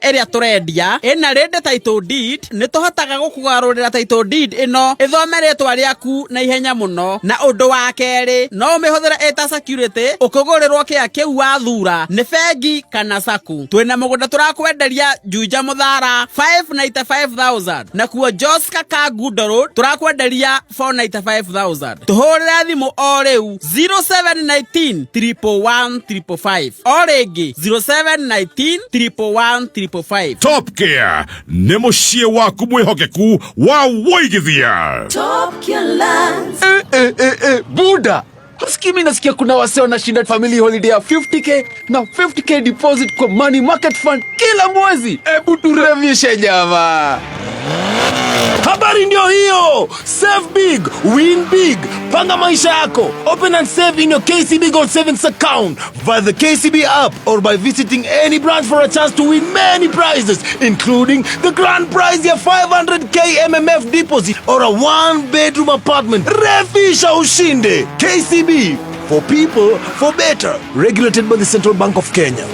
Ĩrĩa tũrendia ĩna ready title deed. Nĩ tũhotaga gũkũgarũrĩra title deed ĩno ĩthome rĩtwa rĩaku na ihenya mũno. Na ũndũ wa kerĩ, no ũmĩhũthĩre ĩta security ũkĩgũrĩrwo kĩa kĩu wathura nĩ bengi kana sacco. Twĩna mũgũnda tũrakwenderia Juja Mũthara 595,000, nakuo Joska Kangundo Road tũrakwenderia 495,000. Tũhũrĩre thimũ o rĩu 0719 111 555, o rĩngĩ 0719 111 555. Top Care nĩ mũciĩ waku mwĩhokeku wa wũigithia. Top Care Lands. Eh, eh, eh, eh, buda Husikii mi nasikia kuna wase wanashinda family holiday ya 50K na 50K deposit kwa money market fund kila mwezi. Ebu turevishe, jamaa. Habari ndio hiyo. Save big, win big. Panga maisha yako. Open and save in your KCB Gold Savings account via the KCB app or by visiting any branch for a chance to win many prizes, including the grand prize ya 500K MMF deposit or a one bedroom apartment. Refisha ushinde. KCB, for people, for better. Regulated by the Central Bank of Kenya.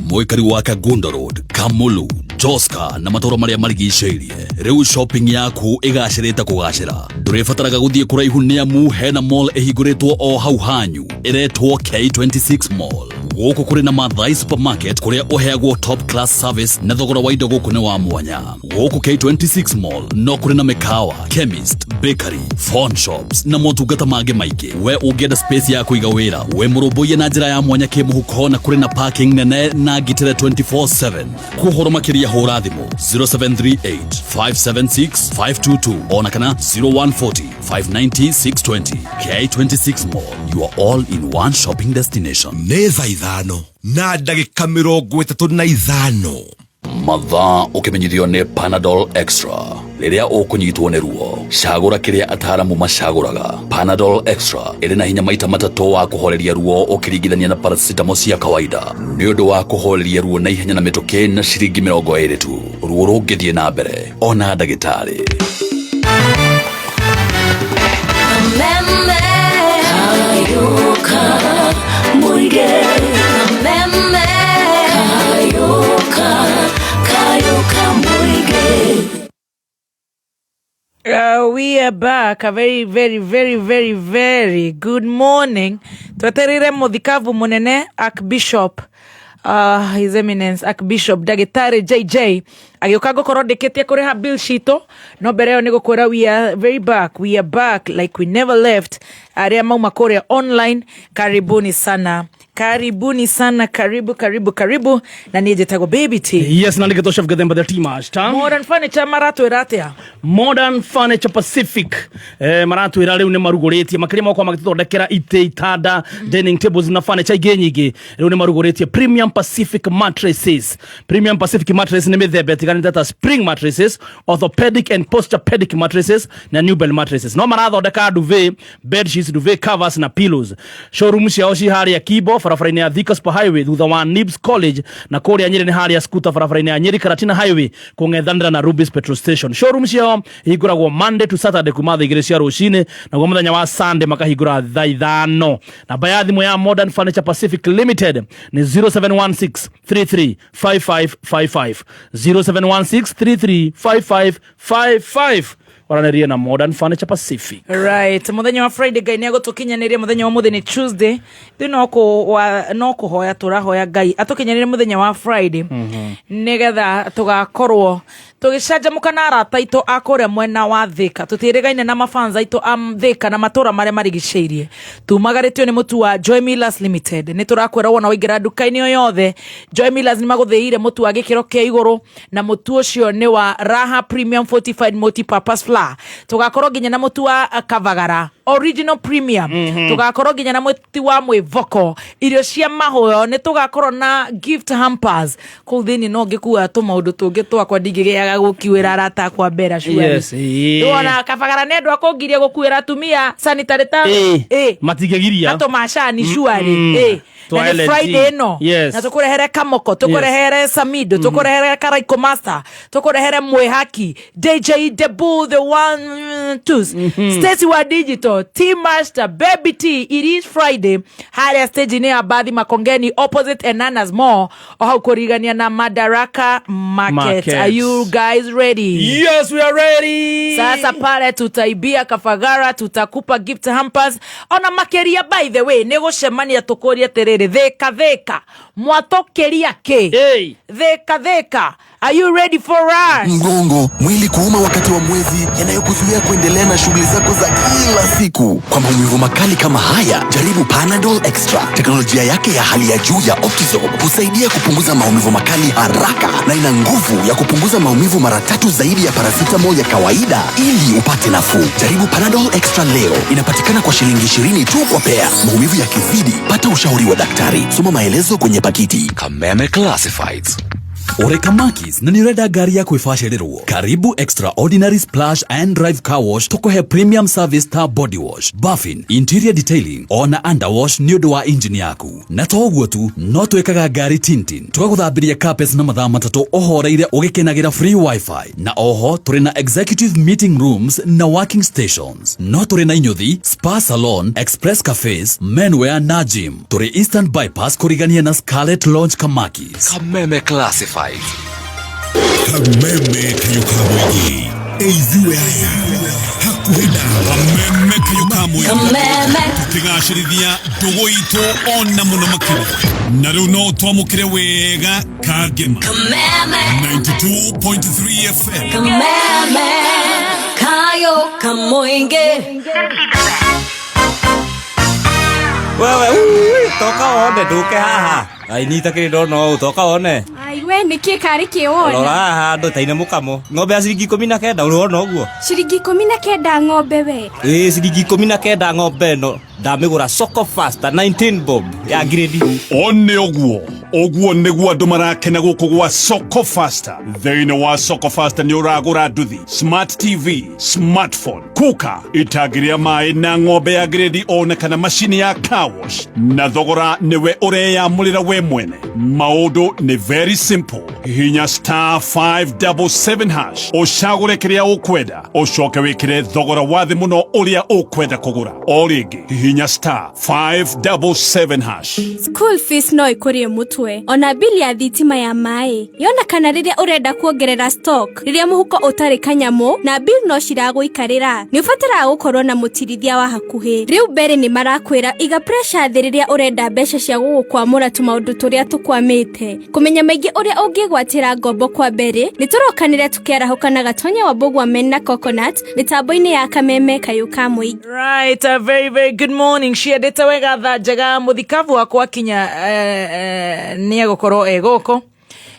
Mũikari wa Kangundo Road, Kamulu, Joska na matũũra marĩa marigicĩirie, rĩu shopping yaku ĩgacĩrĩte kũgacĩra. Ndũrĩbataraga gũthiĩ kũraihu nĩ amu hena mall ĩhingũrĩtwo o hau hanyu ĩretwo K26 Mall. Gũkũ kũrĩ na Mathai Supermarket kũrĩa ũheagwo top class service na thogora wa indo gũkũ nĩ wa mwanya. Gũkũ K26 Mall no kũrĩ na mĩkawa, chemist, bakery, phone shops na motungata mangĩ maingĩ. We ũngĩenda space ya kũiga wĩra, we mũrũmbũiye na njĩra ya mwanya kĩmũhuko, na kũrĩ na parking nene na ngitĩre 24/7. Kũhoro makĩria hũra thimũ 0738 576 522 ona kana 0140 590 620. K26 Mall, your all in one shopping destination. Nĩ thaa 5 na ndagĩka 35. Mathaa ũkĩmenyithio nĩ Panadol Extra. Rĩrĩa ũkũnyitwo nĩ ruo, cagũra kĩrĩa ataaramu macagũraga. Panadol Extra ĩrĩ na hinya maita matatũ wa kũhoreria ruo ũkĩringithania na paracetamol cia kawaida. Nĩ ũndũ wa kũhoreria ruo na ihenya na mĩtũkĩ na ciringi 20 tu. Ruo rũngĩthiĩ na mbere, ona ndagĩtarĩ. Kameme Kayuka Muige. Kameme Kayuka Kayuka Muige. We are back. A very, very, very, very, very good morning. Tweterire muthikabu munene Archbishop, His Eminence Archbishop Ndagĩtarĩ JJ agĩũka ngũkorwo ndĩkĩtie kũrĩha bill citũ, no mbere ĩyo nĩ gũkwĩra we are very back, we are back like we never left. Arĩa mauma kũrĩa online, karibuni sana, karibuni sana, karibu, karibu, karibu. Na niĩ njĩtagwo Baby T. Yes, na nĩgĩtwo Chef Gethemba the Tea Master. Modern Furniture maratwĩra atĩa? Modern Furniture Pacific maratwĩra rĩu nĩ marugũrĩtie makĩria makorwo magĩtũthondekera itĩ, itanda, dining tables na furniture ingĩ nyingĩ. Rĩu nĩ marugũrĩtie Premium Pacific mattresses. Premium Pacific mattress nĩ mĩthemba ĩtiganĩte ta spring mattresses, orthopedic and posturepedic mattresses na Newbell mattresses. No marathondeka duvet, bed sheets, duvet covers na pillows. Showroom ciao ci harĩa Kibo, barabara-inĩ ya Thika Super Highway thutha wa Nibs College, na kũrĩa Nyĩrĩ nĩ harĩa Skuta, barabara-inĩ ya Nyĩrĩ Karatina Highway kũng'ethanĩra na Rubis Petrol Station. Showroom ciao ihingũragwo Monday to Saturday kuma thaa 2 cia rũcinĩ, naguo mũthenya wa Sunday makahingũra thaa 5. Namba ya thimũ ya Modern Furniture Pacific Limited nĩ 0716 33 5555, 0716 33 5555. Waranĩrie na Modern Furniture Pacific. Right, muthenya wa Friday Ngai nĩ agũtũkinyanĩria. Mũthenya wa mũthĩ nĩ Tuesday rĩu, no kũhoya tũrahoya Ngai atũkinyanĩrie mũthenya wa Friday nĩgetha tũgakorwo tũgĩcanjamũka na arata aitũ a kũrĩa mwena wa Thĩka. Tũtiĩrĩgaine na mafans aitũ a Thĩka na matũra marĩa marigicĩirie. Tumagarĩtio nĩ mũtu wa Joy Millers Limited. Nĩ tũrakwĩra wona waingĩra nduka-inĩ o yothe, Joy Millers nĩ magũthĩire mũtu wa gĩkĩro kĩa igũrũ, na mũtu ũcio nĩ wa Raha Premium Fortified Multi-Purpose Flour. Tũgakorwo nginya na mũtu wa Kavagara Original Premium. Tũgakorwo nginya na mũtu wa mwĩvoko, irio cia mahũyo. Nĩ tũgakorwo na gift hampers kũu thĩinĩ, no ngĩkua tũmaũndũ tũngĩ twakwa ndingĩgĩaga. Ndingĩaga gũkiuĩra arata akwa mbera. Yes, ĩĩ. Wona Kabagara nĩ andũ akũngiria gũkuĩra atumia sanitary towel. Ĩĩ. Ĩĩ. Matingĩgiria. Na tũmacani cuarĩ. Mm. Ĩĩ. Twa Na nĩ LNG. Friday ĩno. Na tũkũrehere kamoko, tũkũrehere samido, tũkũrehere Karaiko Master, tũkũrehere Mwĩhaki DJ Debu, the one twos, Stacy wa digital T Master, Baby T. It is Friday harĩa stage-inĩ ya Bathi Makongeni, opposite Enanas Mall, o hau kũrigania na Madaraka Market. Market. Are you guys ready? Yes, we are ready. Sasa pale tutaibia Kafagara, tutakupa gift hampers ona makiria. By the way, nĩ gũcemania tũkũrie atĩrĩrĩ, thĩka thĩka mwatũkĩria kĩ? Hey. Thĩka thĩka, are you ready for us? Mgongo, mwili kuuma wakati wa mwezi, yanayokuzuia kuendelea na shughuli zako za kila siku. Kwa maumivu makali kama haya, jaribu Panadol Extra. Teknolojia yake ya hali ya juu ya Optizorb husaidia kupunguza maumivu makali haraka na ina nguvu ya kupunguza maumivu mara tatu zaidi ya paracetamol ya kawaida ili upate nafuu. Jaribu Panadol Extra leo. Inapatikana kwa shilingi 20 tu kwa pea. Maumivu yakizidi, pata ushauri wa daktari. Soma maelezo kwenye pakiti. Kameme Classifieds. Ũrĩ Makis na nĩ ũrenda ngari ya kwĩbacĩrĩrwo, karibu Extraordinary Splash and Drive Car Wash, tũkũhe premium service ta body wash, buffing, interior detailing ona underwash nĩ ũndũ wa engine yaku. Na to ũguo tu, no twĩkaga ngari tinting, tũgagũthambĩria carpets na mathaa 3 ũhoreire ũgĩkenagĩra free wifi, na oho tũrĩ na executive meeting rooms na working stations. No tũrĩ na inyũthi, spa, salon, express cafes, menwear na gym. Tũrĩ Eastern Bypass kũrigania na Scarlet Lounge, Kamakis. Kameme Classifieds. Kameme kayo ka mũingĩ, ĩithuĩ aya hakuhĩ nawe. Kameme kayo ka mũingĩ. Kameme. Tũkĩgacĩrithia ndũgũ itũ ona mũno makĩria, na rĩu no twamũkĩre wega kangema. Kameme. 92.3 FM. Kameme kayo kamoinge. Wewe ui, toka wone nduke haha. Ai, nyita kĩrĩ ndona ũũ, toka wone. Ai we, nĩkĩ karĩ Rora kĩwona? Haha andũ taine mũkamo ng'ombe ya ciringi 19, ũrona ũguo? Ciringi 19 ng'ombe we? Ĩĩ, ciringi 19 ng'ombe ĩno, ndamĩgũra Soko Fasta 19 bob ya grade. O nĩ ũguo, ũguo nĩguo andũ marakena gũkũ gwa Soko Fasta. Thĩinĩ wa Soko Fasta nĩ ũragũra nduthi, smart TV, smartphone, kuka itangĩrĩa maĩ na ng'ombe ya grade ona kana macini ya car wash, na thogora nĩwe ũreyamũrĩra we mwene. Maũndũ nĩ very simple: hihinya *577# ũcagũre kĩrĩa ũkwenda, ũcoke wĩkĩre thogora wa thĩ mũno ũrĩa ũkwenda kũgũra. O rĩngĩ, hihinya *577#. School fees no ĩkũrie mũtwe, ona bili ya thitima ya maĩ yona, kana rĩrĩa ũrenda kuongerera stock, rĩrĩa mũhuko ũtarĩ kanyamũ na bill no ciragũikarĩra, nĩ ũbataraga gũkorwo na mũtirithia wa hakuhĩ. Rĩu mbere nĩ marakwĩra iga pressure thĩ rĩrĩa ũrenda mbeca cia gũgũkwamũra tũmaũndũ tũrĩa tũkwamĩte. Kũmenya maingĩ ũrĩa ũngĩgwatĩra ngombo kwa mbere, nĩ tũrokanĩre tũkĩarahũka na Gatonya wa Mbũgua Men na Coconut mĩtambo-inĩ ya Kameme kayũ ka mũingĩ. Right, a very very good morning. Ciendete wega, thaa njega, mũthikabu wakwa kinya nĩ egũkorwo e gũkũ,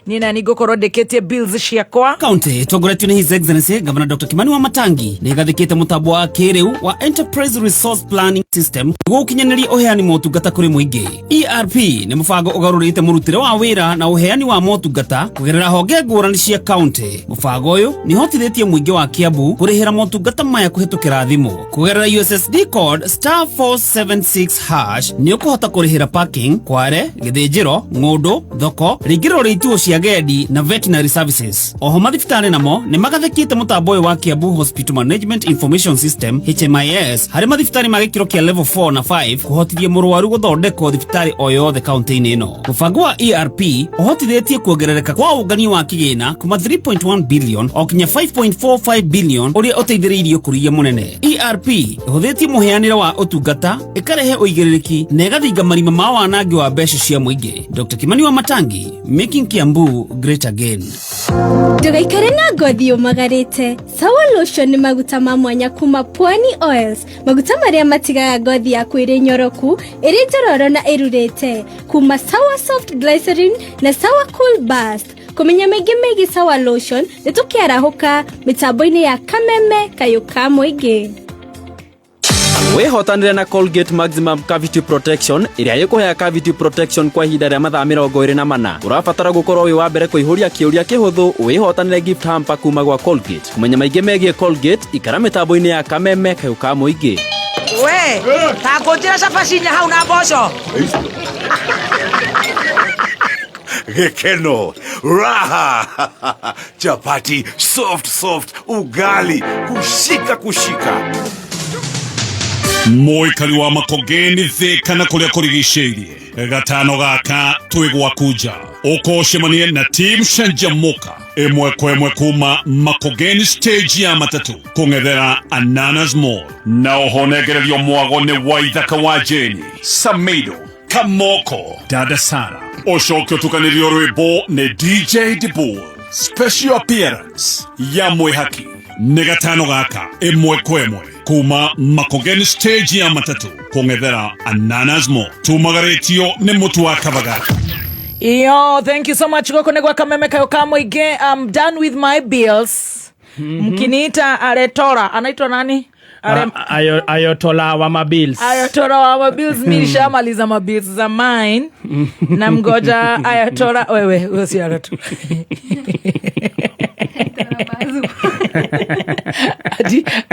niĩ nani ngũkorwo ndĩkĩtie bills ciakwa. Kaunti ĩtongoretio nĩ His Excellency Governor Dr. Kimani wa Matangi nĩ ĩgathĩkĩte mũtambo wa kĩrĩu wa Enterprise Resource Planning System nĩguo ũkinyanĩrie ũheani motungata kũrĩ mũingĩ. ERP nĩ mũbango ũgarũrĩte mũrutĩre wa wĩra na ũheani wa motungata kũgerera honge ngũrani cia kaunti. Mũbango ũyũ nĩ ũhotithĩtie mũingĩ wa Kiambu kũrĩhĩra motungata maya kũhĩtũkĩra thimũ kũgerera USSD code *476#. Nĩ ũkũhota kũrĩhĩra parking, kware, gĩthĩnjĩro, ng'ũndũ, thoko, rĩingĩrĩro rĩa ituo cia agendi na veterinary services. Oho mathibitarĩ namo nĩ magathĩkĩte mũtambo ũyũ wa Kiambu Hospital Management Information System, HMIS, harĩ mathibitarĩ ma gĩkĩro kĩa level 4 na 5, kũhotithia mũrwaru gũthondekwo thibitarĩ o yothe kaunti-inĩ ĩno. Mũbango wa ERP ũhotithĩtie kuongerereka kwa ũngania wa kĩgĩna kuma 3.1 billion o kinya 5.45 billion, ũrĩa ũteithĩrĩirie ũkũria mũnene. ERP ĩhũthĩtie mũheanĩre wa ũtungata, ĩkarehe ũigĩrĩrĩki na ĩgathinga marima ma wanangi wa mbeca cia mũingĩ. Dr. Kimani wa Matangi, making Kiambu great again. Ndũgaikare na ngothi yũmagarĩte. Sawa Lotion nĩ maguta ma mwanya kuma Pwani Oils, maguta marĩa matigaga ngothi yaku ĩrĩ nyoroku, ĩrĩ njororo na ĩrurĩte, kuma Sawa Soft Glycerin na Sawa Cool Burst. Kũmenya maingĩ megiĩ Sawa Lotion, nĩ tũkĩarahũka mĩtambo-inĩ ya Kameme kayũ ka mũingĩ. Wĩhotanĩre na Colgate Maximum Cavity Protection ĩrĩa ĩkũhea cavity protection kwa ihinda rĩa mathaa 24. Ũrabatara gũkorwo wĩ wa mbere kũihũria kĩũria kĩhũthũ wĩhotanĩre gift hamper kuma gwa Colgate. Kũmenya maingĩ megiĩ Colgate, ikara mĩtambo-inĩ ya Kameme kayũ ka mũingĩ. We ta ngũnjĩra cabaci inya hau na mboco. Gikeno, raha, chapati soft soft, ugali kushika kushika. Mũikari wa Makongeni Thika na kũrĩa kũrigicĩirie gatano gaka twĩ gwaku nja ũkocemanie na team Canjamũka ĩmwe kwa ĩmwe kuma Makongeni stage ya matatũ kũng'ethera Ananas Mall na oho nengererio mwago nĩ Waithaka wa Jeni Samido Kamoko Dada Sara ũcoke ũtukanĩrio rwĩmbo nĩ DJ Dibul special appearance ya mwĩhaki nĩ gatano gaka ĩmwe kwa ĩmwe kuma Makongeni stage ya matatũ kũng'ethera Ananas Mall tumagarĩtio nĩ mũtu wa Kabagara. Yo, thank you so much. Goko nĩ gwa Kameme kayo ka mũingĩ. I'm done with my bills. Mkiniita Aretora, anaitwa nani? Ayotola wa mabils. Ayotora wa mabills, mi nishamaliza mabills za mine. Na mgoja Ayotora, wewe huyo si Ayotora.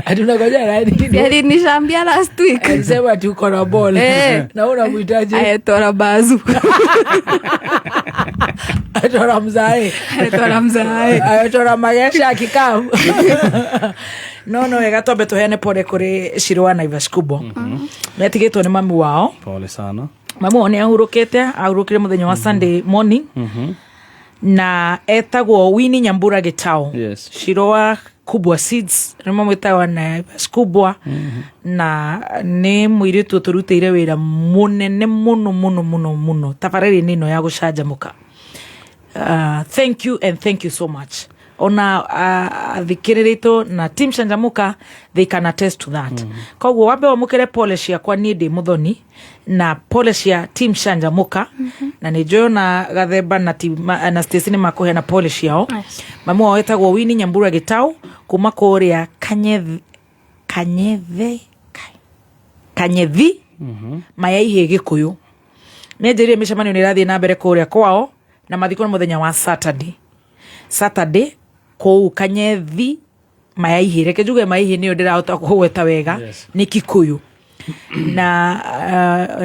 Ati unangoja nani? Alinishambia last week. Alisema ati uko na ball. Eh. Na wewe unamuitaje? Ayotora bazu. Ayotora mzae. Ayotora mzae. Ayotora magesha akikaa. No wega twambe tuheane pole kũrĩ Shiro wa Naivas Kubwa. Metigĩtwo nĩ mami wao. Pole sana. Mami wao nĩ ahurũkĩte, ahurũkire mũthenya wa Sunday morning. Na etagwo Winnie Nyambura Gitau. Yes. Shiro wa Kubwa Seeds nĩ mamwĩtaga Naivas Kubwa. Na nĩ mũirĩtu ũtũrutĩire wĩra mũnene mũno mũno mũno mũno tabarĩra-inĩ ĩno ya gũcanjamũka. Thank you and thank you so much. Ona athikĩrĩrĩtwo na team Canjamũka, they can attest to that. Koguo wambe wamũkĩre pole ciakwa niĩ ndĩ mũthoni na pole cia team Canjamũka. Na nĩ njũĩ ona Gathemba na team, na Stacy nĩ makũheana pole ciao. Yes. Mamu wao etagwo Winnie Nyambura Gitau kuma kũrĩa Kanyethe, Kanyethe, Kanyethi Mayaihĩ Gĩkũyũ. Nĩ anjĩrire mĩcemanio nĩ ĩrathiĩ na mbere kũrĩa kwao na mathiko nĩ mũthenya wa Saturday. Saturday kũu Kanyethi Mayaihĩ, reke njuge Mayaihĩ nĩyo ndĩrahota kũgweta wega. Yes. Nĩ Kikuyu na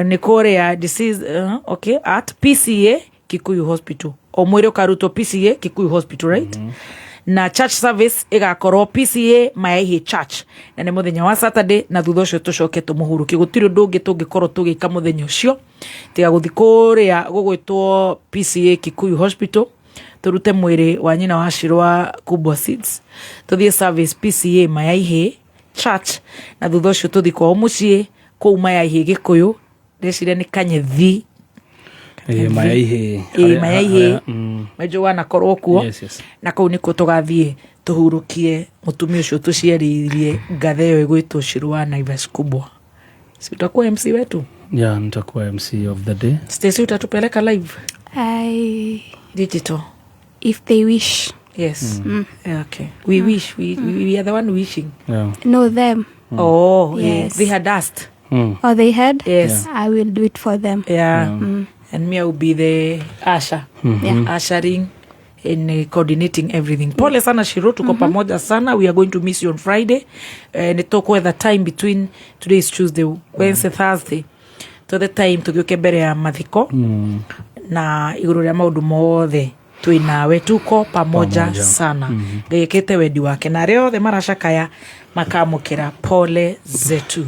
nĩ kũrĩa disease, okay, at PCA Kikuyu Hospital, o mwĩrĩ ũkarutwo PCA Kikuyu Hospital, right? Na church service ĩgakorwo PCA Mayaihĩ Church na nĩ mũthenya wa Saturday, na thutha ũcio tũcoke tũmũhurũkie. Gũtirĩ ũndũ ũngĩ tũngĩkorwo tũgĩka mũthenya ũcio tiga gũthiĩ kũrĩa gũgwĩtwo PCA Kikuyu Hospital tũrute mwĩrĩ wa nyina wa Shiro wa Kubwa Seeds, tũthiĩ service PCA Mayaihĩ Church na thutha ũcio tũthiĩ kwao mũciĩ kũu Mayaihĩ Gĩkũyũ. Ndĩreciria nĩ Kanyethi. Mayaihĩ. Ĩ, Mayaihĩ Maitũ wanakorwo kuo. Yes. Na kũu nĩkuo tũgathiĩ tũhurũkie mũtumia ũcio tũciarĩirie ngathe ĩyo ĩgwĩtwo Shiro wa Naivas Kubwa. Si utakuwa MC wetu? Yeah, nitakuwa MC of the day. Stacy, utatupeleka live? I, Digital. If they wish. Yes. Yeah, okay. We wish. We are the one wishing. Yeah. No, them. Oh, yeah. Yes. They had asked. Oh, they had? Yes. I will do it for them. Yeah. And me, I will be the usher. Yeah. Ushering and coordinating everything. Pole sana Shiro, tuko pamoja sana. We are going to miss you on Friday. Nĩ tũkwetha time between today is Tuesday, Wednesday, Thursday. To the time tũgĩũke mbere ya mathiko na igũrũ rĩa maũndũ mothe twĩ nawe, tuko pamoja, Pamoja. sana. Ngai ĩkĩte wendi wake na arĩa othe maracakaya makamũkĩra pole zetu.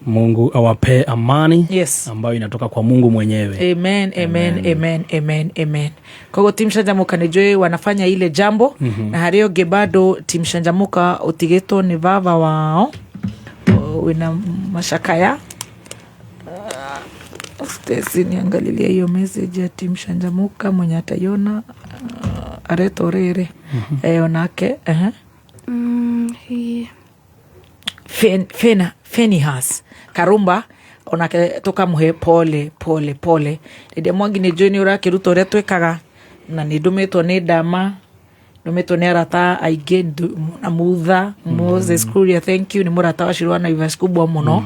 Mungu awapee amani Yes. ambayo inatoka kwa Mungu mwenyewe. Amen, amen, amen, amen, amen. Koguo team Canjamũka nĩ njũĩ wanafanya ile jambo. Na harĩ ũngĩ bado team Canjamũka ũtigĩtwo nĩ baba wao wĩna macakaya. Stacy, niangalilia hiyo message ya team Canjamũka mwenye ataiona aretwo rĩrĩ. Onake He- Fenihas Karumba onake tukamuhe pole pole pole. Rĩrĩa Mwangi nĩ njũĩ nĩ ũrakĩruta ũrĩa twĩkaga na nĩ ndũmĩtwo nĩ ndama Ndũmĩtwo nĩ arata aingĩ na Mutha Moses Kuria, thank you, nĩ mũrata wa Shirũ wa Naivas kubwa mũno.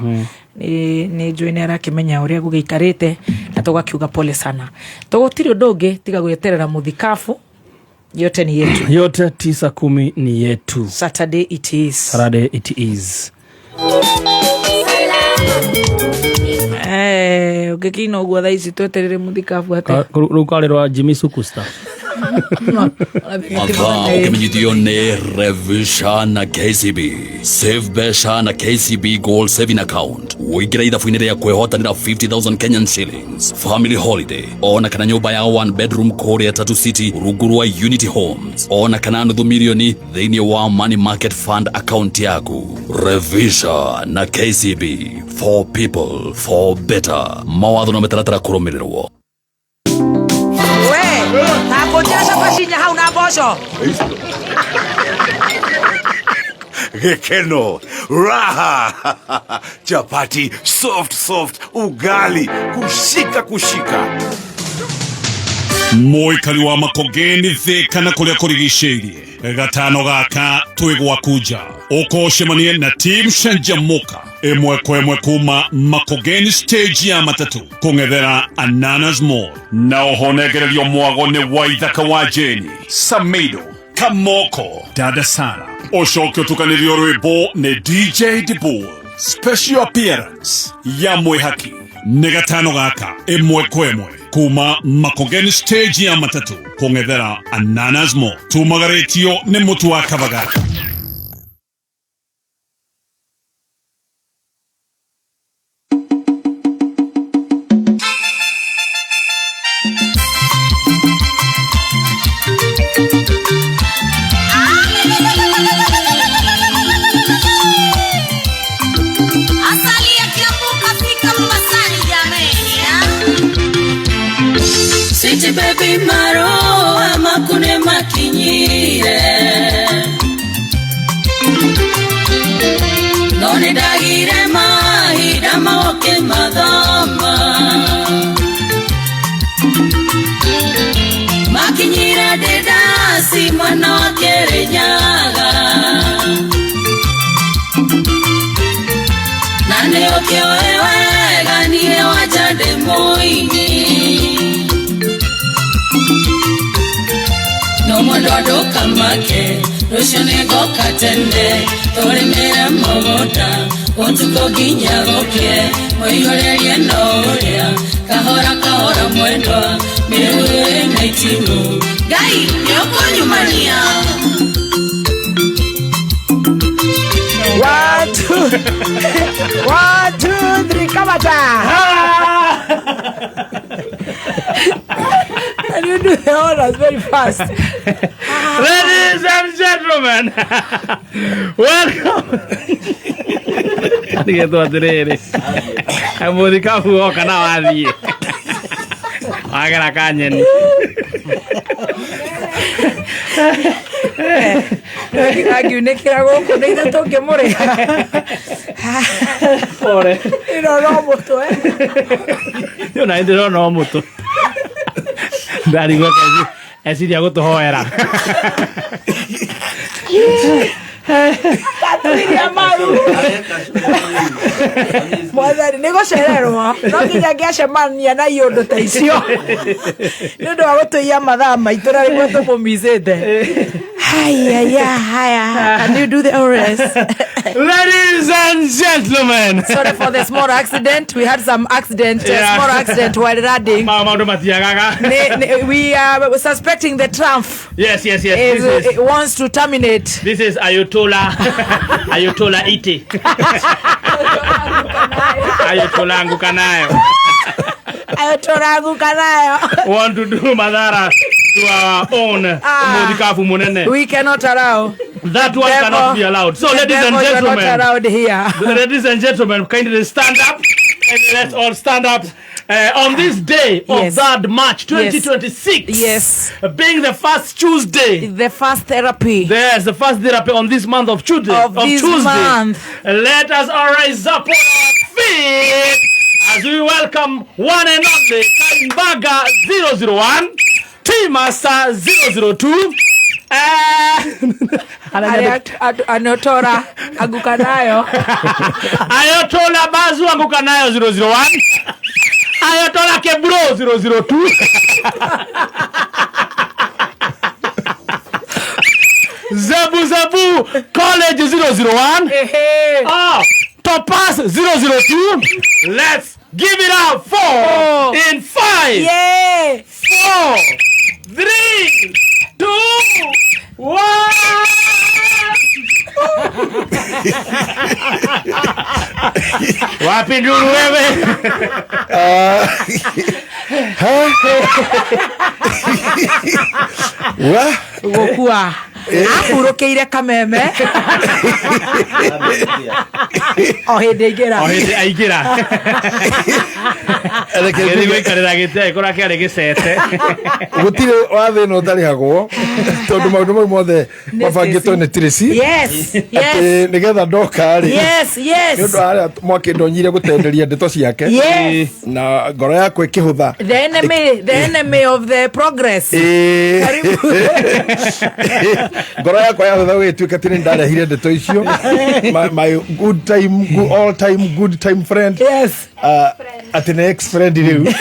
Nĩ njũĩ nĩ arakĩmenya ũrĩa gũgĩikarĩte na tũgakiuga pole sana. Tũgũtirĩ ũndũ ũngĩ tiga gweterera mũthikabu. Yote ni yetu. Yote tisa kumi ni yetu. Saturday it is. Saturday it is. Ũngĩkĩina ũguo thaa ici tweterere mũthikabu atĩa? Rũu karĩ rwa Jimmy Sukusta. Mathaa ũkĩmenyithio nĩ Revisha na KCB. Save mbeca na KCB Gold Saving Account. Ũingĩre ithabu-inĩ rĩa kwĩhotanĩra 50,000 Kenyan shillings, family holiday, ona kana nyũmba ya one bedroom kũrĩa Tatu City rungu rwa Unity Homes, ona kana nuthu milioni thĩinĩ wa Money Market Fund account yaku. Revisha na KCB, for people for better. Mawatho na mĩtaratara kũrũmĩrĩrwo. We takũnjĩra cabaci inya hau na mboco. Gikeno, raha, chapati, soft soft, ugali, kushika kushika. Mũikari wa Makongeni Thika na kũrĩa kũrigicĩirie gatano gaka twĩ gwaku nja ũkũcemanie na team Canjamũka ĩmwe kwa ĩmwe kuma Makongeni stage ya matatũ kũng'ethera Ananas Mall, na oho nengererio mwago nĩ Waithaka wa Jeni Samido Kamoko Dada Sara, ũcoke ũtukanĩrio rwĩmbo nĩ DJ Dibul, special appearance ya mwĩhaki. Nĩ gatano gaka ĩmwe kwa ĩmwe kuma Makongeni stage ya matatũ kũng'ethera Ananas Mall, tumagarĩtio nĩ mũtu wa Kavagara. Asali ya Kiambu kafika Mombasani jameni, ah. City baby maroa makune makinyire no nĩ ndagire mahinda maoke mathoma makinyire ndĩ ndaci mwana wa Kĩrĩnyaga na nĩ ũkĩoe wega niĩ wanja ndĩ mũini no mwendwa ndũkamake rũciũ nĩngoka tene tũrĩmĩre mũgũnda ũtukũ nginya gũkĩe mũihũrĩrie no ũrĩa kahora kahora mwendwa mĩrũĩ na itimũ Ngai nĩũkũnyumania. One, two, one, two, three, kamata. And you do the honors very fast. Ladies and gentlemen, welcome. Arigetwo atĩrĩrĩ, mũthikabu woka na wathiĩ wagera kanyeni. Angiunĩkĩra gũkũ nĩ ithuĩ tũngĩmũrĩha. Pore. Ĩno no mũtwe. Nĩ ona ndĩrona o mũtwe ndarigwo eciria gũtũhoera. Tatuiria maru. Mwathani nĩ gũcererwo no nginya ngĩacemania na iũndũ ta icio nĩ ũndũ wa gũtũiya mathaa maitũ na rĩmwe tũmũmicĩte. Haya, haya. Can you do the honors? Ladies and gentlemen. Sorry for the small accident. We had some accident, small accident while riding. Maũndũ matiagaga. We are suspecting the Trump Yes. is, This is, wants to terminate. This is Ayatollah Ayatollah Iti. Ayatollah anguka nayo. Ayatollah anguka nayo. Want to do madhara to our own mũthikabu mũnene. We cannot allow. That one Devil- cannot be allowed. So, the ladies and devil, you are not gentlemen, allowed here. Ladies and gentlemen, kindly stand up. And let's all stand up on this day of 3rd March 2026. Yes. Being the first Tuesday. The first therapy. Yes, the first therapy on this month of Tuesday. Of this Tuesday. month. Let us all rise up on our feet as we welcome one and only Kaimbaga 001, T Master 002, Anotora anguka nayo. Ayotola Bazu anguka nayo 001. Ayotola Kebro 002. Zebu Zebu College 001. Oh, Topaz 002. Let's give it up for in 5, 4, 3, 2, 1. Wapi nduru wewe? Gukua ahurũkĩire kameme o hĩndĩ aingĩra. O hĩndĩ aingĩra. Agĩthiĩ gũikarĩra gĩtĩ agĩkora kĩarĩ gĩcete. Gũtirĩ wa thĩ ĩno ũtarĩhagwo tondũ maũndũ mau mothe mabangĩtwo nĩ Tracy. Yes, yes. Atĩ nĩgetha ndoka rĩ, Yes, yes. nĩ ũndũ wa harĩa mwakĩndonyire gũtenderia ndeto ciake. Yes. Na ngoro yakwa ĩkĩhũtha. The enemy of the progress. Ĩĩ. Karibu. Ngoro yakwa yahũtha gũgĩtuĩka atĩ nĩ ndarehire ndeto icio. My good time, good, all time good time friend. Yes. Atĩ nĩ ex friend rĩu.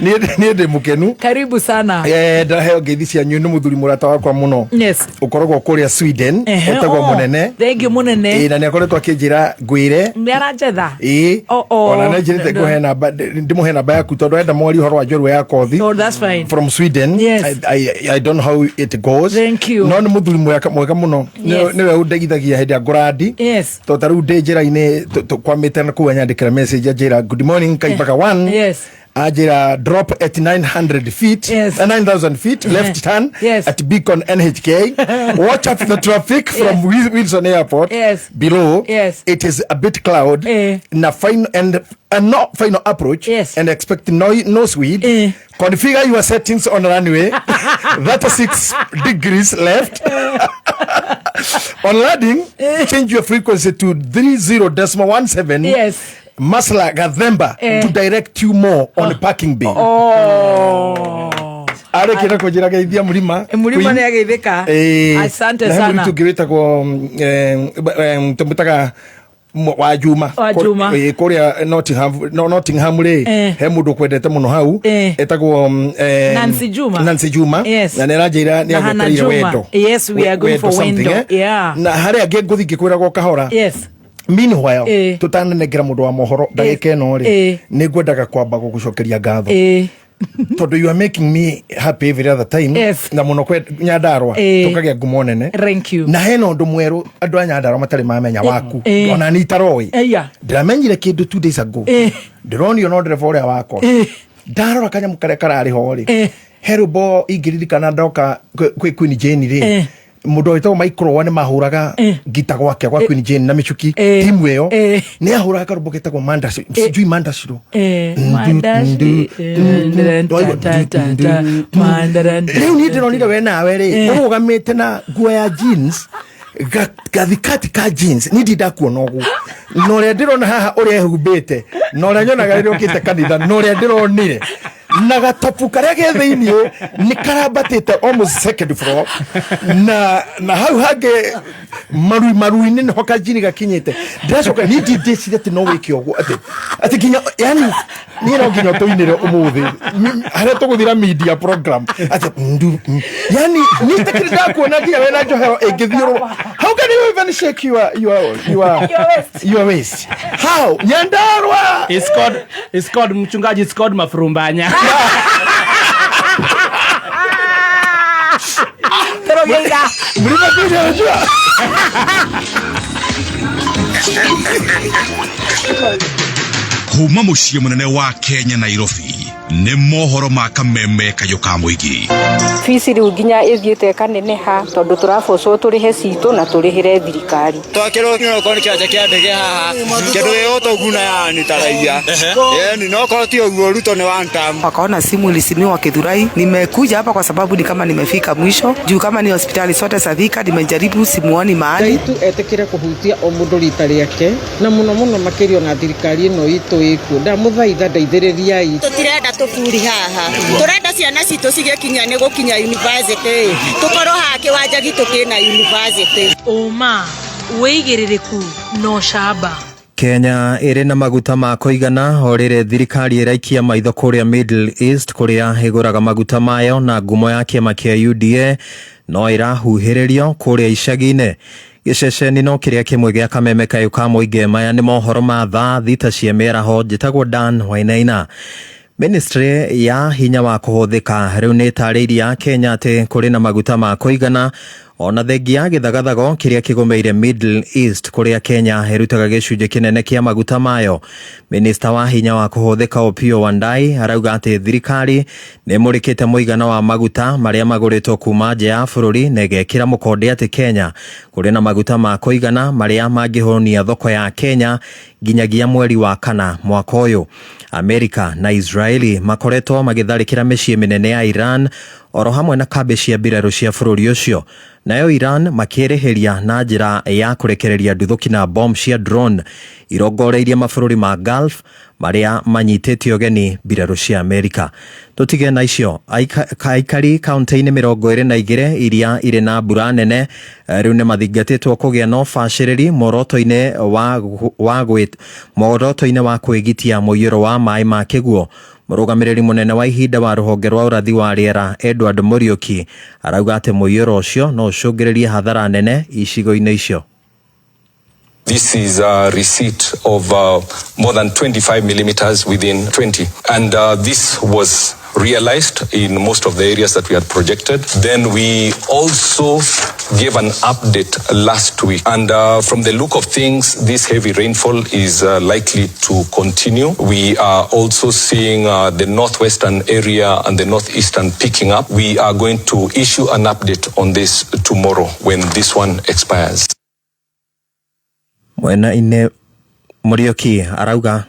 Niĩ ndĩ mũkenu. Karibu sana. Ndaheo ngeithi cianyu nĩ mũthuri mũrata wakwa mũno. Yes. Ũkoragwo kũrĩa Sweden, etagwo Oh, Mũnene. Thank you Mũnene. Na nĩ akoretwo akĩnjĩra ngwĩre. Nĩ aranjetha. Ĩĩ. Oh, oh. Ona nĩ anjĩrĩte ngũhe namba, ndĩmũhe namba yaku tondũ enda mwarie ũhoro wa njorua ya kothi. Oh, that's fine. From Sweden. Yes. I don't know how it goes. Thank you. No nĩ mũthuri mwega mũno. Yes. Nĩwe ũndeithagia hĩndĩ ya ngũrandi. Yes. Tondũ ta rĩu ndĩ njĩra-inĩ kwamĩte na kũu anyandĩkĩra message anjĩra good morning Kaibaka 1. Yes. Ajira drop at 900 feet, Yes. 9,000 feet, left turn Yes. at Beacon NHK. Watch out the traffic from Wilson Airport. Yes. Below, Yes. it is a bit cloud. Na final and not final approach. Yes. And expect no speed. Configure your settings on runway 36 degrees left. On landing, change your frequency to 30.17. Yes. Masla Gathemba to direct you more on the parking bay. Oh. Arĩkia na kũnjĩra geithia Mũrima. Mũrima Queen. nĩ ageithĩka. Asante Na he sana. mũirĩtu ũngĩ wĩtagwo tũmwĩtaga wa Juma. Wa Juma. Kũrĩa Nottingham, no, Nottingham rĩ, he mũndũ ũkwendete mũno hau etagwo Nancy Juma. Nancy Juma. Yes. Na nĩ aranjĩra nĩ Na Hannah agwetereire Juma. wendo. Yes, we are going for something, wendo. Yeah. Na harĩa angĩ ngũthiĩ ngĩkwĩragwo kahora. Yes. Meanwhile, tũtananengera mũndũ wa mohoro ndagĩka ĩno rĩ, nĩ ngwendaga kwamba gũgũcokeria ngatho. Tondũ you are making me happy every other time. Yes. Na mũno kwe Nyandarua tũkagĩa ngumo nene. Thank you. Na hena ũndũ mwerũ andũ a Nyandarua matarĩ mamenya waku. Ona ni itaroĩ. Ndĩramenyire kĩndũ 2 days ago. Ndĩronio no ndereba ũrĩa wakwa. Ndarora kanyamũ karĩa kararĩ ho rĩ. He rwĩmbo ingĩririkana ndoka kwĩ Queen Jane rĩ. Mũndũ wĩtagwo Michael Owa nĩ mahũraga ngita gwake gwa Queen Jane na mĩcuki timu ĩyo nĩ ahũraga karũmbo getagwo Mandashi, sijui Mandashiro. Rĩu niĩ ndĩronire we nawe rĩ ũrũgamĩte na nguo ya jeans gathikati ka jeans niĩ ndindakuona ũguo na ũrĩa ndĩrona haha ũrĩa ehumbĩte na ũrĩa nyonaga rĩrĩa ũkĩte kanitha na ũrĩa ndĩronire na gatabu karĩa ke thĩiniĩ nĩ karambatĩte almost second floor na hau hangĩ marui marui-inĩ nĩho kanjini gakinyĩte. Ndĩracoka niĩ ndindĩciria atĩ no wĩke ũguo atĩ nginya yani niĩ no nginya tũinĩre ũmũthĩ harĩa tũgũthira media program atĩ ndu yani niĩ itakĩrĩ ndakuona nginya wena njohero ĩngĩthiũrũrwo. How can you even shake your waist? How? Nyandarua! It's called mchungaji, it's called mafurumbanya. Mlima Kenya anajua. Kuma muciĩ mũnene wa Kenya Nairobi nĩ mohoro ma kameme kayũ ka mũingĩ. Fees rĩu nginya ĩthiĩte ĩkaneneha tondũ tũrabocwo tũrĩhe citũ na tũrĩhĩre thirikari. Twakĩrwo nginya okorwo nĩ kĩwanja kĩa ndege haha kĩndũ gĩgũtũguna yani ta raia. Yani no korwo ti ũguo Ruto nĩ one term. Wakaona simu ilisimiwa Githurai, nimekuja hapa kwa sababu ni kama nimefika mwisho juu kama ni hospitali sote za Thika nimejaribu simuoni mahali. Ngai tu etĩkĩre kũhutia o mũndũ rita rĩake na mũno mũno makĩria ona thirikari ĩno itũ ĩkuo. Ndamũthaitha ndeithĩrĩriai. Tũtirenda tũburi haha. Tũrenda ciana citũ cigĩkinya nĩ gũkinya university, tũkorwo haha kĩwanja gitũ kĩna university. Ũma, wĩigĩrĩrĩku na ũcamba. Kenya ĩrĩ na maguta ma kũigana o rĩrĩ thirikari ĩraikia maitho kũrĩa Middle East kũrĩa ĩgũraga maguta mayo na ngumo ya kĩama kĩa UDA no ĩrahuhĩrĩrio kũrĩa icagi-inĩ. Gĩceceni no kĩrĩa kĩmwe gĩa kameme kayũ ka mũingĩ. Maya nĩ mohoro ma thaa 6 cia mĩaraho. Njĩtagwo Dan Wainaina. Ministry ya hinya wa kũhũthĩka rĩu nĩ ĩtarĩirie Akenya atĩ kũrĩ na maguta ma kũigana ona thengia ya gĩthagathago kĩrĩa kĩgũmĩire Middle East kũrĩa Kenya ĩrutaga gĩcunjĩ kĩnene kĩa maguta mayo. Minista wa hinya wa kũhũthĩka Opiyo Wandayi arauga atĩ thirikari nĩ ĩmũrĩkĩte mũigana wa maguta marĩa magũrĩtwo kuma nja ya bũrũri na ĩgekĩra mũkonde atĩ Kenya kũrĩ na maguta ma kũigana marĩa mangĩhũnia thoko ya Kenya nginyagia mweri wa kana mwaka ũyũ. Amerika na Israeli makoretwo magĩtharĩkĩra mĩciĩ mĩnene ya Iran oro hamwe na kambĩ cia mbirarũ cia bũrũri ũcio, nayo Iran makĩrĩhĩria na njĩra ya kũrekereria nduthũki na bomb cia drone irongoreirie mabũrũri ma Gulf marĩa manyitĩte ũgeni mbirarũ cia Amerika. Tũtige na icio, aikari kaunti-inĩ 22 iria irĩ na mbura nene rĩu nĩ mathingatĩtwo kũgĩa na ũbacĩrĩri muoroto-inĩ wa kwĩgitia mũiyũro wa maĩ ma kĩguũ. Mũrũgamĩrĩri mũnene wa ihinda wa rũhonge rwa ũrathi wa rĩera Edward Muriuki arauga atĩ mũiyũro ũcio no ũcũngĩrĩrie hathara nene icigo-inĩ icio. This is a receipt of more than 25 millimeters within 20. And this was realized in most of the areas that we had projected. Then we also gave an update last week. And from the look of things, this heavy rainfall is likely to continue. We are also seeing the northwestern area and the northeastern picking up. We are going to issue an update on this tomorrow when this one expires. Mwena-inĩ Muriuki arauga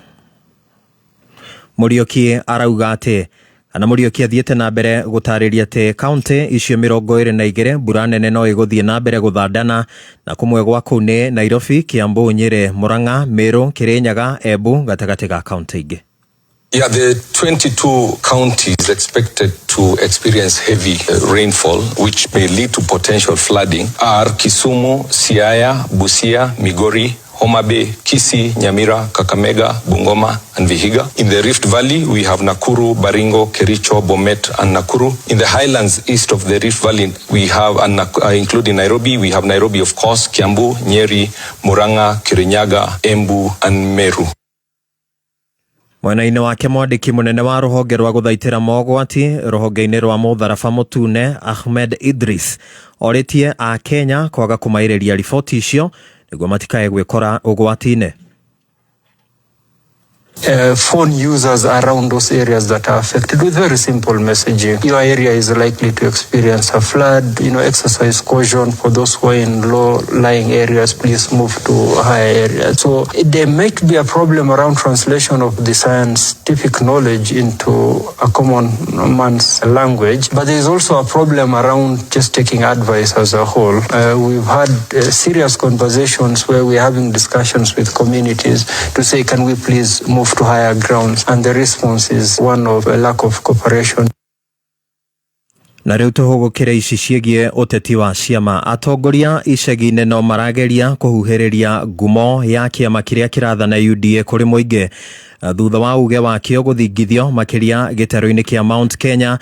atĩ kana Muriuki athiĩte na mbere gũtarĩria atĩ kaunti icio 22 mbura nene no ĩgũthiĩ na mbere gũthandana na kũmwe gwa kũu nĩ Nairobi, Kiambu, Nyĩrĩ, Murang'a, Meru, Kirinyaga, Embu gatagatĩ ga kaunti ingĩ. Yeah, the 22 counties expected to experience heavy rainfall, which may lead to potential flooding, are Kisumu, Siaya, Busia, Migori, Homa Bay, Kisii, Nyamira, Kakamega, Bungoma, and Vihiga. In the Rift Valley, we have Nakuru, Baringo, Kericho, Bomet, and Nakuru. In the highlands east of the Rift Valley, we have, and including Nairobi, we have Nairobi, of course, Kiambu, Nyeri, Murang'a, Kirinyaga, Embu, and Meru. Mwena-inĩ wake mwandĩki mũnene wa rũhonge rwa gũthaitĩra mogwati rũhonge-inĩ rwa mũtharaba mũtune Ahmed Idris orĩtie a Kenya kwaga kũmaĩrĩria riboti icio nĩguo matikae gwĩkora ũgwati-inĩ. Phone users around those areas that are affected with very simple messaging. Your area is likely to experience a flood. Exercise caution for those who are in low-lying areas. Please move to higher areas. So there might be a problem around translation of the scientific knowledge into a common man's language, but there is also a problem around just taking advice as a whole. We've had serious conversations where we're having discussions with communities to say, can we please move to higher grounds? And the response is one of a lack of cooperation. Na rĩu tũhũgũkĩre ici ciĩgiĩ ũteti wa ciama. Atongoria icagi-inĩ no marageria kũhuhĩrĩria ngumo ya kĩama kĩrĩa kĩrathana UDA kũrĩ mũingĩ thutha wa uge wakĩo gũthingithio makĩria gĩtarũ-inĩ kĩa Mount Kenya,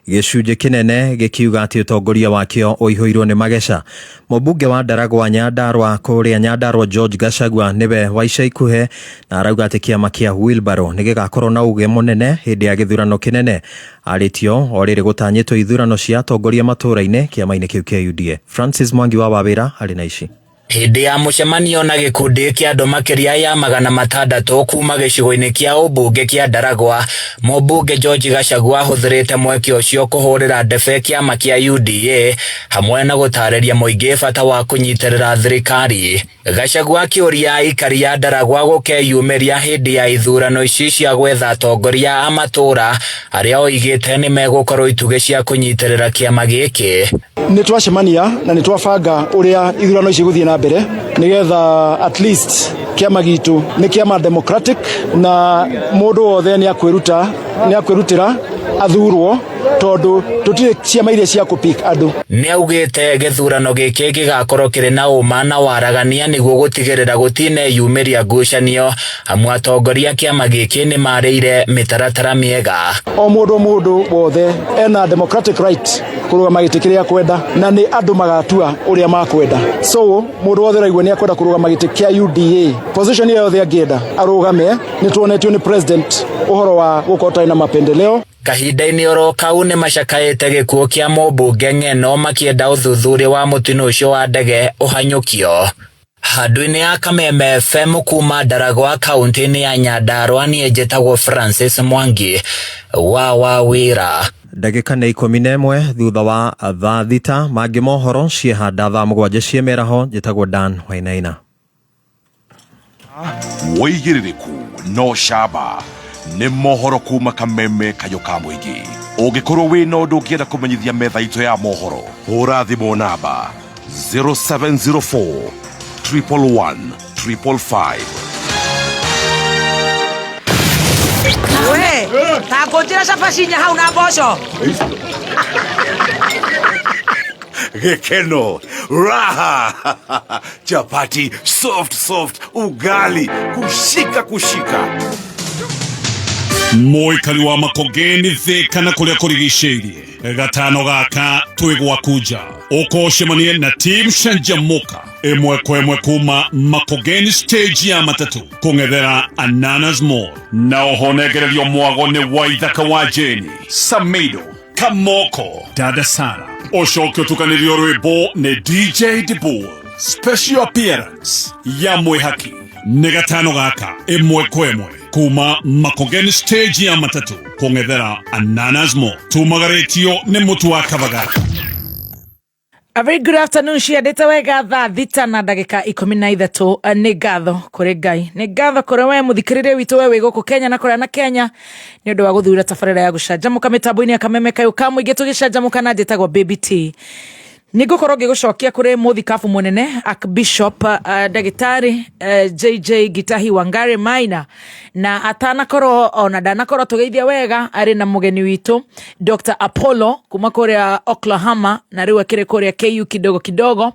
gĩcunjĩ kĩnene gĩkiuga atĩ ũtongoria wakĩo ũihũirwo nĩ mageca. Mũmbunge wa Ndaragwa Nyandarua kũrĩa Nyandarua George Gachagua nĩwe wa ica ikuhĩ na arauga atĩ kĩama kĩa Wheelbarrow nĩ gĩgakorwo na uge mũnene hĩndĩ ya gĩthurano kĩnene arĩtio o rĩrĩ gũtanyĩtwo ithurano cia atongoria matũũra-inĩ kĩama-inĩ kĩu kĩa UDA. Francis Mwangi wa Wawĩra arĩ na ici. Hĩndĩ ya mũcemanio na gĩkundi kĩa andũ makĩria ya 600 kuma gĩcigo-inĩ kĩa ũmbunge kĩa Ndaragwa, mũmbunge George Gachagua ahũthĩrĩte mweke ũcio kũhũrĩra ndebe kĩama kĩa UDA hamwe na gũtarĩria mũingĩ bata wa kũnyitĩrĩra thirikari. Gachagua akĩũria aikari a Ndaragwa gũkeyumĩria hĩndĩ ya ithurano ici cia gwetha atongoria a matũũra arĩa oigĩte nĩ megũkorwo itugĩ cia kũnyitĩrĩra kĩama gĩkĩ. Nĩ twacemania na nĩ twabanga ũrĩa ithurano ici igũthiĩ na mbere nĩgetha at least kĩama gitũ nĩ kĩama democratic na mũndũ wothe nĩ akwĩruta Nĩ akwĩrutĩra athurwo tondũ tũtirĩ ciama iria cia kũpick andũ. Nĩaugĩte gĩthurano gĩkĩ gĩgakorwo kĩrĩ na ũma na waragania nĩguo gũtigĩrĩra gũtineyumĩria ngucanio amu atongoria a kĩama gĩkĩ nĩmarĩire mĩtaratara mĩega. O mũndũ mũndũ wothe ena democratic right kũrũgama gĩtĩ kĩrĩa akwenda, na nĩ andũ magatua ũrĩa makwenda. So mũndũ wothe ũraigua nĩ akwenda kũrũgama gĩtĩ kĩa UDA, position ĩyo yothe angĩenda arũgame, nĩ tuonetio nĩ president ũhoro wa gũkorwo tarĩ na mapendeleo. Kahinda-inĩ oro kau nĩ macakaĩte gĩkuũ kĩa mũmbunge Ng'eno makĩenda ũthuthuria wa mũtino ũcio wa ndege ũhanyũkio. Handũ-inĩ ya Kameme FM kuma Ndaragwa kaunti-inĩ ya Nyandarua niĩ njĩtagwo Francis Mwangi wa Wawĩra. Ndagĩka nĩ 11 thutha wa thaa 6, mangĩ mohoro ciehanda thaa 7 ciĩ mĩaraho. Njĩtagwo Dan Wainaina. Wĩigĩrĩrĩku no camba nĩ mohoro kuma Kameme kayũ ka mũingĩ. Ũngĩkorwo wĩna ũndũ ũngĩenda kũmenyithia metha itũ ya mohoro, hũra thimũ namba 0704 111 555. We, ta ngũnjĩra cabaci inya hau na mboco. Gĩkeno, raha, chapati soft soft, ugali kushika kushika. Mũikari wa Makongeni Thika na kũrĩa kũrigicĩirie, gatano gaka twĩ gwaku nja, ũkũcemanie na team Canjamuka ĩmwe kwa ĩmwe kuma Makongeni stage ya matatũ kũng'ethera Ananas Mall, na oho nengererio mwago nĩ Waithaka wa Jeni Samido Kamoko Dada Sara, ũcoke ũtukanĩrio rwĩmbo nĩ DJ Dibul, special appearance ya mwĩhaki. Nĩ gatano gaka ĩmwe kwa ĩmwe kuma Makongeni stage ya matatũ kũng'ethera Ananas Mall, tumagarĩtio nĩ mũtu wa Kabagara. A very good afternoon, ciandĩte wega thaa 6 na ndagĩka 13. Nĩ ngatho kũrĩ Ngai, nĩ ngatho kũrĩ we mũthikĩrĩria witũ, we wĩ gũkũ Kenya na kũrĩa na Kenya, nĩ ũndũ wa gũthura tabarĩra ya gũcanjamũka mĩtambo-inĩ ya Kameme kayũ ka mũingĩ. Tũgĩcanjamũka na njĩtagwo Baby T. Nĩ ngũkorwo ngĩgũcokia kũrĩ mũthikabu mũnene Archbishop ndagĩtarĩ JJ Gitahi Wangari Maina, na atanakorwo ona ndanakorwo tũgeithia wega, arĩ na mũgeni witũ Dr. Apollo kuma kũrĩa Oklahoma, na rĩu akĩrĩ kũrĩa KU kidogo kidogo.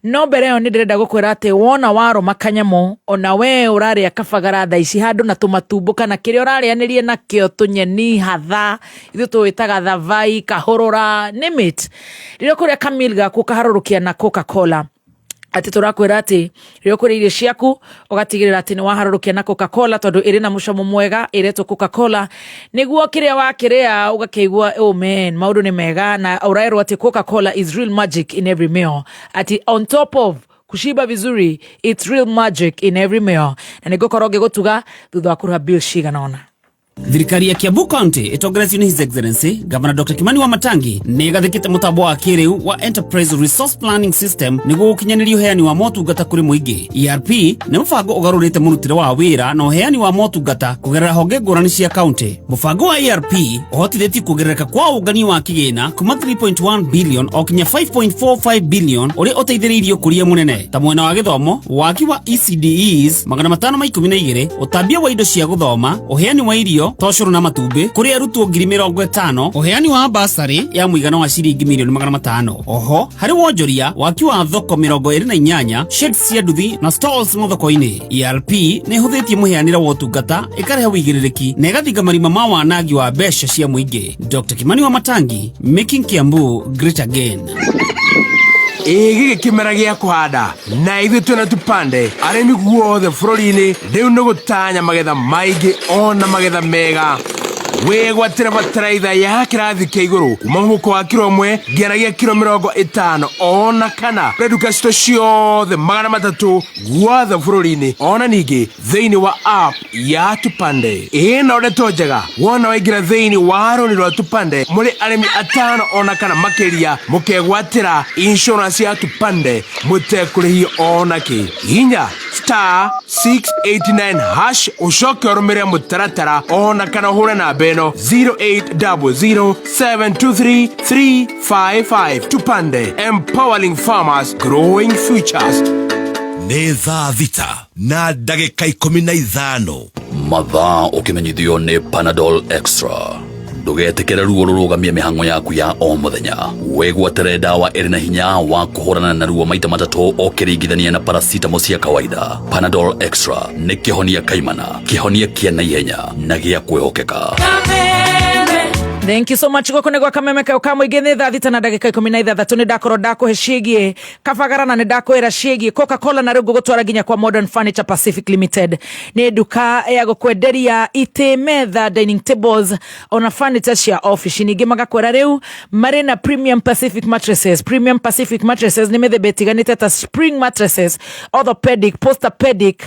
No mbere ĩyo nĩ ndĩrenda gũkwĩra atĩ wona warũma kanyamũ, ona we ũrarĩa kabagara thaa ici handũ na tũmatumbo kana kĩrĩa ũrarĩanĩria nakĩo, tũnyeni hatha, ithuĩ tũwĩtaga thavai, kahũrũra, name it, rĩrĩa ũkũrĩa kamil gaku ũkaharũrũkia na Coca-Cola, atĩ tũrakwĩra atĩ rĩrĩa ũkũrĩa irio ciaku ũgatigĩrĩra atĩ nĩ waharũrũkia na Coca-Cola, tondũ ĩrĩ na mũcamo mwega ĩretwo Coca-Cola, nĩguo kĩrĩa wakĩrĩa ũgakĩigua, oh man, maũndũ nĩ mega. Na ũraerwo atĩ Coca-Cola is real magic in every meal, atĩ on top of kushiba vizuri, it's real magic in every meal. Na nĩ ngũkorwo ngĩgũtuga thutha wa kũrĩha bill cigana ũna. Thirikari ya Kiambu County ĩtongoretio nĩ His Excellency Governor Dr. Kimani Wamatangi nĩ ĩgathĩkĩte mũtambo wa kĩrĩu wa Enterprise Resource Planning System nĩguo gũkinyanĩria ũheani wa motungata kũrĩ mũingĩ. ERP nĩ mũbango ũgarũrĩte mũrutĩre wa wĩra na ũheani wa motungata kũgerera honge ngũrani cia county. Mũbango wa ERP ũhotithĩtie kuongerereka kwa ũngania wa kĩgĩna kuma 3.1 billion o kinya 5.45 billion, ũrĩa ũteithĩrĩirie ũkũria mũnene ta mwena wa gĩthomo, waki wa ECDEs 512, ũtambia wa indo cia gũthoma, ũheani wa irio ta ũcũrũ na matumbĩ kũrĩ arutwo 50,000, ũheani wa basarĩ ya mũigana wa ciringi mirioni 500. Oho harĩ wonjoria, waki wa thoko 28, sheds cia nduthi na stalls mathoko-inĩ. ERP nĩ ĩhũthĩtie mũheanĩre wa ũtungata, ĩkarehe ũigĩrĩrĩki na ĩgathinga marima ma wanangi wa mbeca cia mũingĩ. Dr. Kimani Wamatangi, making Kiambu great again. Ĩ gĩkĩ kĩmera gĩa kũhanda na ithuĩ twĩna Tupande, arĩmi guothe bũrũri-inĩ rĩu nĩ gũtanya magetha maingĩ ona magetha mega. Wĩgwatĩre bataraitha ya kĩrathi kĩa igũrũ kuma mũhuko wa kiro 1 nginya kiro 50 ona kana kũrĩ nduka citũ ciothe 300 guothe bũrũri-inĩ, ona ningĩ thĩinĩ wa app ya Tupande. Ĩno ndeto njega, wona waingĩra thĩinĩ wa rũni rwa Tupande mũrĩ arĩmi atano ona kana makĩria, mũkegwatĩra insurance ya Tupande mũtekũrĩhio ona kĩ. Hinya *689# ũcoke ũrũmĩrĩre mũtaratara, ona kana ũhũre namba ĩno 0800723355. Tupande, empowering farmers, growing futures. Nĩ thaa 6 na ndagĩka 15. Mathaa ũkĩmenyithio nĩ Panadol Extra. Ndũgetĩkĩre ruo rũrũgamie mĩhang'o yaku ya o mũthenya. Wĩgwatĩre ndawa ĩrĩ na hinya wa kũhũrana na ruo maita matatũ ũkĩringithania na paracetamol cia kawaida. Panadol Extra nĩ kĩhonia kaimana, kĩhonia kĩa naihenya na gĩa kwĩhokeka. Thank you so much. Gũkũ nĩ gwa kameme kau ka mũingĩ. Nĩ thaa 6 na ndagĩka 16. Nĩ ndakorwo ndakũhe ciĩgiĩ kabagara na nĩ ndakwĩra ciĩgiĩ Coca-Cola, na rĩu ngũgũtwara nginya kwa Modern Furniture Pacific Limited. Nĩ nduka ya gũkwenderia itĩ, metha, dining tables ona furniture cia ofici. Ningĩ magakwĩra rĩu marĩ na Premium Pacific mattresses. Premium Pacific mattresses nĩ mĩthemba ĩtiganĩte ta spring mattresses, orthopedic, postopedic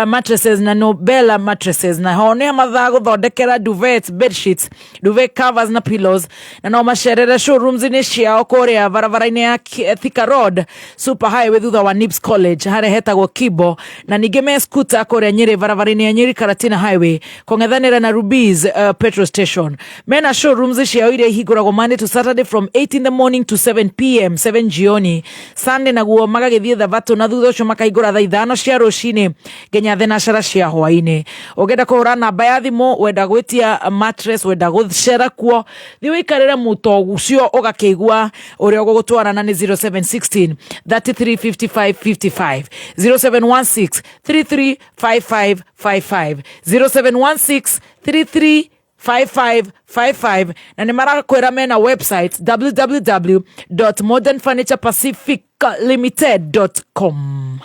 mattresses na Nobela mattresses, na ho nĩ mathaa gũthondekera duvets, bed sheets, duvet covers na pillows. Na no macerere showrooms-inĩ ciao kũrĩa barabara-inĩ ya Thika Road Super Highway, thutha wa Nibs College, harĩa hetagwo Kibo. Na ningĩ me Skuta kũrĩa Nyĩrĩ, barabara-inĩ ya Nyĩrĩ Karatina Highway, kũng'ethanĩra na Rubies petrol station. Mena showrooms ciao iria ihingũragwo Monday to Saturday from 8 in the morning to 7 p.m., 7 jioni. Sunday naguo magagĩthiĩ thabatũ, na thutha ũcio makahingũra thaa 5 cia rũcinĩ nginya thenacera cia hwainĩ. Ũngĩenda kũhũra namba ya thimũ, wenda gwĩtia mattress, wenda gũcera kuo, thiĩ wĩikarĩre mũto ũcio ũgakĩigua ũrĩa ũgũgũtwara, na nĩ 0716 3355 55, 0716 3355 55, 0716 33 5555. Na nĩ marakwĩra mena website www.modernfurniturepacific limited.com.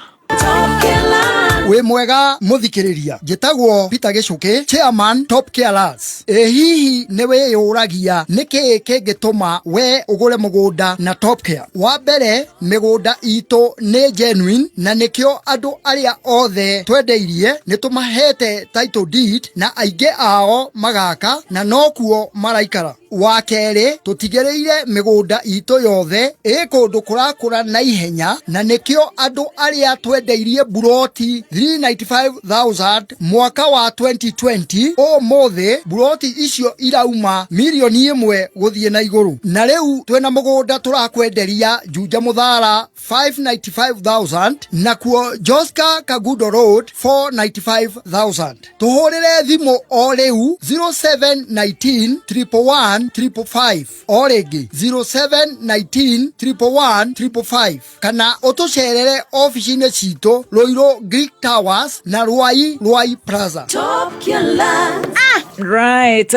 Wĩ mwega mũthikĩrĩria, njĩtagwo Peter Gĩcũkĩ, chairman Top Carers. Ĩ hihi nĩ wĩyũragia nĩkĩĩ kĩngĩtũma we ũgũre mũgũnda na Top Care? Wa mbere, mĩgũnda itũ nĩ genuine, na nĩkĩo andũ arĩa othe twendeirie nĩ tũmahete title deed, na aingĩ ao magaka na nokuo maraikara. Wa kerĩ, tũtigĩrĩire mĩgũnda itũ yothe ĩ kũndũ kũrakũra na ihenya, na nĩkĩo andũ arĩa twendeirie buroti 395,000 mwaka wa 2020, ũmũthĩ buroti icio irauma 1 mirioni gũthiĩ na igũrũ. Na rĩu twĩna mũgũnda tũrakwenderia Juja Mũthara 595,000, nakuo Joska Kagudo Road 495,000. Tũhũrĩre thimũ o rĩu 0719 111 555, o rĩngĩ 0719 111 555, kana ũtũcerere ofici-inĩ citũ Ruiru Greek Towers na Ruai Ruai Plaza. Right,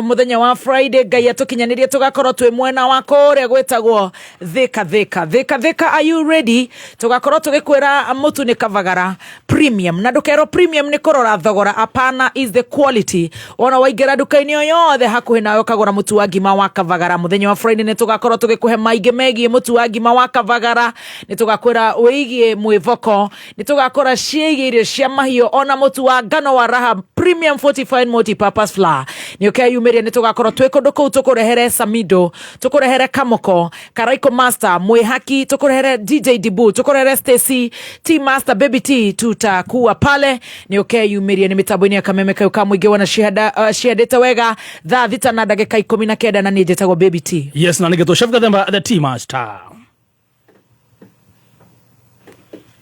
muthenya wa Friday Ngai atũkinyanĩrie tũgakorwo twĩ mwena wa kũrĩa gwĩtagwo Thika. Thika, Thika, Thika, are you ready? Tũgakorwo tũgĩkwĩra mũtu nĩ Kavagara Premium, na ndũkerwo premium nĩ kũrora thogora, apana, is the quality. Wona waingĩra nduka-inĩ o yothe hakuhĩ nawe ũkagũra mũtu wa ngima wa Kavagara. Mũthenya wa Friday nĩ tũgakorwo tũgĩkũhe maingĩ megiĩ mũtu wa ngima wa Kavagara, nĩ tũgakwĩra wĩgiĩ mwĩvoko, nĩ tũgakora ciĩgiĩ irio cia mahiũ, ona mũtu wa ngano wa Raha Premium Fortified Multipurpose Flour. Nĩ ũkeyumĩria, nĩ tũgakorwo twĩ kũndũ kũu tũkũrehere samido, tũkũrehere kamoko karaiko master mwĩhaki, tũkũrehere DJ Dibu, tũkũrehere Stacy T Master, Baby T, tutakuwa pale. Nĩ ũkeyumĩria, nĩ mĩtambo-inĩ ya kameme kau ka mũingĩ wona cihandĩte wega thaa 6 na ndagĩka 19, na niĩ njĩtagwo Baby T. Yes, na nĩgetwo Chef Gathemba the Tea Master.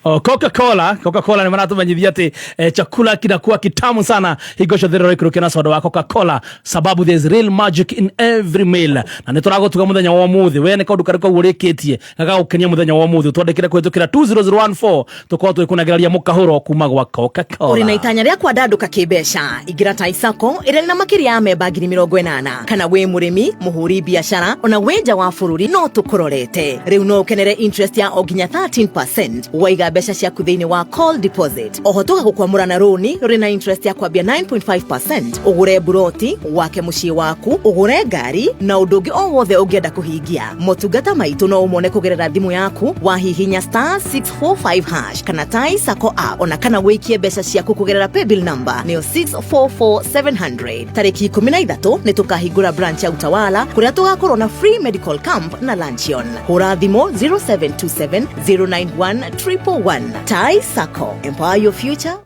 Oh, Coca-Cola, Coca-Cola nĩ maratumenyithia atĩ chakula kinakuwa kitamu sana hingo ciothe rĩrĩa ũraikũrũkia na soda wa Coca-Cola, sababu there's real magic in every meal. Na nĩ tũragũtuga mũthenya wa ũmũthĩ, we nĩ kaũndũ karĩkũ ũrĩkĩtie gagagũkenia mũthenya wa ũmũthĩ? Twandĩkĩre kũhĩtũkĩra 20014, tũkorwo twĩkũnengereria mũkahũro kuma gwa Coca-Cola. Ũrĩ na itanya rĩa kwandandũka kĩmbeca? Ingĩra Tai Sacco ĩrĩa ĩrĩ na makĩria ya memba 80,000. Kana wĩ mũrĩmi, mũhũri biacara, ona wĩ nja wa bũrũri, no tũkũrorete. Rĩu no ũkenere interest ya o nginya 13% waiga mbeca ciaku thĩinĩ wa call deposit. Oho tũgagũkwamũra na rũni rũrĩ na interest ya kwambia 9.5%, ũgũre buroti, wake mũciĩ waku, ũgũre ngari na ũndũ ũngĩ o wothe ũngĩenda kũhingia. Motungata maitũ no ũmone kũgerera thimũ yaku wahihinya star 645 hash kana Tai Sacco app, ona kana wĩikie mbeca ciaku kũgerera paybill number nĩyo 644700. Tarĩki 13 nĩ tũkahingũra branch ya Utawala, kũrĩa tũgakorwo na free medical camp na luncheon. Hũra thimũ 0727 091 111. Tai Sacco, empower your future.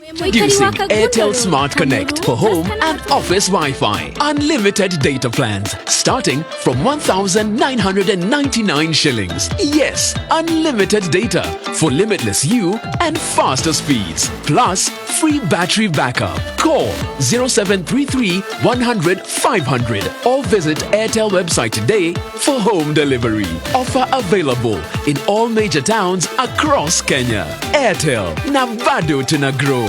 Introducing Airtel Smart Connect for home and office Wi-Fi. Unlimited data plans starting from 1,999 shillings. Yes, unlimited data for limitless you and faster speeds. Plus, free battery backup. Call 0733 100 500 or visit Airtel website today for home delivery. Offer available in all major towns across Kenya. Airtel, na bado tuna grow.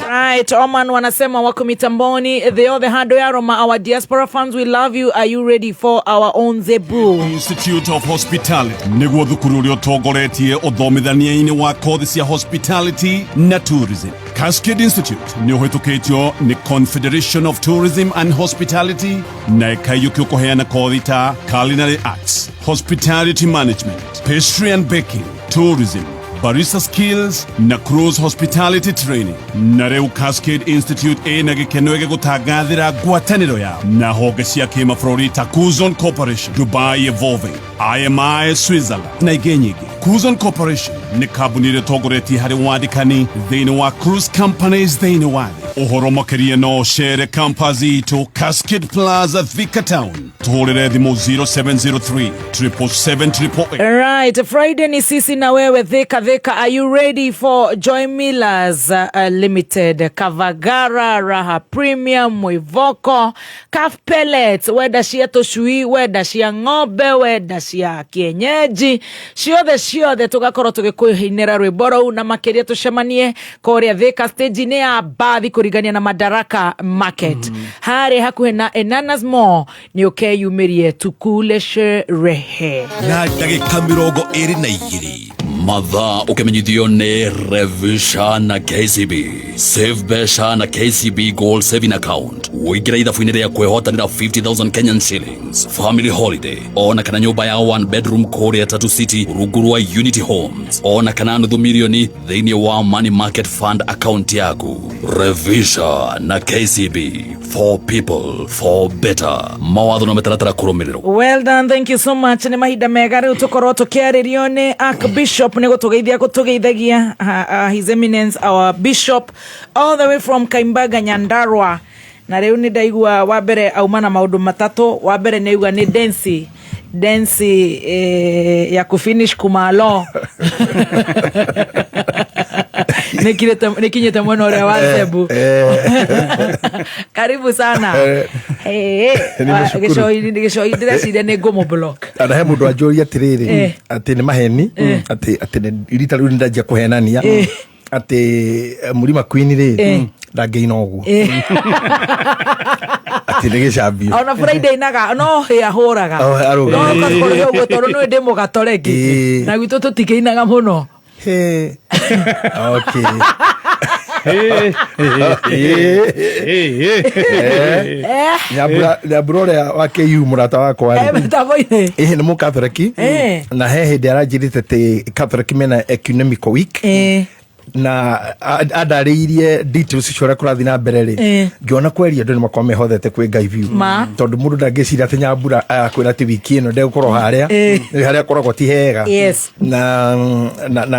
Right, Oman wanasema wako mitamboni. The other hand ya Roma, our diaspora fans, we love you. Are you ready for our own zebu? Institute of Hospitality nĩguo thukuru ũrĩa ũtongoretie ũthomithania-inĩ wa kothi cia hospitality na tourism. Cascade Institute nĩ ũhĩtũkĩtio nĩ Confederation of Tourism and Hospitality na ĩkaiyũkio kũheana kothi ta culinary arts, hospitality management, pastry and baking, tourism, barista skills na cruise hospitality training. Na rĩu Cascade Institute ĩna gĩkeno gĩgũtangathĩra ngwatanĩro yao na honge cia kĩmabũrũri ta Kuzon Corporation, Dubai Evolving, IMI Switzerland na ingĩ nyingĩ. Kuzon Corporation nĩ kambuni ĩrĩa ĩtongoretie harĩ wandĩkani thĩinĩ wa cruise companies thĩinĩ wa thĩ. Ũhoro makĩria no ũcere campus itũ Cascade Plaza, Thika Town. Tũhũrĩre thimũ 0703 777 Right, Friday ni sisi na wewe Thika Thika. Are you ready for Joy Millers Limited, Kavagara, Raha Premium, Mwivoko, Calf Pellets, wenda cia tũcui, wenda cia ng'ombe, wenda cia kienyeji, ciothe ciothe tugakorwo tũgĩkũinĩra rwĩmbo rũu na makĩria tũcemanie kũrĩa Thika stage-inĩ ya mbathi kũringania na Madaraka Market harĩa hakuhĩ na Enanas Mall. Nĩ ũkeyumĩrie tukule sherehe. Na ndagĩka 22. Mathaa ũkĩmenyithio nĩ Revisha na KCB. Save mbeca na KCB Gold Saving Account. Ũingĩra ithabu-inĩ rĩa kwĩhotanĩra 50,000 Kenyan shillings, family holiday, ona kana nyũmba ya one bedroom kũrĩa Tatu City rungu rwa Unity Homes, ona kana nuthu milioni thĩinĩ wa Money Market Fund account yaku. Revisha na KCB, for people, for better. Mawatho na mĩtaratara kũrũmĩrĩrwo. Well done, thank you so much. Nĩ mahinda mega rĩu tũkorwo tũkĩarĩrio nĩ Archbishop nĩ gũtũgeithia gũtũgeithagia His Eminence our Bishop all the way from Kaimbaga, Nyandarua. Na rĩu nĩ ndaigua wa mbere auma na maũndũ matatũ. Wa mbere nĩ auga nĩ densi densi ya kufinish kumalo nĩkinyĩte mwena ũrĩa wa Cebu. Karibu sana. Hey, hey. Nimeshukuru. Gĩcohi ndĩreciria nĩ ngũmũ block. Ana he mũndũ anjũria atĩrĩrĩ atĩ nĩ maheni atĩ rita rĩu nĩndanjia kũhenania atĩ Mũrima Queen rĩ ndangĩina ũguo atĩ nĩ gĩcambio. Ona Friday inaga no hĩ ahũraga. Oh, arũgaga. No ũgakorwo ũguo tondũ nĩ ndĩ mũgatoreki na gwitũ tũtikĩinaga mũno. Okay. Nyambura ũrĩa wa KU mũrata wakwa rĩ. Mĩtambo-inĩ. Ĩhĩ nĩ mũkatholeki na he hĩndĩ aranjĩrĩte atĩ Catholic mena ecumenical week na andarĩirie details cia ũrĩa kũrathiĩ na mbere rĩ, ngĩona kweria andũ nĩ makorwo mehothete kwĩ Ngai biũ tondũ mũndũ ndangĩciria atĩ Nyambura akwĩra atĩ wiki ĩno ndegũkorwo harĩa harĩa akoragwo ti hega na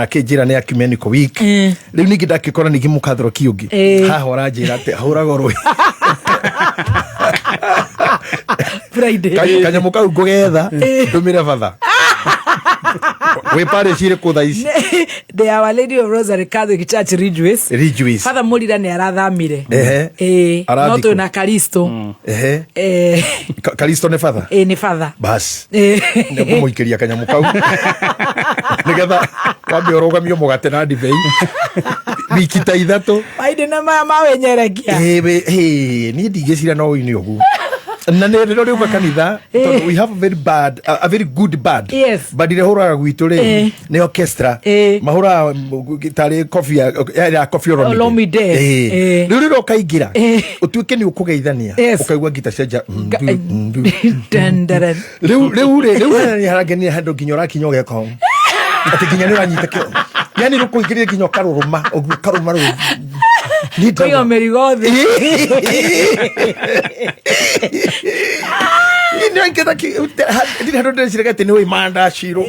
akĩnjĩra nĩ ecumenical week. Rĩu ningĩ ndakĩkora ningĩ mũkathoroki ũngĩ haha ũranjĩra atĩ ahũraga rũĩ Friday. Kanyamũ kau ngũgetha ndũmĩre batha wĩ parish ĩrĩkũ thaa ici? The Our Lady of Rosary Catholic Church, Ridgeways. Ridgeways. Father Murira nĩ arathamire. Arathiĩ No kũ? twĩna Karisto. Karisto nĩ batha? Ĩ, nĩ batha. Bas nĩ ngũmũikĩria kanyamũ kau nĩgetha wambe ũrũgamio mũgate na ndibei wiki ta 3. Maindĩ na maya mawenyerekia. Niĩ ndingĩciria no ũine ũguo na nĩ rĩrĩa rĩuga kanitha tondũ we have a very bad a very good band. Band ĩrĩa hũraga gwitũ rĩ nĩ orchestra mahũraga tarĩ kobi ya Koffi Olomide. Olomide. Rĩu rĩrĩa ũkaingĩra ũtuĩke nĩ ũkũgeithania ũkaigua ngita cia nja ndu, ndu. Dun, dun, dun. Rĩu rĩu rĩ rĩu harĩa harangenia handũ nginya ũrakinya ũgeka ũũ atĩ nginya nĩ ũranyita kĩo yani rũkũingĩrire nginya ũkarũrũma ũguo ũkarũma rũu. Niĩ ndauga- Kũiga mĩrigo thĩ. Nĩ Ndirĩ handũ ndĩreciraga atĩ nĩ ũĩ Shiro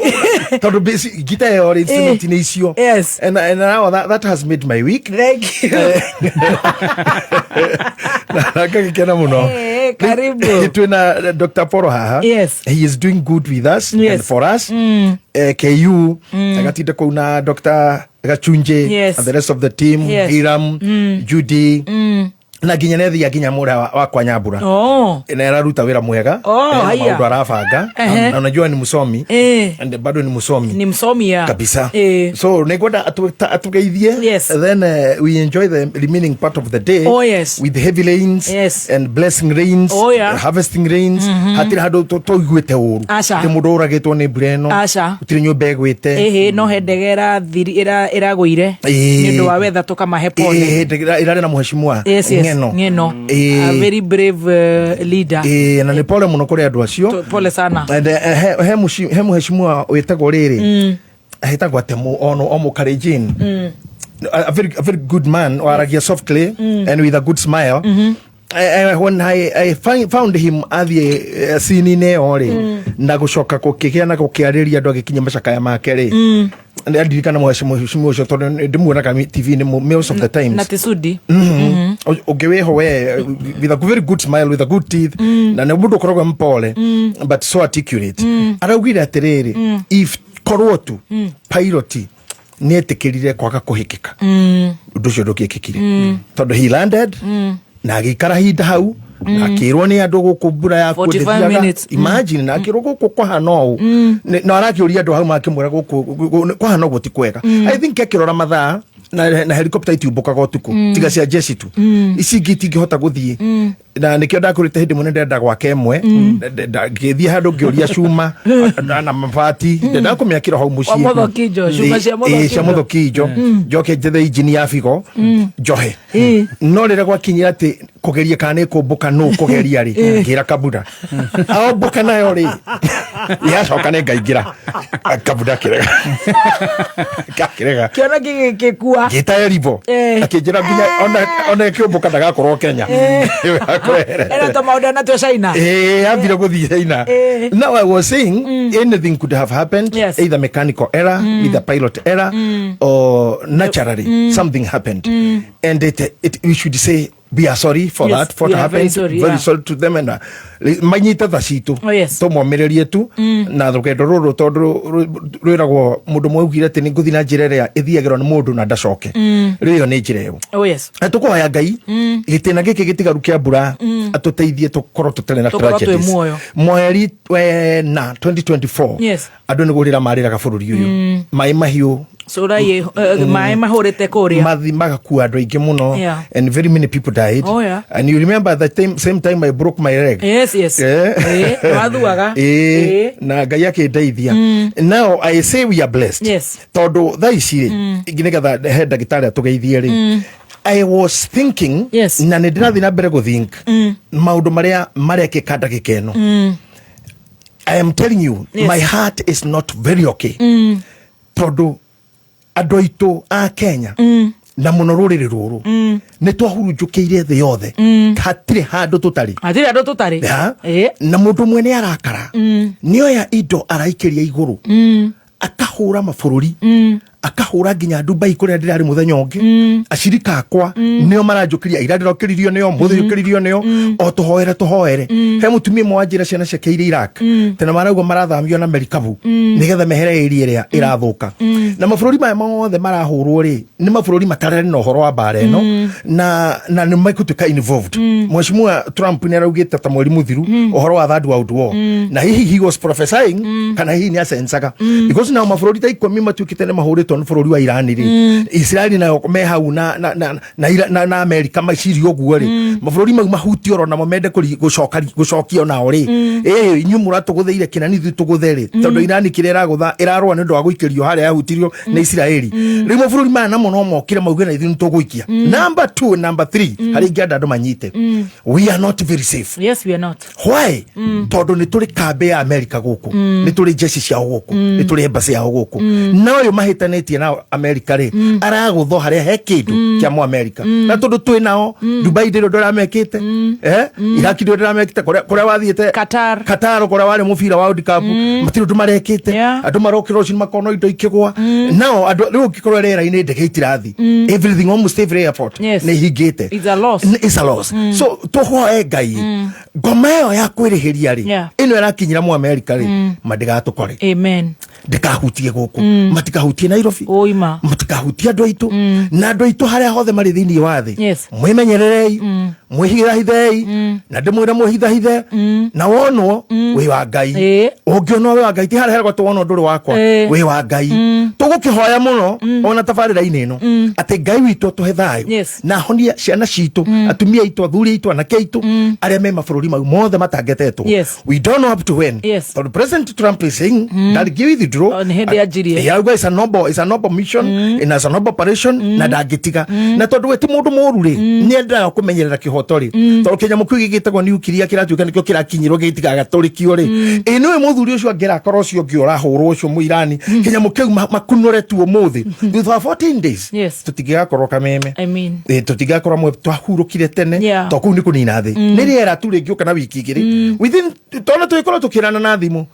tondũ ngita ĩyo rĩ, instrument nĩ icio. Yes. And now that has made my week. Thank you. Na ngagĩkena mũno. Eh, karibu. Twĩna Dr. Poro haha. Yes. He is doing good with us Yes. and for us. KU agatinda kũu na Dr. Gachunje Yes. and the rest of the team. Yes. Hiram, Judy, na nginya nethia nginya mũrĩa wa kwa Nyambura. Oh. Na araruta wĩra mwega. Oh, Na haya. maũndũ arabanga. Ehe. Na unajua ni msomi. And bado ni msomi. Ni msomi ya. Kabisa. Eh. So nĩngwenda atugeithie. Yes. Then we enjoy the remaining part of the day. Oh, yes. With heavy rains. Yes. And blessing rains. Oh, yeah. Harvesting rains. Hatirĩ handũ tũiguĩte ũru. Aca. Hatirĩ mũndũ ũragĩtwo nĩ mbura ĩno. Aca. Gũtirĩ nyũmba ĩgwĩte. Ĩhĩ, no he ndege ĩragũire Ĩĩ. nĩ ũndũ wa wetha tũkamahe pole. Ĩĩ, ndege ĩrarĩ na mũheshimiwa Yes. Ng'eno. Ng'eno. Ĩĩ. A very brave leader. Ĩĩ, na nĩ pole mũno kũrĩ andũ acio. Pole sana. And, he mũheshimiwa wĩtagwo rĩrĩ, etagwo atĩ ono o mũkarenjin, a very good man waragia softly and with a good smile. When I found him athiĩ scene-inĩ ĩyo rĩ, na gũcoka gũkĩgĩa na gũkĩarĩria andũ agĩkinya macakaya make rĩ, ndirikana mũheshimiwa ũcio tondũ ndĩmuonaga TV-inĩ most of the times. Na Tisudi. Ũngĩ wĩho we with a very good smile, with a good teeth, na nĩ mũndũ ũkoragwo mpole but so articulate. Araugire atĩrĩrĩ, if korwo tu pilot nĩ etĩkĩrire kwaga kũhĩkĩka, ũndũ ũcio ndũngĩĩkĩkire, tondũ he landed na agĩikara hinda hau na akĩrwo nĩ andũ gũkũ mbura yakuo 45 ndĩthiaga. minutes. Imagine, na akĩrwo gũkũ kwahana ũũ. Na arakĩũria andũ hau makĩmwĩra gũkũ kwahana ũguo ti kwega. I think akĩrora mathaa na helicopter itiumbũkaga ũtukũ, tiga cia jeshi tu, ici ingĩ itingĩhota gũthiĩ, na nĩkĩo ndakũrĩte hĩndĩ ĩmwe nĩ ndĩrenda gwaka ĩmwe. Ngĩthiĩ handũ ngĩũria cuma na mabati, ndendaga kũmĩakĩra hau mũciĩ. Wa Mũthokinjo, cuma cia Ĩ, cia Mũthokinjo. Mũthokinjo, njoke njethe injini ya bigo njohe, no rĩrĩa gwakinyire atĩ kũgeria kana nĩ kũmbũka nũ kũgeria rĩ, ngĩra Kabura aombũka nayo rĩ, yacoka nĩ ngaingĩra. Kabura akĩrega, akĩrega. Kĩona gĩgĩkua. Ngĩta Eribo, akĩnjĩra nginya ona ĩkĩũmbũka ndagakorwo Kenya. Ĩno to maũndũ anatuo China. Ambire gũthiĩ China. Now I was saying anything could have happened, either mechanical error, either pilot error, or naturally something happened, and it we should say we are sorry for Yes, that, for we what are very happened. sorry, Very yeah. sorry to them, and manyite tha citũ. Oh, yes. Tũmomĩrĩrie tu na rũgendo rũrũ tondũ rwĩragwo mũndũ mwe augire atĩ nĩ ngũthiĩ na njĩra ĩrĩa ĩthiagĩrwo nĩ mũndũ na ndacoke. Rĩu ĩyo nĩ njĩra ĩyo. Oh, yes. Na tũkũhoya Ngai gĩtĩna gĩkĩ gĩtigaru kĩa mbura atũteithie tũkorwo tũtarĩ na Tũkorwo twĩ tragedies. muoyo. Mweri wena 2024, andũ nĩ kũrĩra marĩraga bũrũri ũyũ, maĩ mahiũ. Cũra maĩ mahũrĩte kũrĩa. Mathi magakua andũ aingĩ mũno, and very many people died. Oh, yeah. And you remember the time, same time I broke my leg. Yes. Wathuaga. Na Ngai akĩndeithia. Now I say we are blessed, tondũ thaa ici rĩ, nĩgetha he ndagĩtarĩ atũgeithie rĩ, I was thinking, na nĩ ndĩrathiĩ na mbere gũthink maũndũ marĩa marekĩka ndagĩka ĩno. I am telling you, my heart is not very okay, tondũ andũ aitũ a Kenya, na mũno rũrĩrĩ rũrũ, nĩ twahurunjũkĩire thĩ yothe, hatirĩ handũ tũtarĩ. Hatirĩ handũ tũtarĩ. Ha? Na mũndũ ũmwe nĩ arakara, nĩoya indo araikĩria igũrũ, akahũra mabũrũri, akahũra nginya Dubai kũrĩa ndĩrarĩ mũthenya ũngĩ. Acirika akwa nĩo maranjũkĩria, ira ndĩrokĩririo nĩo, mũthĩ njũkĩririo nĩo, o tũhoere tũhoere. He mũtumia ũmwe wanjĩra ciana ciake irĩ Iraq tena marauga marathamio na merikabu nĩgetha mehere area ĩrĩa ĩrathũka. Na mabũrũri maya mothe marahũrwo rĩ, nĩ mabũrũri matararĩ na ũhoro wa mbara ĩno, na nĩ megũtuĩka involved. Mheshimiwa Trump nĩ araugĩte ta mweri mũthiru ũhoro wa Third World War, na hihi he was prophesying kana hihi nĩ acencaga, because nao mabũrũri ta 10 matuĩkĩte nĩ mahũrĩtwo nĩ bũrũri wa Iran rĩ, Israeli nayo me hau na America macirie ũguo rĩ, mabũrũri mau mahutio oro namo mende gũcoka gũcokia nao rĩ, ĩ inyuĩ mũratũgũthĩire kĩna nĩ ithuĩ tũgũthe rĩ, tondũ Iran kĩrĩa ĩragũtha ĩrarũa nĩ ũndũ wa gũikĩrio harĩa yahutirio nĩ Israeli. Rĩu mabũrũri maya namo no mokire mauge na ithuĩ nĩ tũgũikia. Number two, number three, harĩa ingĩenda andũ manyite, we are not very safe. Yes, we are not. Why? Tondũ nĩ tũrĩ kambĩ ya America gũkũ, nĩ tũrĩ jeshi ciao gũkũ, nĩ tũrĩ embassy yao. gũkũ na ũyũ mahĩtanĩtie nao Amerika rĩ aragũthwo harĩa he kĩndũ kĩa mũ Amerika na tondũ twĩ nao Dubai ndĩrĩ ũndũ ũramekĩte Iraki ndĩrĩ ũndũ ũramekĩte kũrĩa wathiĩte Qatar Qatar kũrĩa warĩ mũbira wa World Cup matirĩ ũndũ marekĩte andũ marokĩra rũcinĩ makona indo ikĩgwa nao andũ rĩu ũngĩkorwo rĩera-inĩ ndege itirathi everything almost every airport nĩ ihingĩte. It's a loss. It's a loss. So tũhoe Ngai ngoma ĩyo ya kwĩrĩhĩria rĩ ĩno ĩrakinyĩra mu Amerika rĩ mandigatũkore. Amen. Ndĩkahutie gũkũ, matikahutie Nairobi, Ũima. matikahutie andũ aitũ na andũ aitũ harĩa hothe marĩ thĩinĩ wa thĩ. Mwĩmenyererei, mwĩhithahithei, na ndĩmwĩra mwĩhithahithe na wonwo wĩ wa Ngai. Ũngĩonwo wĩ wa Ngai ti harĩa heragwo atĩ wonwo ndũrĩ wakwa wĩ wa Ngai. Tũgũkĩhoya mũno ona tabarĩra-inĩ ĩno atĩ Ngai witũ atũhe thayũ na ahonie ciana citũ, atumia aitũ, athuri aitũ, anake aitũ arĩa me mabũrũri mau mothe matangetetwo. We don't know up to when. Tondũ President Trump is saying ndangĩ withdraw. Oh, nĩ hĩndĩ anjirie. Yeah, it's a noble mission and it's a noble operation na ndangĩtiga na tondũ we ti mũndũ mũru rĩ nĩ endaga kũmenyerera kĩhoto rĩ tondũ kĩnyamũ kĩu gĩgĩtagwo nuclear kĩratuĩka nĩkĩo kĩrakinyĩrwo gĩtigagatũrĩkio rĩ ĩ nĩwe mũthuri ũcio angĩrakora ũcio ũngĩ ũrahũrwo ũcio mũirani kĩnyamũ kĩu makunũre tu ũmũthĩ thutha wa 14 days tũtingĩgakorwo kameme. I mean. Tũtingĩgakorwo amwe twahurũkire tene to kũu nĩ kũnina thĩ nĩ rĩera tu rĩngĩũka na wiki 2 within tona tũgĩkorwo tũkĩrana na thimũ.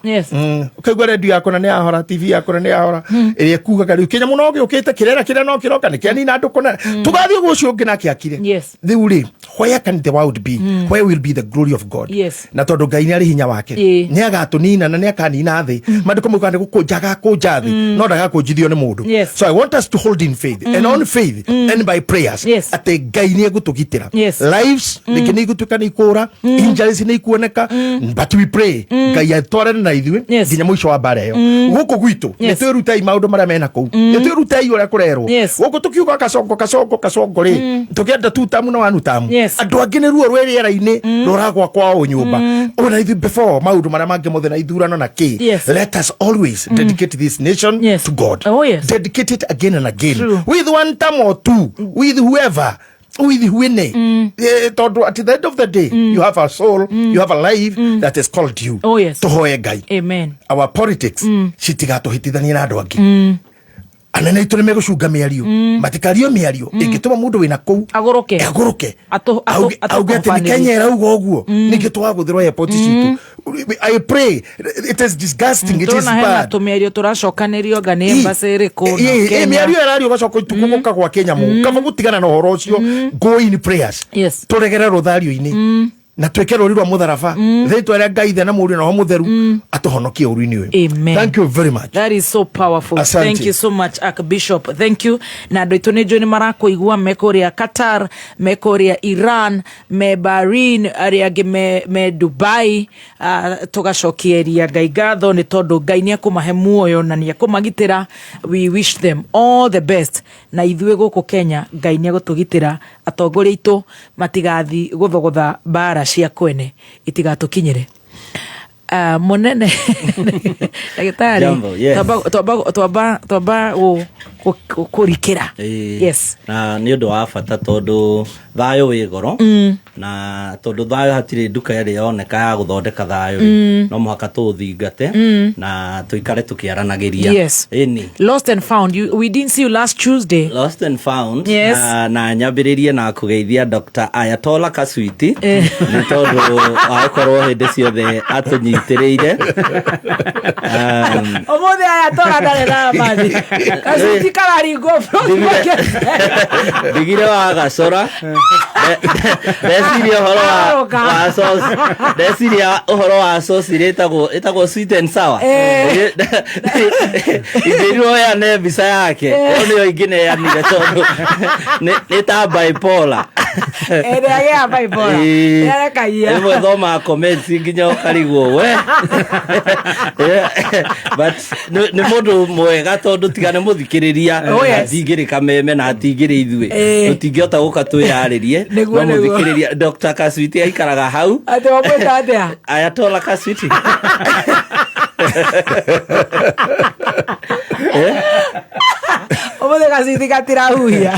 Ũkaigua redio yakwa na nĩ yahora, TV yakwa na nĩ yahora ĩrĩa ĩkugaga rĩu kĩnyamũ no gĩũkĩte kĩrera kĩrĩa no kĩroka nĩ kĩanina andũ kũna tũgathiĩ ũguo ũcio ũngĩ nake akire. Rĩu rĩ, where can the world be? Where will be the glory of God? Na tondũ Ngai nĩ arĩ hinya wake nĩ agatũnina na nĩ akanina thĩ. Maandĩko maugaga nĩ gũkũnja agakũnja thĩ no ndagakũnjithio nĩ mũndũ. So I want us to hold in faith and on faith and by prayers atĩ Ngai nĩ egũtũgitĩra. Lives rĩngĩ nĩ igũtuĩka nĩ ikũra, injuries nĩ ikuoneka, but we pray Ngai atwarane na ithuĩ nginya mũico wa mbara ĩyo. Gũkũ gwitũ nĩ twĩrutei maũndũ marĩa mena kũu, nĩ twĩrutei ũrĩa kũrerwo gũkũ tũkiuga kacongo kacongo kacongo rĩ tũkĩenda tu tamu na wanu tamu. Andũ angĩ nĩ ruo rwĩ rĩera-inĩ rũragwa kwao nyũmba ona ithuĩ before maũndũ marĩa mangĩ mothe na ithurano na kĩ. Let us always dedicate this nation to God. Oh, yes. Dedicate it again and again. True. With one term or two, with whoever, with wene. Tondũ at the end of the day you have a soul, you have a life that is called you. Oh, yes. Tũhoe Ngai. Amen. Our politics citigatũhĩtithanie na andũ angĩ. Anene aitũ nĩ megũcunga mĩario, matikario mĩario ĩngĩtũma mũndũ wĩna kũu agũrũke agũrũke auge atĩ nĩ Kenya ĩrauga ũguo ningĩ twagũthĩrwo airport citũ. I pray. It is disgusting, it is Tũrona hena bad. tũmĩario tũracokanĩrio anga nĩ embassy ĩrĩkũ na Kenya. Mĩario ĩrario gacoka itukũ gũka gwa kĩnyamũ kaba gũtigana na ũhoro ũcio. Go in prayers. Tũregere rũthario-inĩ na twĩke rũri rwa mũtharaba rĩtwa rĩa Ngai Ithe na Mũriũ na Roho Mũtheru atũhonokie ũru-inĩ ũyũ. Amen. Thank you very much. That is so powerful. Asante. Thank you so much, Archbishop. Thank you. Na andũ aitũ nĩ njũĩ nĩ marakũigua me kũrĩa Qatar, me kũrĩa Iran, me Bahrain, arĩa angĩ me Dubai. Tũgacokieria Ngai ngatho nĩ tondũ Ngai nĩ ekũmahe muoyo na nĩ ekũmagitĩra. We wish them all the best. Na ithuĩ gũkũ Kenya, Ngai nĩ egũtũgitĩra, atongoria aitũ matigathi gũthogotha mbara cia kwene itigatũkinyĩre. Mũnene ndagĩtarĩ. Jambo, yes. Twamba kũrikĩra. Yes. Na nĩ ũndũ wa bata tondũ thayũ wĩ goro na tondũ thayũ hatirĩ nduka ĩrĩa yoneka ya gũthondeka thayũ rĩ, no mũhaka tũũthingate na tũikare tũkĩaranagĩria. Ĩni. Lost and found. We didn't see you last Tuesday. Lost and found. Yes. Na nyambĩrĩrie na kũgeithia Dr. Ayatola Kaswiti nĩ tondũ wa gũkorwo hĩndĩ ciothe atũnyitĩrĩire. Ũmũthĩ Ayatola ndarĩ na mathi. Kaswiti kararingwo. Ndigire wa gacora ndeciria ũhoro wa Arũka. wa sauce, ndeciria ũhoro wa sauce ĩrĩa ĩtagwo sweet and sour. Ingĩrirwo heane mbica yake ĩyo nĩyo ingĩneanire tondũ nĩ ta bipolar. Ĩrĩa gĩa bipolar. Ĩĩ. Ĩrekagia. Rĩmwe thomaga comments nginya ũkarigwo we. But nĩ mũndũ mwega tondũ tiga nĩ mũthikĩrĩria Oh, yes. atingĩrĩ kameme na atingĩrĩ ithuĩ tũtingĩhota gũka twĩyarĩrie Nĩguo, no nĩguo. mũthikĩrĩria Dr. Kaswiti aikaraga hau. Atĩ wamwĩta atĩa? Ayatola Kaswiti. Ũmũthĩ Umuthi gacithi gatirahuhia.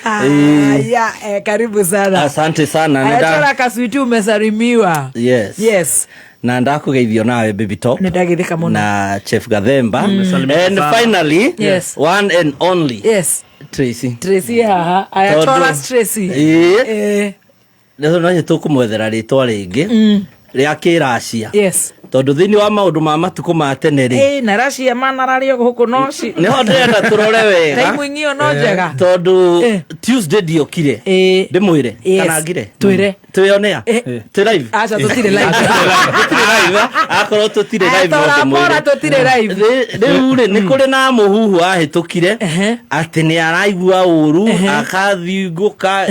Aya, karibu sana. Asante sana. Nenda Ayatola kaswiti umesalimiwa. Yes. Yes. Na ndakugeithio nawe baby top. Nindagithika muno. Na Chef Gathemba. And Sana. finally, Yes. one and only. Yes. Tracy. Tracy haha. Ayatola Tondũ- Tracy. Ĩĩ. Eh. Rĩu no tũkũmwethera rĩtwa rĩngĩ rĩa kĩracia. Yes. Tondũ thĩinĩ wa maũndũ ma matukũ ma tene rĩ, Eh, na racia manarario gũkũ no ci. nĩho ndĩrenda tũrore wega. Taimu ing'io no njega. Tondũ Tuesday ndiokire. Ndĩmwĩre Yes. kana ngire. Twĩre. Twĩonea. Twĩ live. Aca tũtirĩ live. Tũtirĩ live. Akorwo tũtirĩ live no Ayatola ndĩmwĩre. Apollo tũtirĩ live. Rĩu rĩ, nĩ kũrĩ na mũhuhu wahĩtũkire atĩ nĩ araigua ũru akathingũka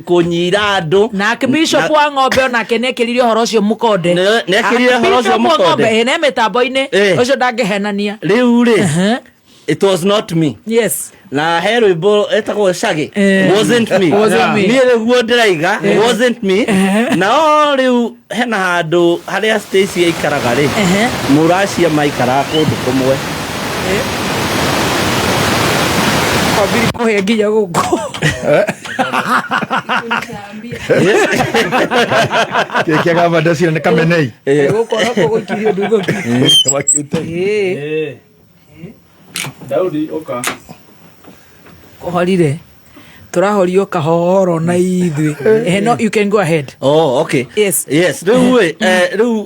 kũnyira andũ. Na Archbishop wa ng'ombe onake nĩekĩrire ũhoro ũcio mũkonde. Nĩekĩrire ũhoro ũcio Archbishop wa mũkonde? ng'ombe, ĩ, ne mĩtambo-inĩ Eh. ũcio ndangĩhenania. Rĩu rĩ, it was not me. Yes. Na he rwĩmbo etagwo Shaggy. Eh. Wasn't me. Wasn't me. Niĩ nĩguo ndĩraiga wasn't me. Nao rĩu hena handũ harĩa Stacy aikaraga rĩ, mũracia maikaraga kũndũ kũmwe. Kwambiri kũhĩa nginya gũkũ. Kĩrĩa gava ndeciria nĩ kamenei. Gũkũ onako gũikirio nduthũki. Makĩte. Ĩĩ. Daudi oka. Kũhorire. Tũrahorio kahoro na ithuĩ. Eh, no, you can go ahead. Oh, okay. Yes. Yes, rĩu ĩ, rĩu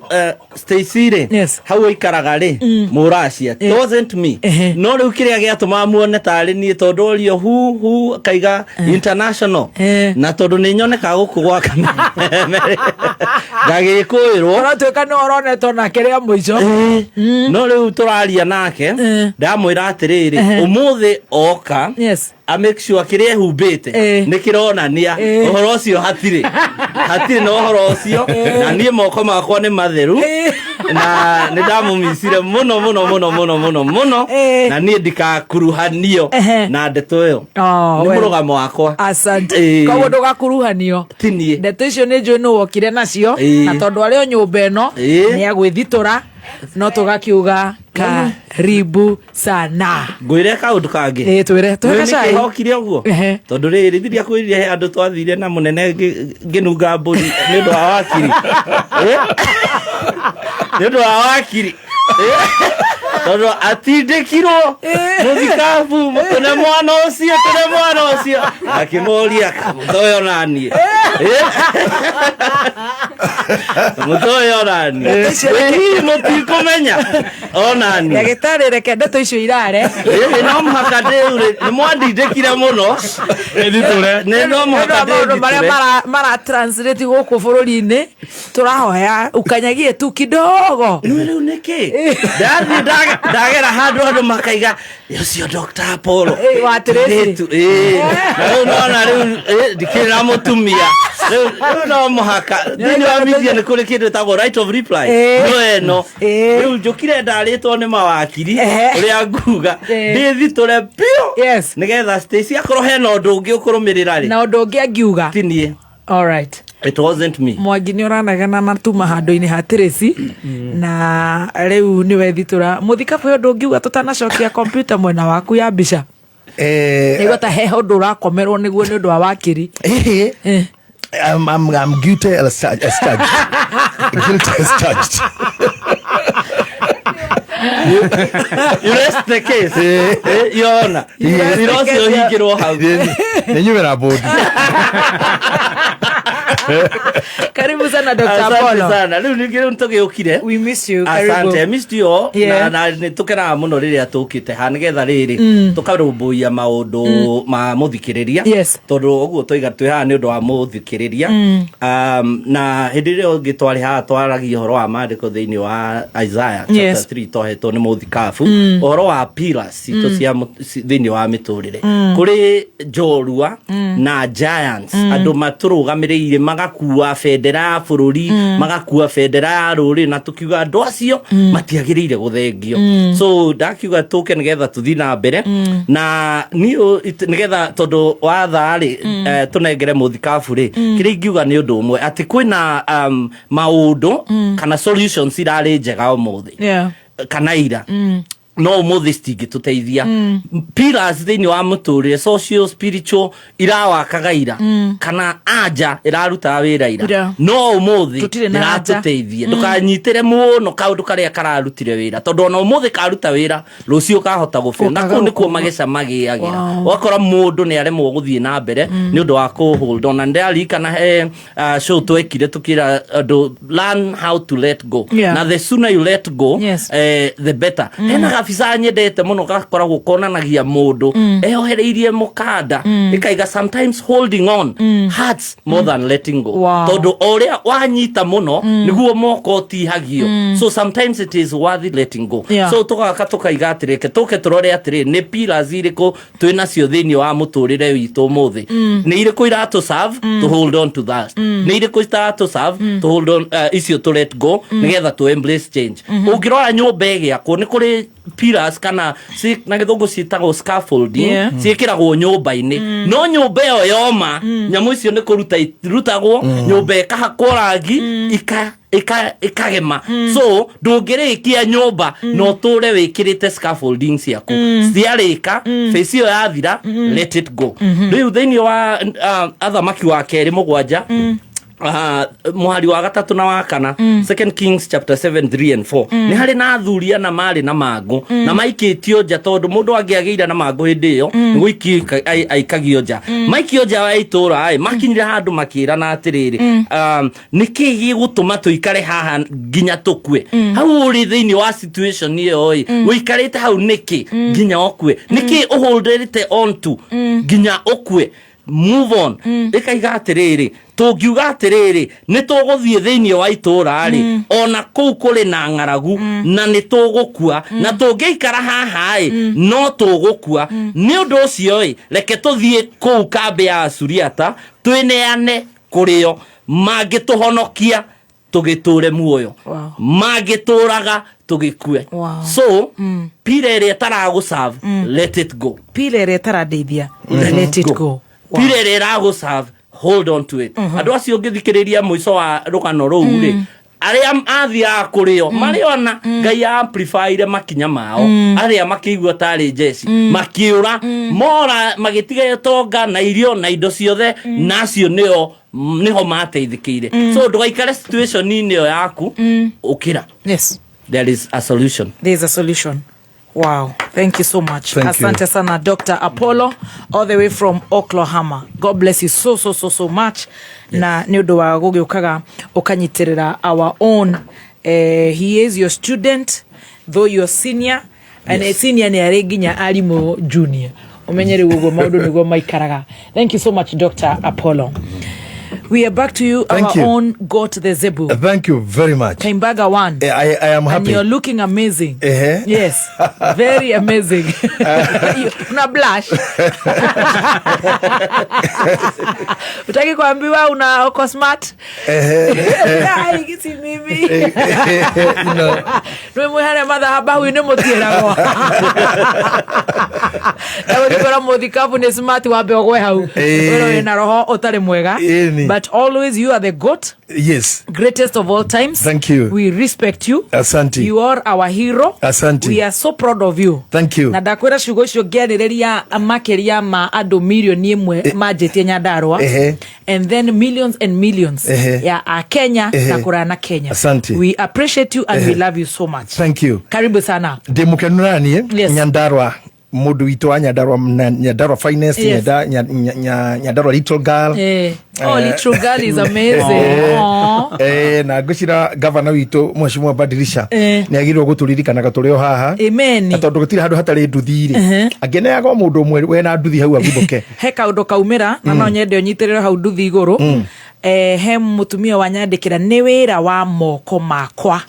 Stacy rĩ, hau aikaraga rĩ, mũracia. It wasn't me. No rĩu kĩrĩa gĩatũmaga muone tarĩ niĩ tondũ orio hu hu akaiga international. Na tondũ nĩ nyonekaga gũkũ gwa Kameme. Ngagĩkũĩrwo. Ũratuĩka nĩ ũronetwo nake rĩa mũico. No rĩu tũraria nake, ndamwĩra atĩrĩrĩ, ũmũthĩ oka, Yes. a make sure kĩrĩa ehumbĩte nĩ kĩronania ũhoro ũcio hatirĩ hatirĩ na ũhoro ũcio, na niĩ moko makwa nĩ matheru na nĩ ndamũmicire mũno mũno mũno mũno mũno mũno, na niĩ ndikakuruhanio na ndeto ĩyo. Oh, Nĩ well. mũrũgamo wakwa. Asante. Ĩĩ. Koguo ndũgakuruhanio. Ti niĩ. Ndeto icio nĩ njũĩ nũ wokire nacio. Ĩĩ. Na tondũ arĩ o nyũmba ĩno nĩ agwĩthitũra, no tũgakiuga karibu sana. Ngwĩre kaũndũ kangĩ. Ĩĩ, twĩre. Tũhe Nĩ gacai. nĩkĩ hokire ũguo? Tondũ rĩrĩ thiria kwĩrire he andũ twathire na mũnene ngĩnunga mbũri nĩ ũndũ wa wakiri. Nĩ ũndũ wa wakiri. Tondũ atindĩkirwo mũthikabu tũne mwana ũcio, tũne mwana ũcio, akĩmũria mũtoyo naniĩ, mũtoyo naniĩ, hihi mũtikũmenya onaniĩ. Ndagĩtarĩ, reke ndeto icio irare. Ĩĩ, no mũhaka ndĩu nĩ mwandindĩkire mũno. Nĩ no mũhaka Nĩ ũndũ wa maũndũ marĩa ndĩthitũre. mara translate gũkũ bũrũri-inĩ, tũrahoya ukanyagie tu kidogo. Rĩu nĩkĩ ndathiĩ ndagera handũ andũ makaiga ũcio Dr. Apollo. Ĩĩ, wa Tracy. Ĩĩ, ĩĩ. Na rĩu nona rĩu, ndikĩrĩ na mũtumia rĩu no mũhaka thĩinĩ wa media nĩ kũrĩ kĩndũ ĩtagwo right of reply. No ĩno rĩu njũkire ndarĩtwo nĩ mawakiri ũrĩa nguga ndĩthitũre biũ nĩgetha Stacy akorwo hena ũndũ ũngĩ ũkũrũmĩrĩra rĩ. Na ũndũ ũngĩ angiuga ti niĩ. All right. It wasn't me. Mwangi nĩ ũranegena na tuma handũ-inĩ ha Tracy, na rĩu nĩwe thitũra mũthikabu. Ũyũ ũndũ ũngiuga tũtanacokia kompiuta mwena waku ya mbica, nĩguo ta he ũndũ ũrakomerwo nĩguo nĩ ũndũ wa wakiri. I'm guilty as charged. Guilty as charged. You rest the case. Your Honor. Wĩra ũcio ũhingĩrwo hau. Nĩ nyumĩra mbũndi. Karibu sana Dr. Asante Apollo. sana. Rĩu ningĩ rĩu nĩtũgĩũkire. We miss you. Karibu. Asante. I missed you all. Yeah. Na nĩ tũkenaga mũno rĩrĩa tũkĩte haha nĩgetha rĩrĩ tũkarũmbũiya maũndũ ma mũthikĩrĩria. Yes. Tondũ ũguo twaiga twĩ haha nĩ ũndũ wa mũthikĩrĩria. Na hĩndĩ ĩrĩa ũngĩ twarĩ haha twaragia ũhoro wa maandĩko thĩinĩ wa Isaiah chapter 3 twahetwo nĩ mũthikabu ũhoro wa pillars citũ cia thĩinĩ wa mĩtũrĩre. Kũrĩ njorua na giants, andũ matũrũgamĩrĩire magakua bendera ya bũrũri, magakua bendera ya rũrĩrĩ, na tũkiuga andũ acio matiagĩrĩire gũthengio. So ndakiuga tũke nĩgetha tũthiĩ na mbere na niĩ nĩgetha tondũ wa thaa rĩ, tũnengere mũthikabu rĩ, kĩrĩa ingiuga nĩ ũndũ ũmwe atĩ kwĩna maũndũ kana solutions irarĩ njega ũmũthĩ kana ira. No ũmũthĩ citingĩtũteithia. Pillars thĩinĩ wa mũtũrĩre, social, spiritual, irawakaga ira, kana anja ĩrarutaga wĩra ira. Ira. No ũmũthĩ Tũtirĩ na anja. ndĩratũteithia. Ndũkanyitĩre mũno kaũndũ karĩa kararutire wĩra, tondũ ona ũmũthĩ karuta wĩra, rũciũ kahota gũbĩa na Gũkaga kũu nĩkuo gũkorwo. mageca magĩagĩra. Wow. Ũgakora mũndũ nĩ aremwo gũthiĩ na mbere nĩ ũndũ wa kũ hold on. Na ndĩraririkana he show twekire tukira andũ learn how to let go. Na the sooner you let go, the better. Hena gabica nyendete mũno gakoragwo konanagia mũndũ eyohereirie mũkanda, ĩkaiga sometimes holding on hurts more than letting go. Tondũ o ũrĩa wanyita mũno, nĩguo moko ũtihagio. So sometimes it is worth letting go. So tũgaka tũkaiga atĩrĩ, tũke tũrore atĩrĩ, nĩ pillars irĩkũ twĩ nacio thĩinĩ wa mũtũrĩre witũ ũmũthĩ? Nĩ irĩkũ iratũ serve to hold on to that? Nĩ irĩkũ itaratũ serve to hold on, icio to let go, nĩgetha to embrace change? Ũngĩrora nyũmba ĩgĩakwo, nĩ kũrĩ pillars kana na gĩthũngũ ciĩtagwo scaffolding, ciĩkĩragwo nyũmba-inĩ. No nyũmba ĩyo yoma, nyamũ icio nĩ kũruta irutagwo, nyũmba ĩkahakwo rangi, ĩkagema. So ndũngĩrĩkia nyũmba na ũtũre wĩkĩrĩte scaffolding ciaku. Ciarĩka, phase ĩyo yathira, let it go. Rĩu thĩinĩ wa Athamaki wa Kerĩ 7, mũhari wa 3 na wa 4, Second Kings chapter 7, 3 and 4, nĩ harĩ na athuri ana marĩ na mangũ na maikĩtio nja, tondũ mũndũ angĩagĩire na mangũ hĩndĩ ĩyo nĩ gũikio aikagio nja. Maikio nja wa itũũra ĩ, makinyire handũ makĩrana atĩrĩrĩ, nĩ kĩ gĩgũtũma tũikare haha nginya tũkue? Hau ũrĩ thĩinĩ wa situation ĩyo ĩ, ũikarĩte hau nĩkĩ nginya ũkue? Nĩkĩ ũholdete on to nginya ũkue? Move on. Ĩkaiga atĩrĩrĩ, tũngiuga atĩrĩrĩ, nĩ tũgũthiĩ thĩinĩ wa itũũra rĩ, ona kũu kũrĩ na ng'aragu na nĩ tũgũkua, na tũngĩikara haha ĩ, no tũgũkua. Nĩ ũndũ ũcio ĩ, reke tũthiĩ kũu kambĩ ya Asuriata, twĩneane kũrĩo, mangĩtũhonokia tũgĩtũre muoyo, mangĩtũraga tũgĩkue. So pillar ĩrĩa ĩtaragũserve, let it go. Pillar ĩrĩa ĩtarandeithia, let it go. Wow. Pillar ĩrĩa ĩragũserve, hold on to it. Andũ acio ũngĩthikĩrĩria mũico wa rũgano rũu rĩ, arĩa athiaga kũrĩo marĩ ona Ngai amplifyire makinya mao, arĩa makĩigua tarĩ njeci makĩũra, mora magĩtiga tonga na irio na indo ciothe, na acio nĩo nĩho mateithĩkĩire. So ndũgaikare situation-inĩ ĩyo yaku, ũkĩra. There is a solution. There is a solution. Wow, thank you so much. Thank you. Asante sana, Dr. Apollo, all the way from Oklahoma. God bless you so, so, so, so much. Na nĩ ũndũ wa gũgĩũkaga ũkanyitirĩra our own. He is your student, though you're senior. And senior nĩ arĩ nginya arimũ junior. Ũmenye rĩu ũguo maũndũ nĩguo maikaraga. Thank you so much, Dr. Apollo. We are back to you, Thank our you. own Got the Zebu. Thank you very much. Kaimbaga one. I am And happy. you're looking amazing. Yes, very amazing. Una blush. Utaki kuambiwa una uko smart? Ai, si mimi. No. Nĩ mwĩhare mathahaba huyu nĩ mũtiĩragwo. Na gũthiĩ mũthikabu nĩ smart, wambe ũgwe hau. Wĩra wĩna roho ũtarĩ mwega. Ĩni. But always you are the goat. Greatest of all times. Thank you. We respect you. Asante. You are our hero. Asante. We are so proud of you. Thank you. Na ndakwĩra ciugo icio ngĩarĩrĩria makĩria ma andũ 1 million manjĩtie Nyandarua, and then millions and millions ya a Kenya na kũraya na Kenya. Asante. We appreciate you and we love you so much. Thank you. Karibu sana. Ndĩ mũkenu naniĩ. Yes. Nyandarua, mũndũ witũ wa Nyandarua na Nyandarua finest. Nyandarua little girl. Oh, little girl is amazing. Aw. Na ngwĩcira gavana witũ Mheshimiwa Badilisha nĩ agĩrĩirwo gũtũririkanaga tũrĩ o haha. Amen. Na tondũ gũtirĩ handũ hatarĩ nduthi rĩ, angĩneaga o mũndũ ũmwe wena nduthi hau aguthũke. He kaũndũ kaumĩra na no nyende ũnyitĩrĩre hau nduthi igũrũ. He mũtumia wanyandĩkĩra, nĩ wĩra wa moko makwa,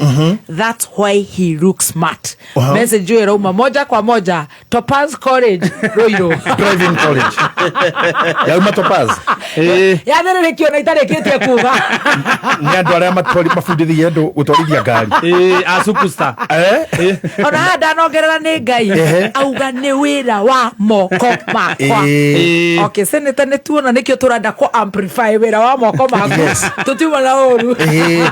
that's why he looks smart. Message ĩyo ĩrauma moja kwa moja Topaz College, Ruiru. Driving college yauma Topaz. Yathĩrĩrĩkio na itarĩkĩtie kuga. Nĩ andũ arĩa mabundithagia andũ gũtwarithia ngari. A superstar. Ona haha ndanongerera nĩ Ngai. Auga nĩ wĩra wa moko makwa. Okay, senator, nĩ tuona nĩkĩo tũrenda kũ amplify wĩra wa moko moko maku. Yes. Tũtiuma na ũru. Ĩĩ,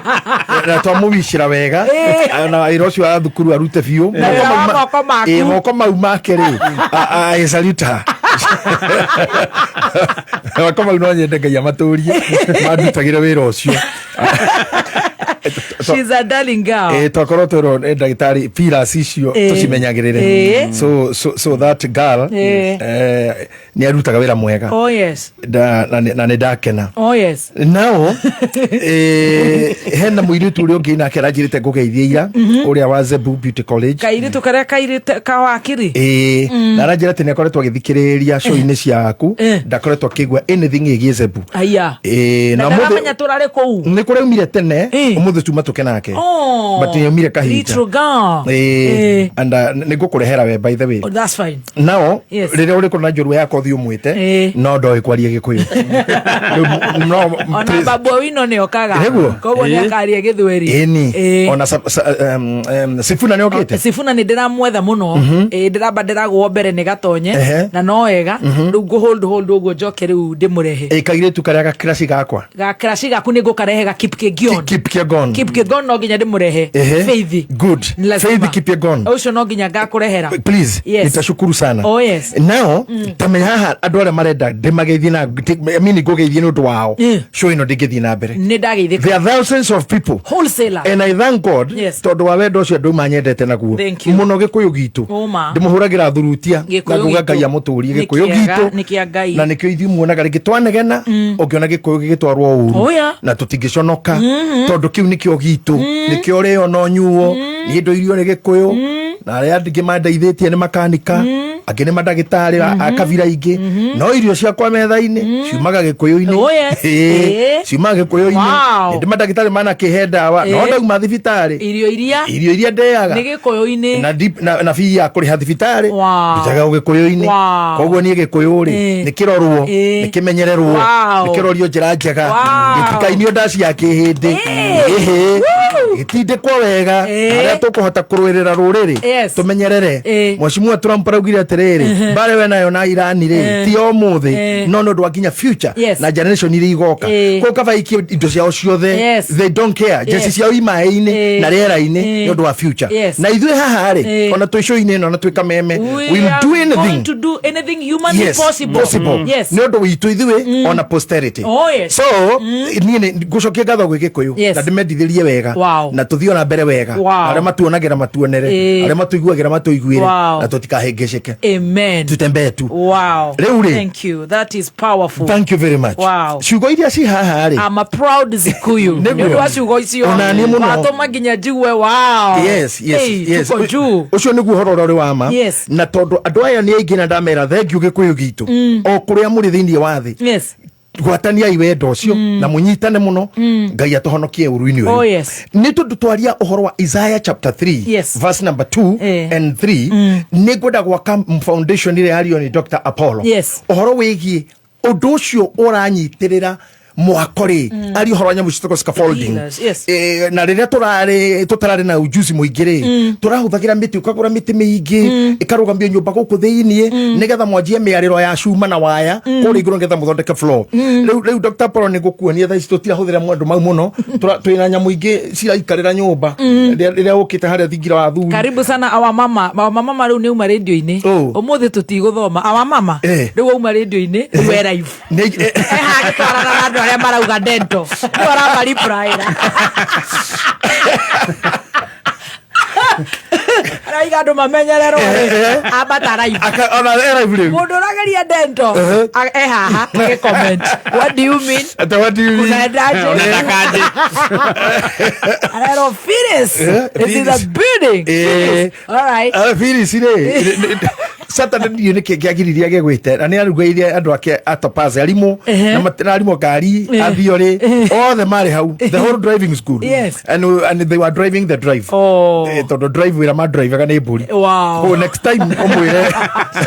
na twamũwicĩra wega. Ĩĩ. Na wĩra ũcio wa thukuru arute biũ. Na wĩra wa moko maku. Ĩĩ, moko mau make rĩ, I salute her. Moko mau no nyende Ngai amatũrie mandutagĩre wĩra ũcio. She's a darling girl. Ĩĩ, twakorwo twerwo nĩ ndagĩtarĩ pillars icio tũcimenyagĩrĩre. So that girl nĩ arutaga wĩra mwega. Oh yes. Na nĩ ndakena. Oh yes. Nao hena mũirĩtu ũrĩa ũngĩ nake aranjĩrĩte ngũgeithie ira, ũrĩa wa Zebu Beauty College. Kairĩtu karĩa kairĩtu kawakiri. Ĩĩ, na aranjĩra atĩ nĩ akoretwo agĩthikĩrĩria show-inĩ ciaku, ndakoretwo akĩigua anything ĩgiĩ Zebu. Aya. Ĩĩ, na na ũmũthĩ ndaramenya tũrarĩ kũu. Nĩ kũraumire tene, ũmũthĩ tuma tũke nake. Oh, But nĩ aumire kahinda. Little girl. Ĩĩ, and nĩ ngũkũrehera we, by the way. Oh, that's fine. Nao rĩrĩa ũrĩ na njorua yakwa ũthiĩ ũmwĩte, no ndoĩ kwaria Gĩkũyũ. Rĩu, no Ona please. Babu Owino nĩ okaga. Nĩguo? Koguo nĩ akaria Gĩthweri. Ĩni. Ona Sifuna nĩ okĩte. Sifuna nĩ ndĩramwetha mũno. Ĩĩ, ndĩramba ndĩragwo mbere nĩ gatonye. Na no wega rĩu ngũ hold hold ũguo njoke rĩu ndĩmũrehe. Ĩ kairĩtu karĩa gakiraci gakwa. Gakiraci gaku nĩ ngũkarehe ga Kipkegon. Kipkegon. Kipkegon no nginya ndĩmũrehe. Faith. Good. Lazima. Faith Kipyegon. Ũcio no nginya ngakũrehera. Please. Yes. Nitashukuru sana. Oh yes. Nao tamenya haha andũ arĩa marenda ndĩmageithie na I mean ngũgeithie nĩ ũndũ wao, show ĩno ndĩngĩthiĩ na mbere. Nĩ ndageithĩka. There are thousands of people. Wholesaler. And I thank God tondũ wa wendo ũcio andũ manyendete naguo. Thank you. Mũno Gĩkũyũ gitũ. Ũma. Ndĩmũhũragĩra thurutia na Gĩkũyũ nguga gitũ. Ngai amũtũrie. Nĩ Gĩkũyũ kĩega, gitũ. nĩ kĩa Ngai. Na nĩkĩo ithuĩ muonaga rĩngĩ twanegena, ũngĩona Gĩkũyũ gĩgĩtwarwo ũru Oh, yeah. na tũtingĩconoka, tondũ kĩu nĩkĩo gitũ, nĩkĩo rĩo no nyuo. Niĩ ndũirio nĩ Gĩkũyũ, na arĩa angĩ mandeithĩtie nĩ makanika, angĩ nĩ mandagĩtarĩ a kabira ingĩ, no irio ciakwa metha-inĩ ciumaga Gĩkũyũ-inĩ. Oh, yes. Ĩĩ, ciumaga Gĩkũyũ-inĩ. Nĩ mandagĩtarĩ manakĩhe ndawa, no ndauma thibitarĩ Irio iria irio iria ndeaga nĩ Gĩkũyũ-inĩ. Na na bii ya kũrĩha thibitarĩ ndutaga Ũgĩkũyũ-inĩ. Koguo niĩ Gĩkũyũ rĩ, nĩ kĩrorwo, nĩ kĩmenyererwo, nĩ kĩrorio njĩra njega. Gĩtikainio ndaci ya kĩhĩndĩ, ĩhĩ, gĩtindĩkwo wega harĩa tũkũhota kũrũĩrĩra rũrĩrĩ. Tũmenyerere. Mheshimiwa Trump araugire atĩrĩrĩ, mbara we nayo na Irani rĩ, ti o ũmũthĩ, no nĩ ũndũ wa nginya future na generation iria igoka. Koguo kaba ikie indo ciao ciothe. They don't care, jeshi ciao i maĩ-inĩ na rĩera-inĩ nĩ ũndũ wa future. Na ithuĩ haha rĩ, ona twĩ show-inĩ ĩno na twĩ kameme, We we'll are do going anything to do anything humanly possible. Possible. Nĩ ũndũ witũ ithuĩ ona posterity. Oh, yes. So niĩ nĩ ngũcokia ngatho gwĩ Gĩkũyũ na ndĩmendithĩrie wega na tũthiĩ ona mbere wega. Arĩa matuonagĩra matuonere, arĩa matũiguagĩra matũiguĩre, na tũtikahĩngĩcĩke. Amen. Tutembee tu. Rĩu rĩ. Thank you. That is powerful. Thank you very much. Ciugo iria ci haha rĩ, I'm a proud Zikuyu. Nĩguo. Nĩ ũndũ wa ciugo icio. Ona niĩ mũno. Watũma nginya njigue wow. Yes. Hey, tuko juu. Ũcio nĩguo ũhoro ũrĩa ũrĩ wa ma. Na tondũ andũ aya nĩ aingĩ na ndamera thengiũ Gĩkũyũ gitũ, o kũrĩa mũrĩ thĩinĩ wa thĩ, gwataniai wendo ũcio na mũnyitane mũno. Ngai atũhonokie ũru-inĩ ũyũ. Oh, yes. Nĩ tondũ twaria ũhoro wa Isaiah chapter 3 verse number 2 and 3, nĩ ngwenda gwaka foundation ĩrĩa yario nĩ Dr. Apollo, ũhoro wĩgiĩ ũndũ ũcio ũranyitĩrĩra mwako rĩ, ari ũhoro wa nyamũ citagwo scaffolding. Pillars, yes. Na rĩrĩa tũrarĩ tũtararĩ na ujuzi mũingĩ rĩ, tũrahũthagĩra mĩtĩ, ũkagũra mĩtĩ mĩingĩ ĩkarũgamio nyũmba gũkũ thĩiniĩ nĩgetha mwanjie mĩarĩro ya cuma na waya kũrĩa igũrũ nĩgetha mũthondeke floor. Rĩu Dr. Apollo nĩ ngũkuonia thaa ici tũtirahũthĩra maũndũ mau mũno. Twĩna nyamũ ingĩ ciraikarĩra nyũmba rĩrĩa ũkĩte harĩa thingira wa thuri. Karibu sana awa mama. Awa mama rĩu nĩ uma radio-inĩ. Ũmũthĩ tũtigũthoma. Awa mama. Rĩu auma radio-inĩ, rĩu e live. Ehagĩtwarana na andũ arĩa marauga dento. Rĩu arama-reply-ra. Araiga andũ mamenyererwo rĩ, ambata live. Ona e live rĩu. Mũndũ ũrageria dento e haha agĩ comment. What do you mean? Ata what do you mean? Unaendaje? Unatakaje? Arerwo Phyllis is in the Phyllis. building. Phyllis. All right. Phyllis rĩ, Saturday ndiũ nĩkĩ kĩagiririe agĩgwĩte na nĩ arugĩire andũ ake a Topaz arimũ na arimũ ngari athiorĩ othe marĩ hau, the whole driving school. And they were driving the drive. Tondũ drive wĩra ma drivaga nĩ mbũri. Oh, next time ũmwĩre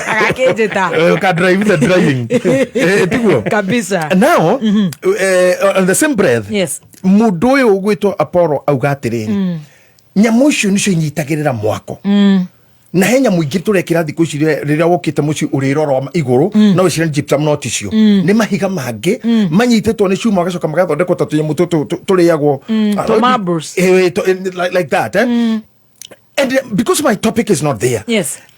Agakĩnjĩta. Ka drive the driving. Tiguo? Kabisa. Now, on the same breath, mũndũ ũyũ ũgwĩtwo Apollo auga atĩrĩrĩ, nyamũ icio nĩcio inyitagĩrĩra mwako. Na he nyamũ ingĩ tũrekĩra thikũ ici rĩrĩa wokĩte mũciĩ ũrĩrora igũrũ no wĩcire nĩ gypsum, no ticio, nĩ mahiga mangĩ manyitĩtwo nĩ cuma, magacoka magathondekwo ta tũnyamũ tũtũ tũrĩagwo. To marbles. Like that, eh? And because my topic is not there,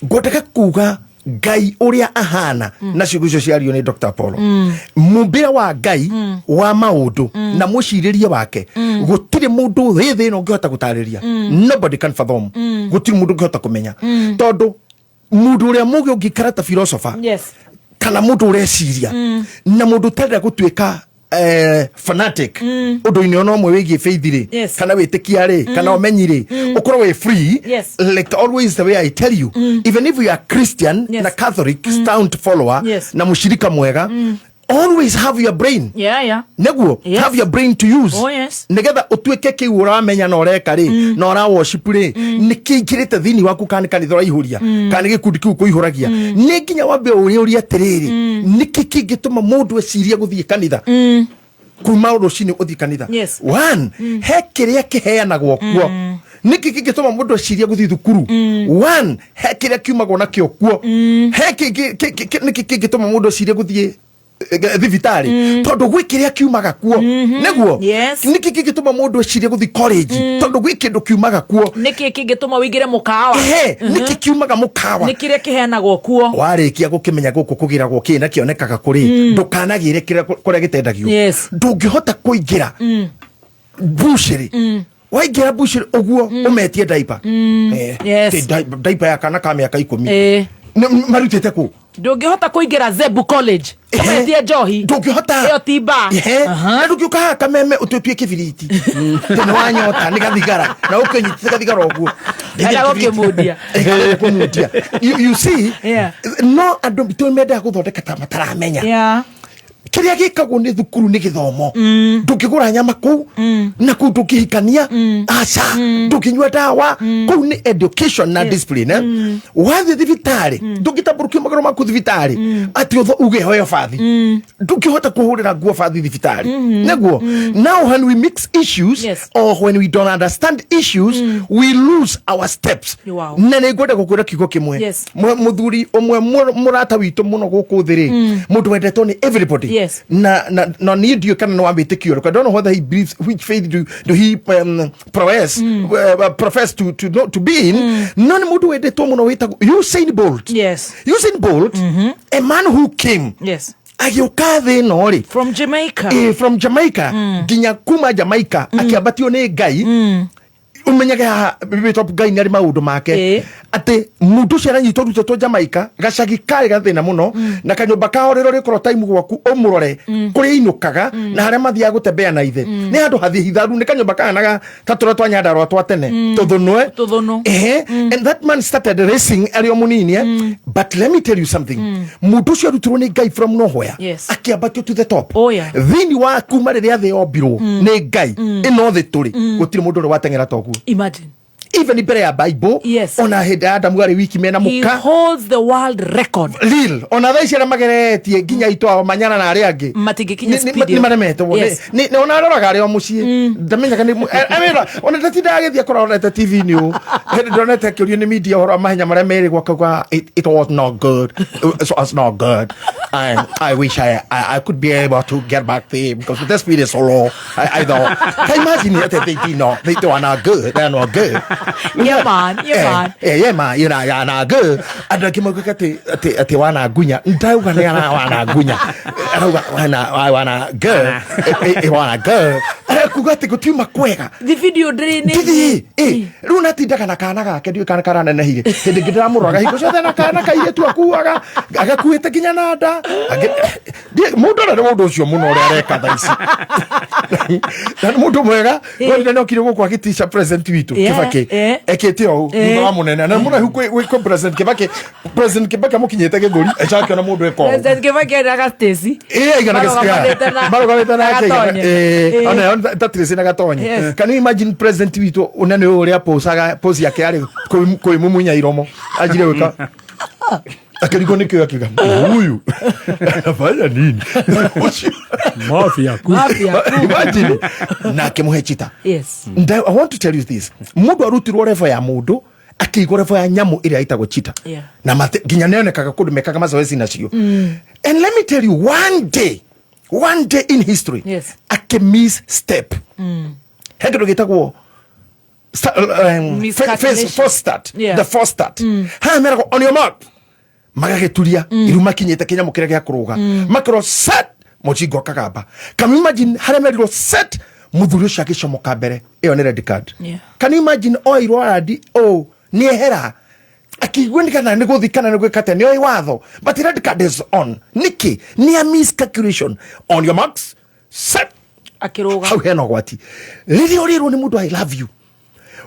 ngwendaga kuga Ngai ũrĩa ahana na ciugo icio ciario nĩ Dr. Apollo, mũmbĩre wa Ngai wa maũndũ na mũcirĩrie wake, gũtirĩ mũndũ thĩ thĩ ĩno ũngĩhota gũtarĩria. Nobody can fathom. Gũtirĩ mũndũ ũngĩhota kũmenya, tondũ mũndũ ũrĩa mũgĩ ũngĩikara ta philosopher kana mũndũ ũreciria na mũndũ ũtarenda gũtuĩka fanatic ũndũ-inĩ ona ũmwe wĩgiĩ faith rĩ, kana wĩtĩkia rĩ, kana ũmenyi rĩ, ũkorwo wĩ free. Like always, the way I tell you, even if you are Christian na Catholic staunch follower na mũcirika mwega, always have your brain. Nĩguo have your brain to use, Oh, yes. nĩgetha ũtuĩke kĩu ũramenya na ũreka rĩ na ũra worship rĩ, nĩ kĩingĩrĩte thĩinĩ waku, kana nĩ kanitha ũraihũria, kana nĩ gĩkundi kĩu kũihũragia. Nĩ nginya wambe ũrĩũrie atĩrĩrĩ, nĩkĩ kĩngĩtũma mũndũ ecirie gũthiĩ kanitha, kuma rũcinĩ ũthiĩ kanitha? One, he kĩrĩa kĩheanagwo kuo. Nĩkĩ kĩngĩtũma mũndũ ecirie gũthiĩ thukuru? One, he kĩrĩa kiumagwo nakĩo kuo. He nĩkĩ kĩngĩtũma mũndũ ecirie gũthiĩ thibitarĩ? Tondũ gwĩ kĩrĩa kiumaga kuo. Nĩguo nĩkĩ kĩngĩtũma mũndũ ecirie gũthiĩ college? Tondũ gwĩ kĩndũ kiumaga kuo. Nĩkĩ kĩngĩtũma ũingĩre mũkawa? Ehe, nĩkĩ kiumaga mũkawa? Nĩ kĩrĩa kĩheanagwo kuo. Warĩkia gũkĩmenya gũkũ kũgĩragwo kĩ na kĩonekaga kũrĩ, ndũkanagĩre kĩrĩa kũrĩa gĩtendagio. Ndũngĩhota kũingĩra bucĩrĩ, waingĩra bucĩrĩ ũguo ũmetie diaper. Diaper ya kana ka mĩaka 10 marutĩte kũ? Ndũngĩhota kũingĩra Zebu College ũmetie njohi. Ndũngĩhota. Ĩyo ti bar. Na ndũngĩũka haha Kameme ũtũtue kĩbiriti tĩ nĩ wanyota nĩ gathigara na ũkĩnyitĩte gathigara ũguo. Enda gũkĩmundia. Kũmundia. You see, no andũ tũ mendaga gũthondeka ta mataramenya kĩrĩa gĩkagwo nĩ thukuru nĩ gĩthomo. Ndũngĩgũra nyama kũu na kũu, ndũngĩhikania, aca, ndũngĩnyua ndawa kũu, nĩ education na discipline, eh? Wathiĩ thibitarĩ, ndũngĩtambũrũkia magũrũ maku thibitarĩ atĩ ũtho uge hoyo bathi. Ndũngĩhota kũhũrĩra nguo bathi thibitarĩ. Nĩguo now when we mix issues or when we don't understand issues, we lose our steps. Na nĩ ngwenda gũkwĩra kiugo kĩmwe. Mũthuri ũmwe mũrata witũ mũno gũkũ thĩ rĩ, mũndũ wendetwo nĩ everybody, na niĩ ndiũĩ kana nĩ wa wĩtĩkio ũrĩkũ. I don't know whether he believes, which faith do he profess to, know, to be in, no nĩ mũndũ wendetwo mũno wĩtagwo Usain Bolt. Usain Bolt, a man who came, agĩũka thĩ ĩno rĩ from Jamaica. From Jamaica, nginya kuma Jamaica akĩambatio nĩ Ngai. Umenyage haha wĩtwo Ngai nĩ arĩ maũndũ make, atĩ mũndũ ũcio aranyitwo rutĩtwo Jamaica, gacagi karĩ gathĩna mũno, na kanyũmba kao rĩrĩa ũrĩkorwo time gwaku ũmũrore kũrĩa ainũkaga na harĩa mathiaga gũtembea na ithe nĩ handũ hathitharu, nĩ kanyũmba kahanaga ta tũrĩa twa Nyandarũa twa tene, tũthũnwe. Tũthũnũ. Ehe, and that man started racing arĩ o mũnini, eh? But let me tell you something, mũndũ ũcio arutirwo nĩ Ngai from nowhere, akĩambatio to the top. Oh, yeah. Thĩinĩ wa kuma rĩrĩa thĩ yombirwo nĩ Ngai, ĩno thĩ tũrĩ, gũtirĩ mũndũ ũrĩ wateng'era ta ũguo. Imagine. Even mbere ya Bible, ona hĩndĩ ya Adamu arĩ wiki mena He mũka. holds the world record. Real, ona thaa ici arĩa mageretie nginya itũ ao Manyara na arĩa angĩ matingĩkinya speed nĩ ĩyo. maremetwo. Ona aroraga arĩ o mũciĩ, ndamenyaga nĩ ona ndatindaga agĩthiĩ akorwo onete TV-inĩ ũũ. Hĩndĩ ndonete akĩũrio nĩ media ũhoro wa mahenya marĩa merĩgwo, akauga it was not good, it was not good. I wish I could be able to get back there because the speed is so low. I thought, can you imagine it? They did not, they are not good, they are not good. Yeah, man, yeah, man. Yeah, man, you know, yeah, not good. Andũ angĩ maugaga atĩ wana ngunya, ndauga nĩ ara wana ngunya, arauga wana good, wana good, arakuga atĩ gũtiuma kwega. The video ndĩrĩ nĩ Ndithiĩ, rĩu natindaga na kana gake, ndiũĩ kana karanenehire. Hĩndĩ ĩngĩ ndĩramũroraga hingo ciothe na kana kairĩtu akuaga, agakuĩte nginya na nda. Mũndũ arĩa nĩ mũndũ ũcio mũno ũrĩa areka thaa ici, na nĩ mũndũ mwega. Nĩ okire gũkũ agĩtica president witũ Kibaki, ekĩte ũũ thutha wa mũnene na mũraihu kwĩ President Kibaki. President Kibaki amũkinyĩte gĩthũri, ecakĩona mũndũ eka ũũ. President Kibaki endaga Stacy. Aigana. Marũgamĩte Marũgamĩte na nake. Gatonye. Ona ta Tracy na Gatonye. Can you imagine president witũ ũnene ũyũ ũrĩa posaga, pose yake yarĩ kwĩmumunya iromo, anjire gwĩka akĩrigwo nĩkĩo, akiuga huyu anafanya nini? Ũcio Mafia ku. Mafia ku. Imagine, na akĩmũhe chita. And I want to tell you this, mũndũ arutirwo level ya mũndũ. Akĩigwo level ya nyamũ ĩrĩa ĩtagwo cheetah. Na nginya nĩonekaga kũndũ mekaga mazoezi nacio. And let me tell you, one day in history, akĩ miss step. He kĩndũ gĩtagwo Miscalculation. First start. The first start haha meragwo, "On your mark," magagĩturia iru makinyĩte kĩnyamũ kĩrĩa gĩa kũrũga, makerwo, "Set," mũcingo akagamba. Can you imagine harĩa merirwo set, mũthuri ũcio agĩcomoka mbere? Ĩyo nĩ red card. Can you imagine oirwo radi o nĩ ehera akĩigua nĩ kana nĩ gũthi kana nĩ gwĩka atĩa, nĩ oĩ watho, but red card is on. Nĩkĩ? Nĩ a miscalculation. "On your marks, set." Akĩrũga. Hau hena ũgwati. Rĩrĩa ũrĩrwo nĩ mũndũ "I love you,"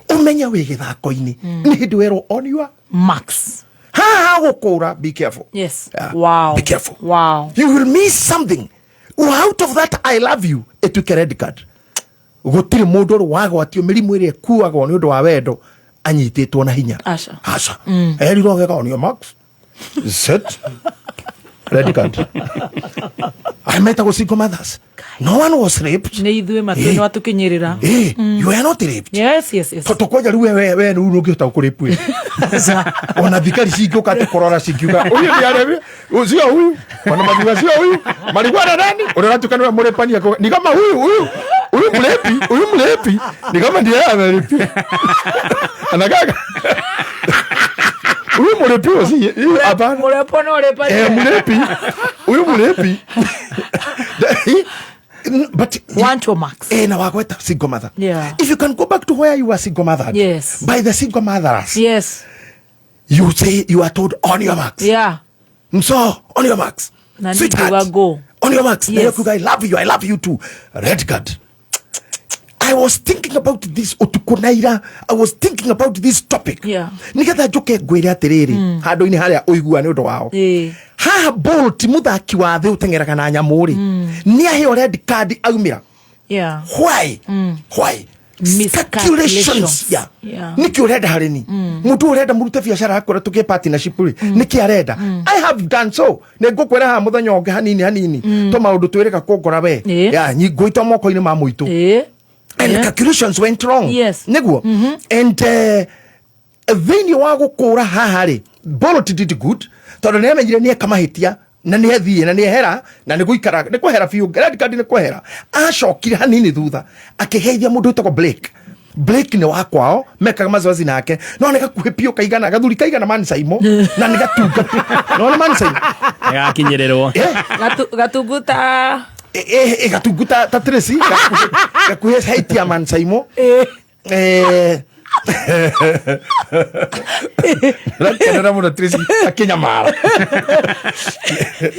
ũmenye wĩ gĩthako-inĩ. Nĩ hĩndĩ werwo "On your marks," haha gũkũra, be careful. Yeah. Be careful. You will miss something out of that "I love you," ĩtuĩke red card. Gũtirĩ mũndũ ũrĩ wagwatio mĩrimũ ĩrĩa ĩkuagwo nĩ ũndũ wa wendo anyitĩtwo na hinya. Aca. Aca. Erirwo wega, "On your marks, set," red card. Aya metagwo single mothers. No one was raped. Nĩ ithuĩ matuĩ nĩ watũkinyĩrĩra. Eh, you are not raped. Yes. Tondũ kwanja rĩu we rĩu ndũngĩhota gũkũrĩpu ona thigari cingĩũka atĩ kũrora cingiuga huyu ni aremi sio huyu, ona mathuga sio huyu marigua na nani ũrĩa ũratuĩka nĩwe mũrĩpani akauga, ni kama huyu huyu huyu mlepi, huyu mlepi ni kama ndiye amelipi anakaga huyu mlepi si hapana. Mũrepo no ũrĩpani. Eh, mlepi huyu mlepi. But Want your marks. Eh, na wagweta single mother. If you can go back to where you were single mothered by the single mothers, you say you are told, "On your marks." Mso, "On your marks." Na "Sweetheart," nĩngiuga go. "On your marks." Yes. "I love you." "I love you too." Red card. I was thinking about this utuku na ira. I was thinking about this topic nigetha njuke ngwire atiriri, handũ-inĩ harĩa ũigua nĩ ũndũ wao. Haha Bolt, mũthaki wa thĩ ũteng'eraga na nyamũ rĩ, nĩ aheo red card aumĩra. Why? Why? Miscalculations. Yeah. Nĩkĩ ũrenda harĩ ni mũndũ ũrenda mũrute biacara akwĩra tũgĩe partnership rĩ, nĩkĩ arenda? I have done so. Nĩ ngũkwĩra haha mũthenya ũngĩ hanini hanini to maũndũ twĩrĩga kũngora we. Yeah, ngũitwo moko-inĩ ma mũitũ and calculations went wrong. Nĩguo. And thĩinĩ wa gũkũra haha rĩ, Bolt did good tondũ nĩ amenyire nĩ eka mahĩtia na nĩ athiĩ na nĩ ehera na nĩ gũikara nĩ kwehera biũ. Red card nĩ kwehera. Acokire hanini thutha akĩgeithia mũndũ wĩtagwo Blake. Blake nĩ wa kwao, mekaga mazoezi nake, no nĩ gakuhĩ biũ kaigana gathuri kaigana Man Saimo na nĩ gatunga no nĩ Man Saimo. Gakinyĩrĩrwo. Gatunguta. Gatungu ta Tracy, gakuhĩ height ya Man Saimo. Rakenera mũno Tracy akĩnyamara.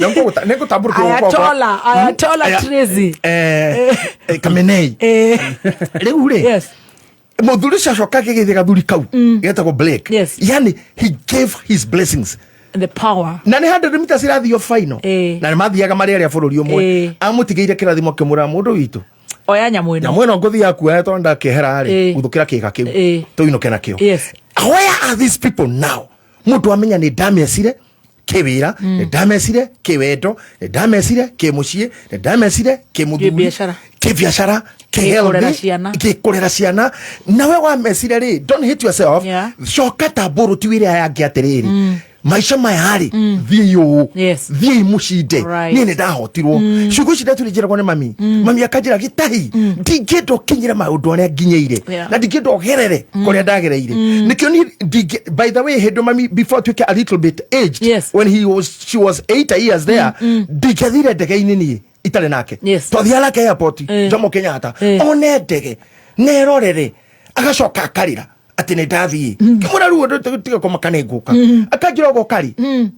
Nĩngũtambũrũkia guoko gwakwa. Ayatola, Ayatola. Tracy. Kamenei rĩu rĩ, mũthuri ũcio acoka akĩgeithia gathuri kau getagwo Blake. Yani he gave his blessings. The power. Na nĩ 100 meters irathio final na nĩ mathiaga marĩ arĩa bũrũri ũmwe. Amũtigĩire kĩrathimo akĩmwĩra, "Mũndũ witũ, oya nyamũ ĩno." Nyamũ ĩno ngũthi yakuoya tondũ ndakĩehera rĩ, guthũkĩra kĩga kĩu tũinũke nakĩo. Where are these people now? Mũndũ amenya nĩ ndamecire kĩwĩra, nĩ ndamecire kĩwendo, nĩ ndamecire kĩmũciĩ, nĩ ndamecire kĩmũthuri, Kĩbiacara. kĩbiacara, Kĩkũrera kĩhealthy, ciana. Gĩkũrera ciana. Nawe wamecire rĩ, don't hate yourself. Coka ta mbũrũ wĩre aya angĩ atĩrĩrĩ, maica maya rĩ, thiĩi ũũ, thiĩi mũcinde. Niĩ nĩ ndahotirwo. Ciugo ici ndatũrĩ njĩragwo nĩ mami. Mami akanjĩra, "Gĩtahi, ndingĩenda ũkinyĩre maũndũ arĩa nginyĩire na ndingĩenda ũgerere kũrĩa ndagereire." Nĩkĩo niĩ by the way, hĩndĩ mami before tuĩke a little bit aged, when he was she was 8 years there, ndingĩathire ndege-inĩ niĩ itarĩ nake. Twathiaga nake airport Jomo Kenyatta, one ndege nerorere, agacoka akarĩra atĩ nĩ ndathiĩ. Ngĩmwĩra, "Rĩu ũndũ tiga kũmaka, nĩ ngũka." Akanjĩra, "Ũgoka rĩ?"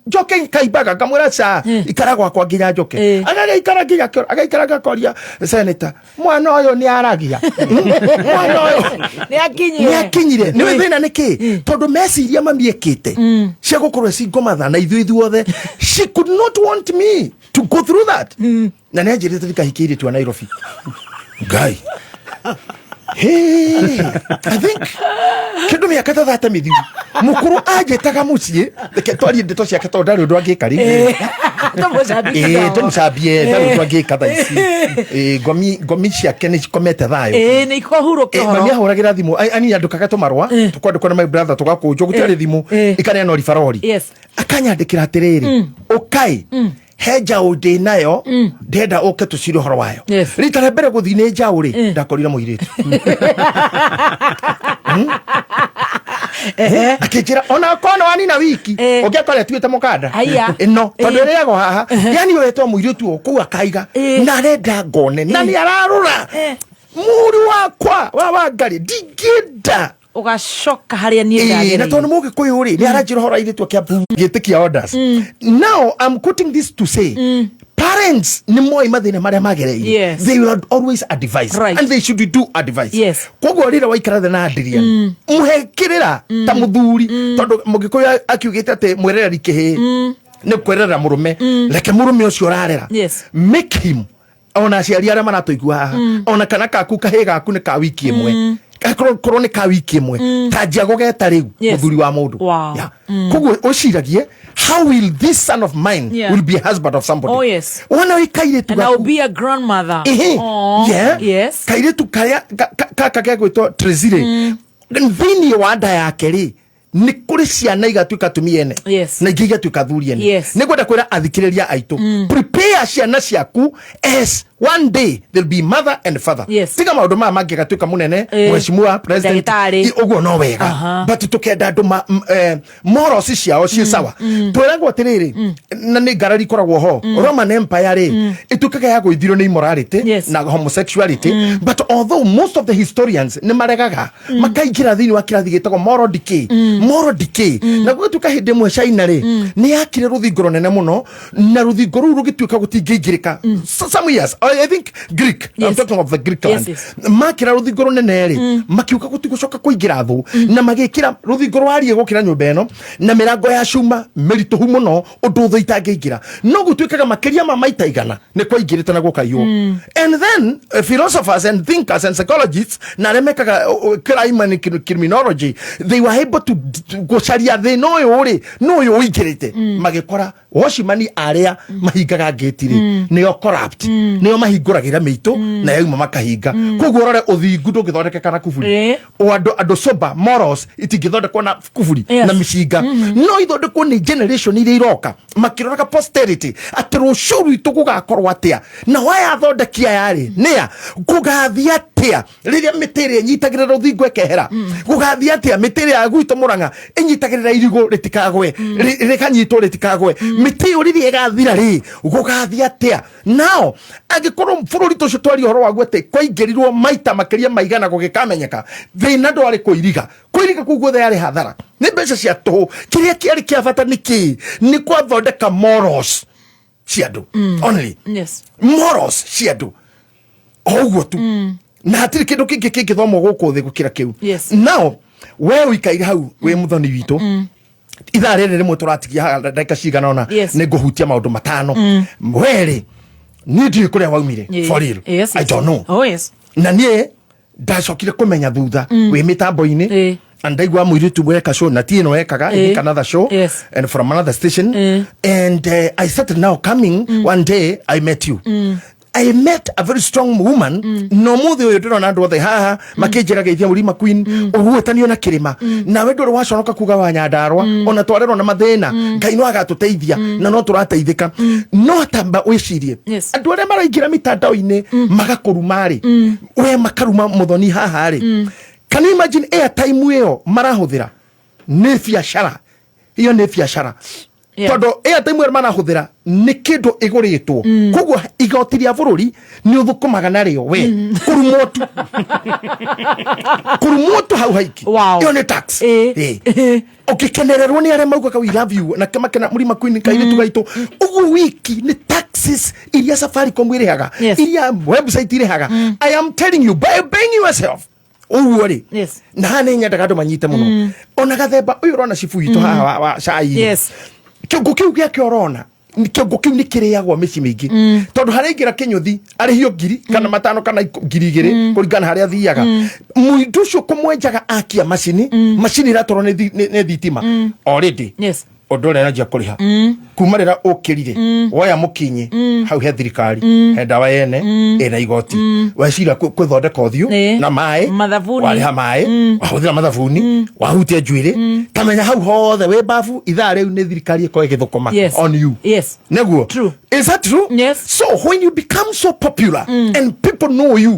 "Njoke kaimbaga." Ngamwĩra, "Ca ikara gwakwa nginya njoke." Agagĩikara nginya agaikara ngakoria senator, "Mwana ũyũ nĩ aragia? Mwana ũyũ nĩ akinyire?" Nĩ akinyire. Nĩ thĩna nĩ kĩ? Tondũ meciria mami ekĩte cia gũkorwo cingoma na ithuĩ ithuothe, she could not want me to go through that. Na nĩ anjĩrĩte ndikahikie airĩtu a Nairobi. Ngai. Hey, I think kĩndũ mĩaka ta 30 mĩthiru mũkũrũ anjĩtaga mũciĩ, reke twarie ndeto ciake tondũ ndarĩ ũndũ angĩka rĩngĩ. Tũmũcambie Ĩĩ, tũmũcambie ndarĩ ũndũ angĩka thaa ici. Ĩĩ, ngomi ngomi ciake nĩ cikomete thayũ. Ĩĩ, nĩ ikũhurũka Ĩĩ, mami ũhoro. ahũragĩra thimũ ani andũkaga tũmarũa tũkwandĩkwo na my brother tũgakũnjwo gũtiarĩ thimũ ikaneanwo ribarori. Akanyandĩkĩra atĩrĩrĩ, ũkai, he njaũ ndĩ nayo, ndĩrenda ũke tũcire ũhoro wayo. Rita rĩa mbere gũthiĩ nĩ njaũ rĩ, ndakorire mũirĩtu. Akĩnjĩra ona korwo nĩ wanina wiki ũngĩakora ĩtuĩte mũkanda. Haiya. Ĩno tondũ ĩrĩagwo haha, yani ũretwo mũirĩtu o kũu akaiga na arenda ngone na nĩ ararũra mũri wakwa wa Wangarĩ, ndingĩenda Ũgacoka harĩa niĩ Ĩĩ, na ndagereire. tondũ mũgĩkũyũ rĩ, nĩ aranjĩra ũhoro airĩtu a Kiambu gĩtĩkia orders. Now I'm quoting this to say, parents nĩ moĩ mathĩna marĩa magereire. They will always advise, and they should do advice. Koguo rĩrĩa waikara thĩ na Adrian, mũhe kĩrĩra ta mũthuri, tondũ mũgĩkũyũ akiugĩte atĩ mwĩrereri kĩhĩĩ nĩ kwerera mũrũme, reke mũrũme ũcio ũrarera, make him, ona aciari arĩa maratũigua haha, ona kana kaku kahĩ gaku nĩ ka wiki ĩmwe, korwo nĩ ka wiki ĩmwe, tanjia gũgeta rĩu mũthuri wa mũndũ. Yeah. Koguo ũciragie, how will this son of mine will be a husband of somebody? Oh, yes. Wona wĩ kairĩtu And I'll gaku be a grandmother. Ehe. Aw. Yeah. Kairĩtu karĩa gaka gegwĩtwo Trezire, thĩinĩ wa nda yake rĩ, nĩ kũrĩ ciana igatuĩka atumia ene na ingĩ igatuĩka athuri ene. Nĩ ngwenda kwĩra athikĩrĩria aitũ, prepare ciana ciaku as one day they'll be mother and father. Tiga maũndũ maya mangĩ gatuĩka mũnene, mheshimiwa president. Ndagĩtarĩ. Ũguo no wega, but tũkenda andũ morals ciao ciĩ sawa. Twĩragwo atĩrĩrĩ, na nĩ ngarari ikoragwo ho, Roman Empire rĩ, ĩtuĩkaga ya gũithirio nĩ immorality na homosexuality, but although most of the historians nĩ maregaga, makaingĩra thĩinĩ wa kĩrathi gĩtagwo moral decay, moral decay, na gũgĩtuĩka hĩndĩ ĩmwe China rĩ, nĩ yakire rũthingo rũnene mũno, na rũthingo rũu rũgĩtuĩka gũtingĩingĩrĩka. Some years, I think Greek, I'm talking of the Greek land, makĩra rũthingo rũnene rĩ, makiuga gũtigũcoka kũingĩra thũ, na magĩkĩra rũthingo rwariĩ gũkĩra nyũmba ĩno na mĩrango ya cuma mĩritũhu mũno ũndũ thũ itangĩingĩra, no gũtuĩkaga makĩria ma maita 100 nĩ kwaingĩrĩte na gũkaiywo. And then philosophers and thinkers and psychologists na arĩa mekaga crime and criminology, they were able to gũcaria thĩna ũyũ rĩ, nũ ũyũ ũingĩrĩte. Magĩkora watchman arĩa mahingaga ngĩti rĩ, nĩo corrupt, nĩo mahingũragĩra mĩitũ na yauma makahinga. Koguo ũrore, ũthingu ndũngĩthondekeka na kuburi. O andũ sober morals itingĩthondekwo na kuburi na mĩcinga, no ithondekwo nĩ generation iria iroka makĩroraga posterity atĩ rũciũ rwitũ gũgakorwo atĩa, na waya athondeki aya rĩ, nĩa gũgathiĩ atĩa rĩrĩa mĩtĩ ĩrĩa ĩnyitagĩrĩra rũthingo ĩkehera, gũgathiĩ atĩa mĩtĩ ĩrĩa ya gwitũ Mũrang'a ĩnyitagĩrĩra irigũ rĩtikagwe, rĩkanyitwo rĩtikagwe, mĩtĩ ĩyo rĩrĩa ĩgathira rĩ, gũgathiĩ atĩa? Nao angĩkorwo bũrũri tũcio twaria ũhoro waguo atĩ kwaingĩrirwo maita makĩria maigana gũgĩkamenyeka, thĩna ndwarĩ kũiriga, kũiriga kũu guothe yarĩ hathara, nĩ mbeca cia tũhũ. Kĩrĩa kĩarĩ kĩa bata nĩ kĩĩ? Nĩ gwathondeka morals cia andũ only. Morals cia andũ o ũguo tu, na hatirĩ kĩndũ kĩngĩ kĩngĩthomwo gũkũ thĩ gũkĩra kĩu. Now we ũikaire hau wĩ mũthoni witũ, ithaa rĩrĩ rĩmwe tũratigia haha ndagĩka cigana ũna, nĩ ngũhutia maũndũ matano. Werĩ, niĩ ndiũĩ kũrĩa waumire. For real, I don't know. Oh yes. Na niĩ ndacokire kũmenya thutha wĩ mĩtambo-inĩ, and ndaigua mũirĩtu weka show na ti ĩno ekaga, I think another show and from another station, and I started now coming. One day I met you, I met a very strong woman, no mũthĩ ũyũ ndĩrona andũ othe haha makĩnjĩra geithia Mũrima Queen, ũguĩtanio na kĩrĩma, nawe ndũrĩ waconoka kuga wa Nyandarũa, ona twarerwo na mathĩna, Ngai no agatũteithia na no tũrateithĩka. No tamba wĩcirie, andũ arĩa maraingĩra mitandao-inĩ magakũruma rĩ, we makaruma mũthoni haha rĩ, can you imagine airtime ĩyo marahũthĩra nĩ biacara? Iyo nĩ biacara, tondũ airtime ĩyo marahũthĩra nĩ kĩndũ ĩgũrĩtwo. Koguo igoti rĩa bũrũri nĩ ũthũkũmaga narĩo we kũrumwo tu, kũrumwo tu hau haiki. Ĩyo nĩ tax. Ĩĩ. Ũngĩkenererwo nĩ arĩa maugaga we love you na makena Mũrima Queen kairĩtu gaitũ ũguo wiki, nĩ taxes iria Safaricom ĩrĩhaga, iria website ĩrĩhaga. I am telling you, by obeying yourself ũguo rĩ, na haha nĩ nyendaga andũ manyite mũno, ona gathemba ũyũ ũrona cibu witũ haha wa cai rĩ, kĩongo kĩu gĩake ũrona, kĩongo kĩu nĩ kĩrĩagwo mĩciĩ mĩingĩ, tondũ harĩa aingĩra kĩnyũthi arĩhio ngiri kana 5 kana 2000 kũringana harĩa athiaga. Mũndũ ũcio kũmwenjaga akia macini, macini iratwarwo nĩ thitima already. Ũndũ ũrĩa anjia kũrĩha kuma rĩrĩa ũkĩrire woya mũkinyi hau he thirikari, he ndawa yene ĩna igoti, weciria kwĩthondeka ũthiũ na maĩ, Mathabuni. Warĩha maĩ, wahũthĩra mathabuni, wahutia njuĩrĩ, tamenya hau hothe wĩ babu ithaa rĩu nĩ thirikari ĩkorwo ĩgĩthũkũma on you. Neguo. True. Is that true? Yes. So when you become so popular and people know you,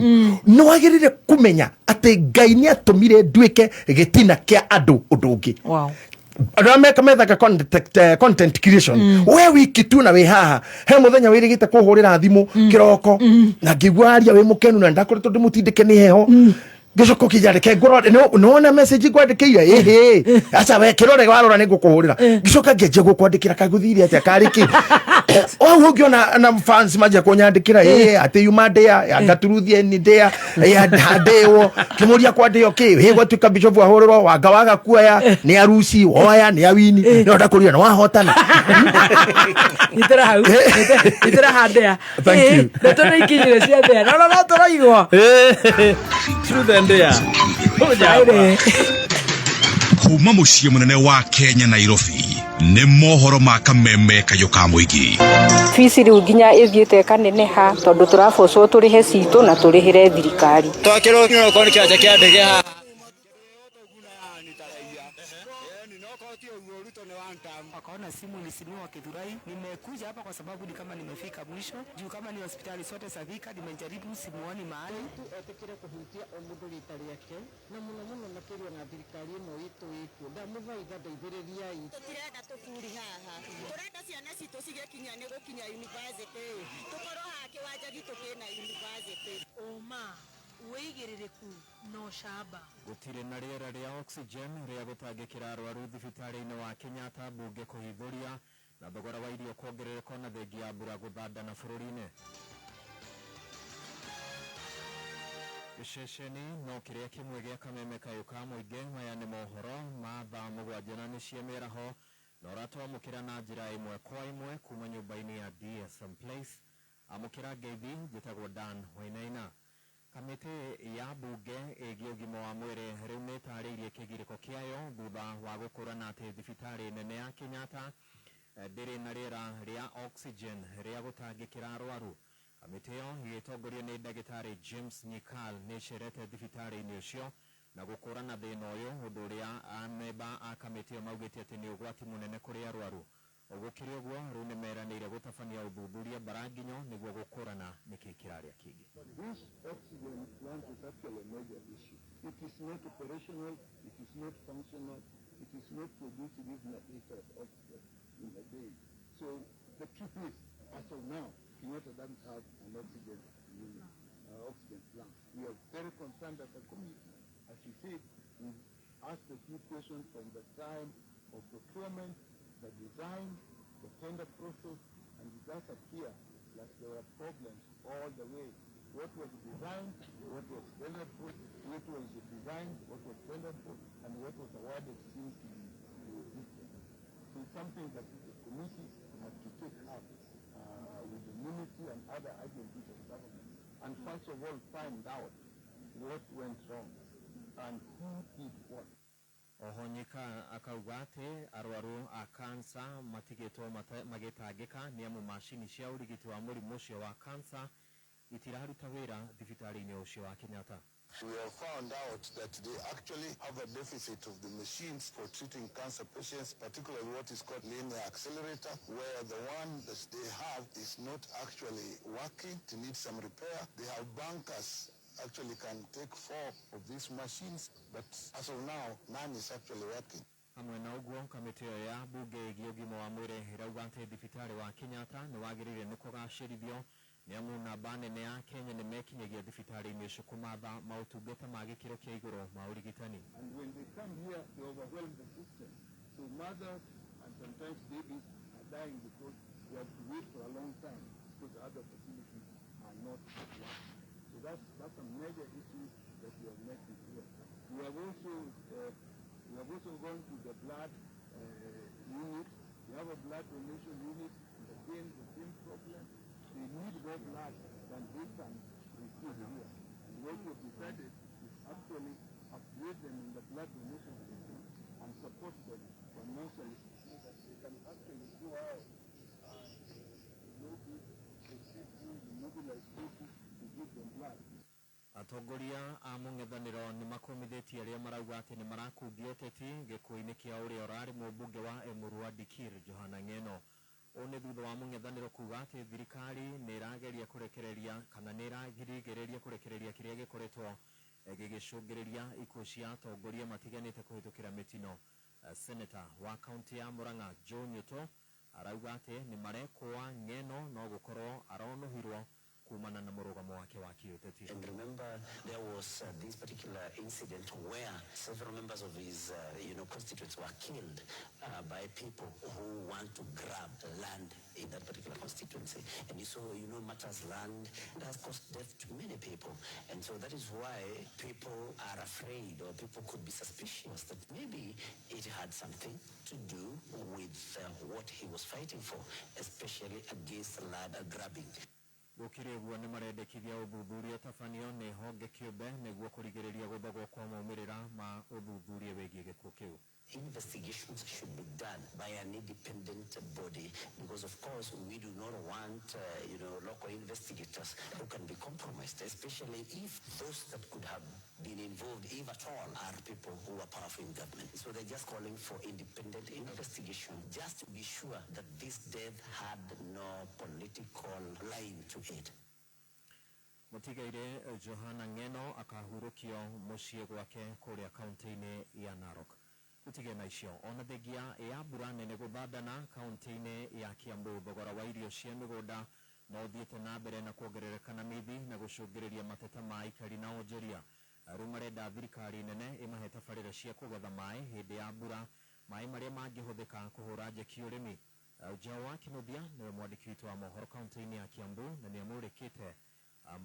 nĩ wagĩrĩire kũmenya atĩ Ngai nĩ atũmire nduĩke gĩtina kĩa andũ ũndũ ũngĩ. Andũ arĩa meka methaga content creation, we wiki tu na wĩ haha, he mũthenya wĩrĩgĩte kũhũrĩra thimũ kĩroko na ngĩigua aria wĩ mũkenu na ndakoretwo ndĩmũtindĩke nĩ heho, ngĩcoka ũkĩnja reke ngũrore nĩwona message ngwandĩkĩire, ĩhĩ aca we kĩrore warora nĩ ngũkũhũrĩra, ngĩcoka ngĩanjia gũkwandĩkĩra kagũthire atĩa karĩ kĩ o hau ũngĩona na fans manjia kũnyandĩkĩra ĩ atĩ yuma ndĩa ngaturuthie ni ndĩa handĩwo kĩmũria kwandĩo kĩ hĩ gwatuĩka bishop ahũrĩrwo wanga waga kuoya nĩ aruci woya nĩ awini nĩ ndakũria nĩ wahotana. Nyitĩra hau, nyitĩra handĩa. Thank you. Ndeto nĩ ikinyire cia thĩa no no no tũraigua. Truth and dare. Friday. Kuma mũciĩ mũnene wa Kenya, Nairobi, nĩ mohoro ma kameme kayũ ka mũingĩ. Bici rĩu nginya ĩthiĩte ĩkaneneha tondũ tũrabocwo tũrĩhe citũ na tũrĩhĩre thirikari. Twakĩrwo okorwo nĩ kĩwanja kĩa ndege haha. Wakaona simu ilisimiwa Githurai. Nimekuja hapa kwa sababu ni kama nimefika mwisho, juu kama ni hospitali zote za Thika nimejaribu, simuoni mahali. Etĩkĩre kũhutia o mũndũ rita rĩake na mũno mũno makĩria na thirikari ĩno itũ ĩkuo, ndamũthaitha ndeithĩrĩriai. Tũtirenda tũburi haha, tũrenda ciana citũ cigĩkinya nĩ gũkinya university, tũkorwo haha kĩwanja gitũ kĩna university. Ũma, wĩigĩrĩrĩku no camba. Gũtirĩ na rĩera rĩa oxygen rĩa gũtangĩkĩra arwaru thibitarĩ-inĩ wa Kenyatta, mbunge kũhithũria, na thogora wa irio kuongerereka ona thengia ya mbura gũthandana bũrũri-inĩ. Gĩceceni no kĩrĩa kĩmwe gĩa kameme kayũ ka mũingĩ. Maya nĩ mohoro ma thaa 7 na nĩ cia mĩaraho na ũratwamũkĩra na njĩra ĩmwe kwa ĩmwe kuma nyũmba-inĩ ya DSM Place. Amũkĩra ngeithi, njĩtagwo Dan Wainaina. Kamĩtĩ ya mbunge ĩgiĩ ũgima wa mwĩrĩ rĩu nĩ ĩtarĩirie kĩgirĩko kĩayo thutha wa gũkũrana atĩ thibitarĩ nene ya Kenyatta ndĩrĩ na rĩera rĩa oxygen rĩa gũtangĩkĩra arwaru. Kamĩtĩ ĩyo ĩgĩtongorio nĩ ndagĩtarĩ James Nyikal nĩ ĩcerete thibitarĩ-inĩ ũcio na gũkũrana thĩna ũyũ, ũndũ ũrĩa amemba a kamĩtĩ ĩyo maugĩte atĩ nĩ ũgwati mũnene kũrĩ arwaru. Gũkĩrĩ ũguo, rĩu nĩ meranĩire gũtabania ũthuthuria mbaranginyo nĩguo gũkũrana nĩkĩ kĩrarĩa kĩngĩ. This oxygen plant is actually a major issue. It is not operational, it is not functional, it is not producing even a liter of oxygen in a day. So the truth is, as of now, Kenyatta doesn't have an oxygen unit, oxygen plant. We are very concerned as a community. As you said, we've asked a few questions from the time of procurement, the design, the tender process, and it does appear like there were problems all the way. What was designed, what was tendered for, what was designed, what was tendered for, and what was awarded seems to be different. So it's something that the committee has to take up with the ministry and other agencies of government, and first of all find out what went wrong and who did what. Oho Nyika akauga atĩ arwaru a kansa matigĩtwo magĩtangĩka nĩ amu macini cia ũrigiti wa mũrimũ ũcio wa kansa itiraruta wĩra thibitarĩ-inĩ ũcio wa Kenyatta. We have found out that they actually have a deficit of the machines for treating cancer patients, particularly what is called linear accelerator, where the one that they have is not actually working, it needs some repair. They have bunkers actually can take 4 of these machines, but as of now, none is actually working. Hamwe na ũguo, kamĩtĩ ĩyo ya mbunge ĩgiĩ ũgima wa mwĩrĩ ĩrauga atĩ thibitarĩ wa Kenyatta nĩ wagĩrĩire nĩ kũgacĩrithio nĩ amu namba nene ya Kenya nĩ mekinyagia thibitarĩ-inĩ ũcio kũmatha maũtungata ma gĩkĩro kĩa igũrũ ma ũrigitani. And when they come here, they overwhelm the system. So mothers and sometimes babies are dying because they have to wait for a long time because the other facilities are not working. So that's a major issue that we have met with here. We have also gone to the blood unit. We have a blood donation unit. Again, the same problem. They need more blood than they can receive here. And what we have decided is actually upgrade them in the blood donation system and support them financially. can actually go out and lobby the people, mobilize people to give them blood. Atongoria a mũng'ethanĩro nĩ makũmithĩtie arĩa marauga atĩ nĩ marakungia ũteti gĩkuũ-inĩ kĩa ũrĩa ũrarĩ mũmbunge wa Emurua Dikirr Johana Ng'eno. Ũũ nĩ thutha wa mũng'ethanĩro kuga atĩ thirikari nĩ ĩrageria kũrekereria kana nĩ ĩragirĩrĩria kũrekereria kĩrĩa gĩkoretwo gĩgĩcũngĩrĩria ikuũ cia atongoria matiganĩte kũhĩtũkĩra mĩtino. Senator wa kaunti ya Murang'a Joe Nyuto arauga atĩ nĩ marekũa Ng'eno no gũkorwo aronũhirwo kumana na mũrũgamo wake wa kĩũteti. And remember, there was this particular incident where several members of his, constituents were killed by people who want to grab land in that particular constituency. And so, matters land has caused death to many people. And so that is why people are afraid, or people could be suspicious that maybe it had something to do with what he was fighting for, especially against land grabbing. Gũkĩrĩ ũguo nĩ marendekithia ũthuthuria ũtabanio nĩ honge kĩũmbe nĩguo kũrigĩrĩria gũthogwo kwa maumĩrĩra ma ũthuthuria wĩgiĩ gĩkuũ kĩu. Investigations should be done by an independent body, because of course we do not want local investigators who can be compromised, especially if those that could have been involved, if at all, are people who are powerful in government. So they're just calling for independent investigation, just to be sure that this death had no political line to it. Mũtigaire Johana Ng'eno akahurũkio mũciĩ gwake kũrĩa kaunti-inĩ ya Narok. Tũtige na icio ona thengia ya mbura nene gũthandana kaunti-inĩ ya Kiambu, thogora wa irio cia mĩgũnda no ũthiĩte na mbere na kuongerereka na mithi na gũcũngĩrĩria mateta ma aikari na onjoria. Rĩu marenda thirikari nene ĩmahe tabarĩra cia kũgetha maĩ hĩndĩ ya mbura, maĩ marĩa mangĩhũthĩka kũhũra njeki ũrĩmi. Njaũ wa Kĩnuthia nĩwe mwandĩki witũ wa mohoro kaunti-inĩ ya Kiambu na nĩamũrĩkĩte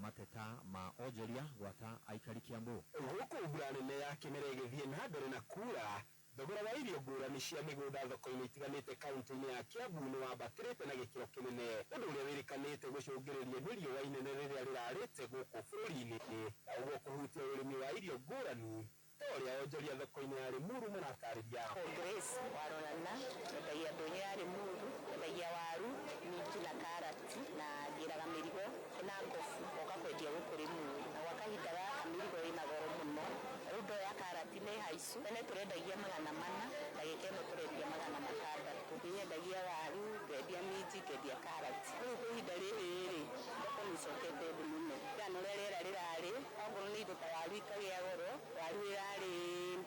mateta ma onjoria gwata aikari Kiambu. Gũkũ mbura nene ya kĩmera ĩgĩthiĩ na mbere na kura, thogora wa irio ngũrani cia mĩgũnda thoko-inĩ itiganĩte kaunti-inĩ ya Kiambu nĩ wambatĩrĩte na gĩkĩro kĩnene, ũndũ ũrĩa wĩrĩkanĩte gũcũngĩrĩria nĩ riũa inene rĩrĩa rĩrarĩte gũkũ bũrũri-inĩ, na ũguo kũhutia ũrĩmi wa irio ngũrani ta ũrĩa onjoria thoko-inĩ ya Limuru maratarĩria. Grace Warorana, nyendagia ndũnyũ ya Limuru, nyendagia waru, minji na karati, na ngĩraga mĩrigo na ngobu ngoka kwendia gũkũ Limuru. Na gwa kahinda gaka mĩrigo ĩna goro mũno, rĩu ndoo ya karati nĩ haicu, tene tũrendagia 400, ndagĩka ĩno tũrendia 600. Nyendagia waru, ngendia minji, ngendia karati. Rĩu kwa ihinda rĩrĩ rĩ, thoko nĩ icokete thĩ mũno. Kana ũrĩa rĩera rĩrarĩ, okorwo nĩ indo ta waru ikagĩa goro, waru ĩrarĩ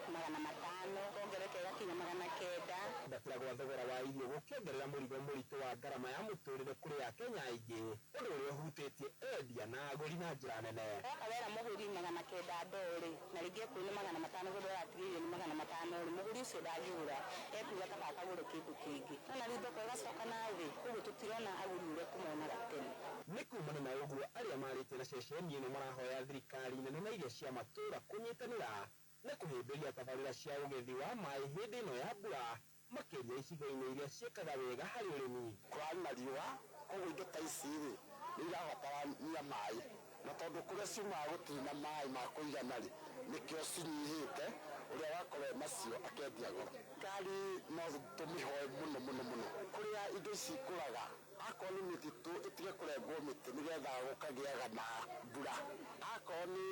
500, kongereka ĩgakinya 900. Kwambatĩra gwa thogora wa irio gũkĩongerera mũrigo mũritũ wa ngarama ya mũtũrĩre kũrĩ Akenya aingĩ, ũndũ ũrĩa ũhutĩtie endia na agũri na njĩra nene. Woka wera mũgũri 900 ndoo rĩ, na rĩngĩ ekuona 500 gũthora atigĩrĩire nĩ 500 rĩ, mũgũri ũcio ndangĩgũra, ekuga kaba akagũre kĩndũ kĩngĩ. Nona rĩu thoko ĩgacoka na thĩ, koguo tũtirona agũri ũrĩa tũmonaga tene. Nĩ kumana na ũguo arĩa marĩte na ceceni ĩno marahoya thirikari nene na iria cia matũũra kũnyitanĩra na kũhĩmbĩria tabarĩra cia ũgethi wa maĩ hĩndĩ ĩno ya mbura, makĩria icigo-inĩ iria ciĩkaga wega harĩ ũrĩmi. Kũrarĩ na riũa, koguo indo ta ici rĩ, nĩ irabatarania maĩ, na tondũ kũrĩa ciumaga gũtirĩ na maĩ ma kũigana rĩ, nĩkĩo cinyihĩte, ũrĩa wakorwo nacio akendia goro. Thirikari no tũmĩhoe mũno mũno mũno, kũrĩa indo ici ikũraga, akorwo nĩ mĩtitũ ĩtige kũrengwo mĩtĩ nĩgetha gũkagĩaga na mbura, akorwo nĩ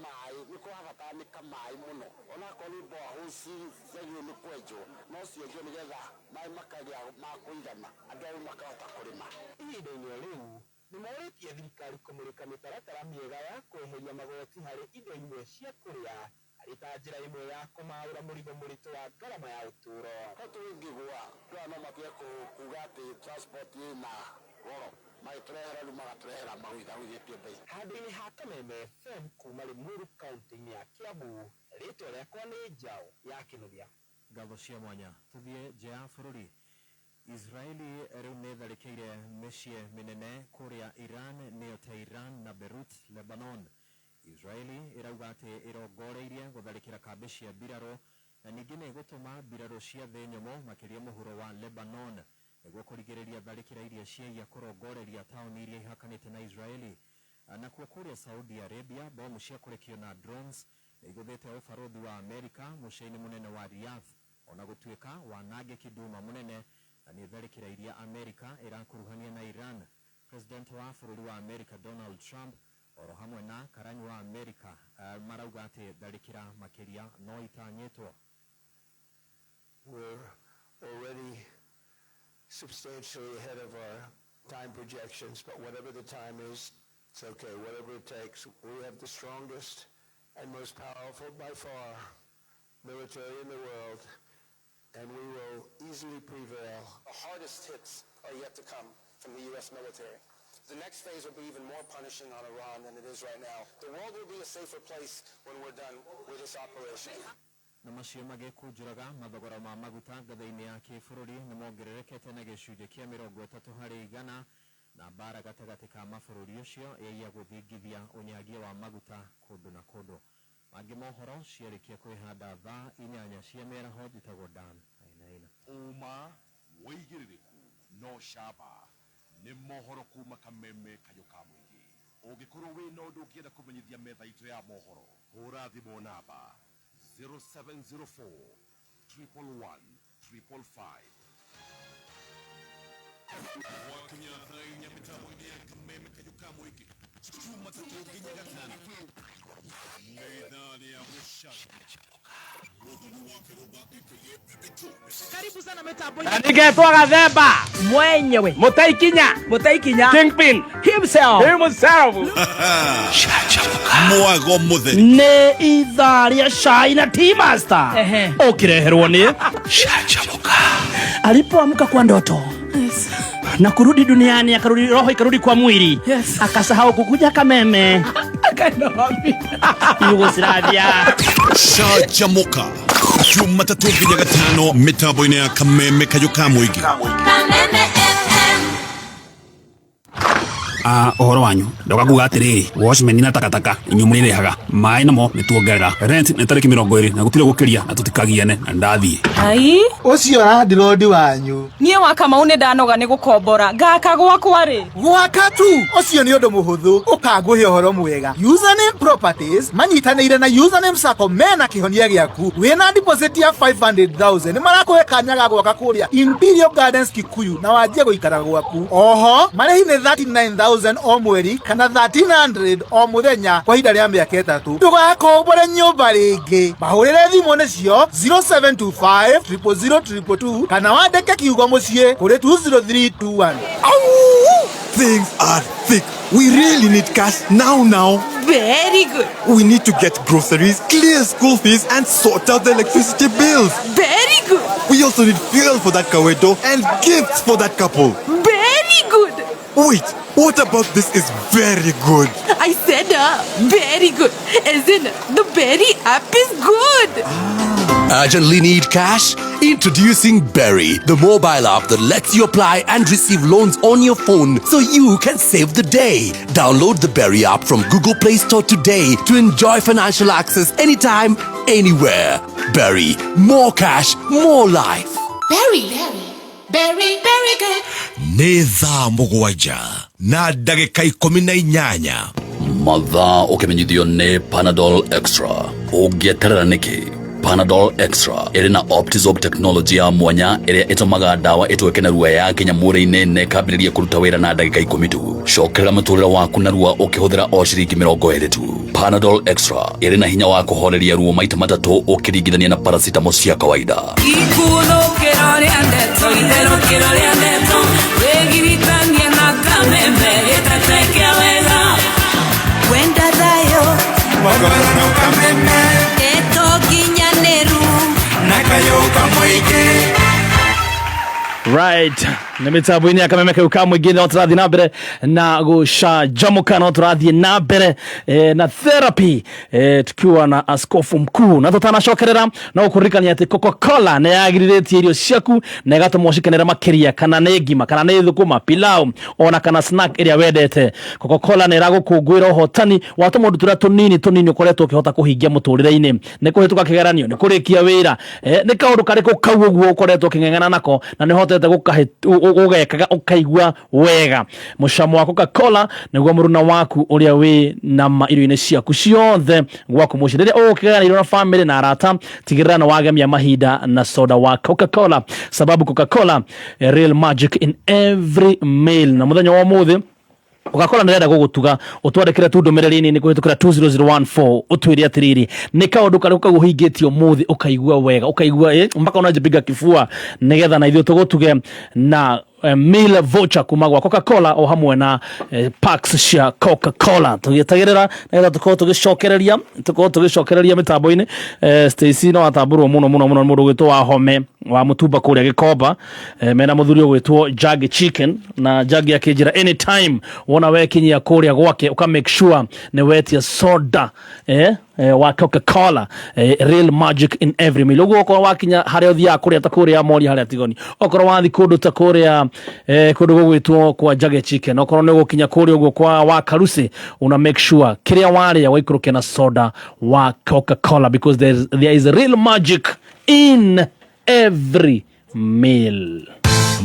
maĩ nĩ kũrabataranĩka maĩ mũno, ona akorwo nĩ boreholes ciagĩrĩirwo nĩ kwenjwo no cienjwo nĩgetha maĩ makagĩa ma kũigana, andũ arĩa makahota kũrĩma. Ihinda-inĩ o rĩu nĩ morĩtie thirikari kũmũrĩka mĩtaratara mĩega ya kweheria magoti harĩ indo imwe cia kũrĩa arĩ ta njĩra ĩmwe ya kũmaũra mũrigo mũritũ wa ngarama ya ũtũũro. No tũngĩgũa, andũ no matige kuga atĩ transport ĩna goro, magĩtũrehera rĩu magatũrehera magũithagũithĩtie mbei. Handũ-inĩ ha Kameme FM kuma Limuru kaunti-inĩ ya Kiambu, rĩtwa rĩakwa nĩ Njaũ ya Kĩnuthia. Ngatho cia mwanya. Tũthiĩ nja ya bũrũri. Israeli rĩu nĩ ĩtharĩkĩire mĩciĩ mĩnene kũrĩa Iran, nĩyo Tehran na Beirut, Lebanon. Israeli ĩrauga atĩ ĩrongoreirie gũtharĩkĩra kambĩ cia mbirarũ na ningĩ nĩ ĩgũtũma mbirarũ cia thĩ nyũmũ makĩria mũhuro wa Lebanon nĩguo kũrigĩrĩria tharĩkĩra iria ciaiya kũrongoreria taũni iria ihakanĩte na Israeli. Nakuo kũrĩa Saudi Arabia, bomu cia kũrekio na drones nĩ igũthĩte ũbarũthi wa Amerika mũciĩ-inĩ mũnene wa Riyadh, ona gũtuĩka wanangĩki nduma mũnene Na nĩ tharĩkĩra iria Amerika ĩrakuruhania na Iran. President wa bũrũri wa Amerika Donald Trump oro hamwe na karani wa Amerika marauga atĩ tharĩkĩra makĩria no itanyĩtwo. We're already substantially ahead of our time projections, but whatever the time is, it's okay. Whatever it takes. We have the strongest and most powerful, by far, military in the world, and we will easily prevail. The hardest hits are yet to come from the U.S. military. The next phase will be even more punishing on Iran than it is right now. The world will be a safer place when we're done with this operation. Na macio magĩkũnjũraga, mathogora ma maguta ngathĩ-inĩ ya kĩbũrũri nĩ mongererekete na gĩcunjĩ kĩa 30% na mbara gatagatĩ ka mabũrũri ũcio ĩgiĩ gũthingithia ũnyagia wa maguta kũndũ na kũndũ. Mangĩ mohoro ciarĩkia kwĩhanda thaa 8 cia mĩaraho. Njĩtagwo Dan Ainaina. Ũma, wĩigĩrĩrĩku no camba nĩ mohoro kuma Kameme kayũ ka mũingĩ. Ũngĩkorwo wĩna ũndũ ũngĩenda kũmenyithia metha itũ ya mohoro, hũra thimũ namba 0704 111 555. Gwakinya thaa 4 mĩtambo-inĩ ya Kameme kayũ ka mũingĩ, Jumatatũ nginya Gatano, nĩ ithaa rĩa gũcanjamũka. Mũthoni wa Kĩrũmba aka Karibu sana mitambo. Na ningetwo Gathemba. Mwenyewe. Mũtaikinya. Mũtaikinya. Kingpin. Himself. Himself. Mwago mũtheri. Nĩ ithaa rĩa cai na tea master. Ũkĩreherwo nĩ Canjamũka. Alipoamka kwa ndoto na kurudi duniani, akarudi roho ikarudi kwa mwili, akasahau kukuja Kameme. Akaenda wapi? Yugoslavia. Canjamũka Jumatatũ nginya Gatano mĩtambo-inĩ ya Kameme kayũ ka mũingĩ. Kameme FM. Ah, ũhoro wanyu ndoka kuga atĩrĩrĩ, watchman na takataka inyuĩ mũrĩrĩhaga, maĩ namo nĩ tuongerera, rent nĩ tarĩki 20 na gũtirĩ gũkĩria na tũtikagiane na ndathiĩ. Ai. Ũcio landlord wanyu. Niĩ wa Kamau nĩ ndanoga nĩ gũkombora, ngaka gwakwa rĩ? Gwaka tu ũcio nĩ ũndũ mũhũthũ. Ũkangũhe ũhoro mwega. Username Properties manyitanĩire na Username Sacco mena kĩhonia gĩaku. Wĩna deposit ya 500,000 nĩ marakũhe kanya ga gwaka kũrĩa Imperial Gardens Kikuyu na wanjie gũikara gwaku. Oho marĩhi nĩ 39,000 o mweri kana 1300 o mũthenya kwa ihinda rĩa mĩaka 3. Ndũgakombore nyũmba rĩngĩ. Mahũrĩre thimũ nĩcio 0725 000 222 kana wandĩke kiugo mũciĩ kũrĩ 20321. Things are thick. We really need cash now, now. Very good. We need to get groceries, clear school fees, and sort out the electricity bills. Very good. We also need fuel for that Kawedo and gifts for that couple. Very good. Wait, what about this is very good? I said very good. As in, the Berry app is good. Urgently need cash? Introducing Berry, the mobile app that lets you apply and receive loans on your phone so you can save the day. Download the Berry app from Google Play Store today to enjoy financial access anytime, anywhere. Berry, more cash, more life. Berry. Berry, very good. Nĩ thaa 7:18. Mathaa ũkĩmenyithio nĩ Panadol Extra. Ũngĩeterera nĩkĩ? Panadol Extra ĩrĩ na Optizorb technology ya mwanya ĩrĩa ĩtũmaga ndawa ĩtweke narua yakinya mwĩrĩ-inĩ na ĩkambĩrĩria kũruta wĩra na ndagĩka 10 tu. Cokerera mũtũrĩre waku narua ũkĩhũthĩra o ciringi 20 tu. Panadol Extra ĩrĩ na hinya wa kũhoreria ruo maita matatũ ũkĩringithania na paracetamol cia kawaida. Ikuthũkĩro rĩa ndeto, itherũkĩro rĩa ndeto, wĩgiritanie na Kameme gĩtete kĩa wega. Wenda thayũ. Kameme. Ndeto nginyanĩru. Na kayũ kamũingĩ. Right, nĩ mĩtambo-inĩ ya Kameme kau ka mũingĩ, no tũrathiĩ na mbere na gũcanjamũka, no tũrathiĩ na mbere na therapy tukiwa na askofu mkuu. Na tũtanacokerera, no gũkũririkania atĩ Coca-Cola nĩ yagĩrĩrĩtie irio ciaku na ĩgatũma ũcikenere makĩria, kana nĩ ngima, kana nĩ thũkũma, pilau, ona kana snack ĩrĩa wendete. Coca-Cola nĩ ĩragũkũngũĩra ũhotani wa tũmaũndũ tũrĩa tũnini tũnini ũkoretwo ũkĩhota kũhingia mũtũrĩre-inĩ, nĩ kũhĩtũka kĩgeranio, nĩ kũrĩkia wĩra, nĩ kaũndũ karĩkũ kau ũguo ũkoretwo ũkĩng'eng'ana nako na nĩ ũhotete. wendete gũgekaga ũkaigua wega. Mũcamo wa Coca-Cola nĩguo mũruna waku ũrĩa wĩ nama irio-inĩ ciaku ciothe gwaku mũciĩ. Rĩrĩa ũgũkĩgayana irio na famĩlĩ na arata, tigĩrĩra nĩ wagemia mahinda na soda wa Coca-Cola, sababu Coca-Cola, real magic in every meal. Na mũthenya wa ũmũthĩ Coca-Cola nĩrenda gũgũtuga ũtwandĩkĩre tu ndũmĩrĩri nini kũhĩtũkĩra 20014 ũtwĩre atĩrĩrĩ, nĩ kaũndũ karĩkũ kau ũhingĩtie ũmũthĩ ũkaigua wega, ũkaigua mpaka unajipiga kifua, nĩgetha na ithuĩ tũgũtuge na meal voucher kuma gwa Coca-Cola o hamwe na packs cia Coca-Cola. Tũgĩetagĩrĩra nĩgetha tũkorwo tũgĩcokereria mĩtambo-inĩ. Stacy no atambũrwo mũno mũno mũno nĩ mũndũ ũgwĩtwo Wahome wa Mũtumba kũrĩa Gĩkomba, mena mũthuri ũgwĩtwo Jagi Chicken, na Jagi akĩnjĩra anytime wona wekinyia kũrĩa gwake ũka make sure nĩ wetia soda wa Coca-Cola, real magic in every meal. Ũguo okorwo wakinya harĩa ũthiaga kũrĩa ta kũrĩa Mori harĩa Tigoni, okorwo wathi kũndũ ta kũrĩa kũndũ gũgwĩtwo kwa Jage Chicken, okorwo nĩ ũgũkinya kũrĩa ũguo kwa wa Karusi, una make sure kĩrĩa warĩa waikũrũkia na soda wa Coca-Cola, because there is real magic in every meal.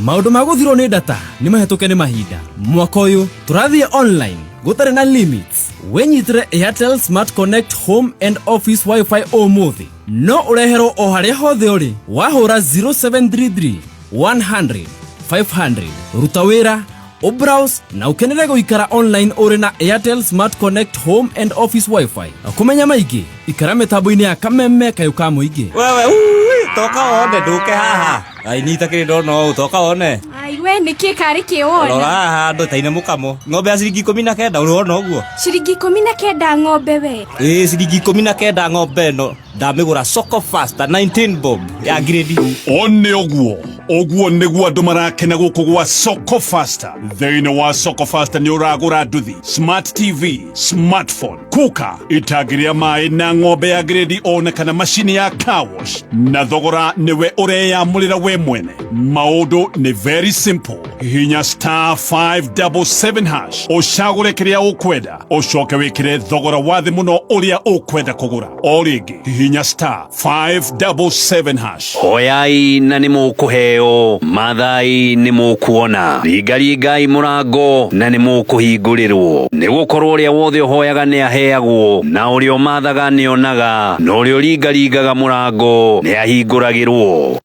Maũndũ ma gũthirwo nĩ data nĩ mahĩtũke nĩ mahinda. Mwaka ũyũ tũrathiĩ online gũtarĩ na limits. Wĩnyitĩre Airtel Smart Connect Home and Office WiFi ũmũthĩ, no ũreherwo o harĩa hothe ũrĩ wahũra 0733 100 500. Ruta wĩra, ũbrowse na ũkenere gũikara online ũrĩ na Airtel Smart Connect Home and Office WiFi. Kũmenya maingĩ, ikara mĩtambo-inĩ ya Kameme Kayũ ka Mũingĩ. Wewe ui, toka wone nduke haha. Ai, nyita kĩrĩ ndona ũũ, toka wone. Ai we, nĩkĩ karĩ Rora kĩwona? Haha handũ taine mũkamo. Ng'ombe ya ciringi 19 ũrona ũguo? Ciringi 19 ng'ombe we? Ĩĩ, ciringi 19 ng'ombe ĩno. Ndamĩgũra Soko Fasta 19 bob ya grade. O nĩ ũguo, ũguo nĩguo andũ marakena gũkũ gwa Soko Fasta. Thĩinĩ wa Soko Fasta nĩ ũragũra nduthi, smart TV, smartphone, cooker, itangi rĩa maĩ na ng'ombe ya grade ona kana macini ya car wash, na thogora nĩwe ũreyamũrĩra we mwene. Maũndũ nĩ very simple: hihinya *577# ũcagũre kĩrĩa ũkwenda, ũcoke wĩkĩre thogora wa thĩ mũno ũrĩa ũkwenda kũgũra. O rĩngĩ, hihinya *577#. Hoyai na nĩ mũkũheo, mathai nĩ mũkuona, ringaringai mũrango na nĩ mũkũhingũrĩrwo, nĩ gũkorwo ũrĩa wothe ũhoyaga nĩ aheagwo, na ũrĩa ũmathaga nĩ onaga, na ũrĩa ũringaringaga mũrango nĩ ahingũragĩrwo.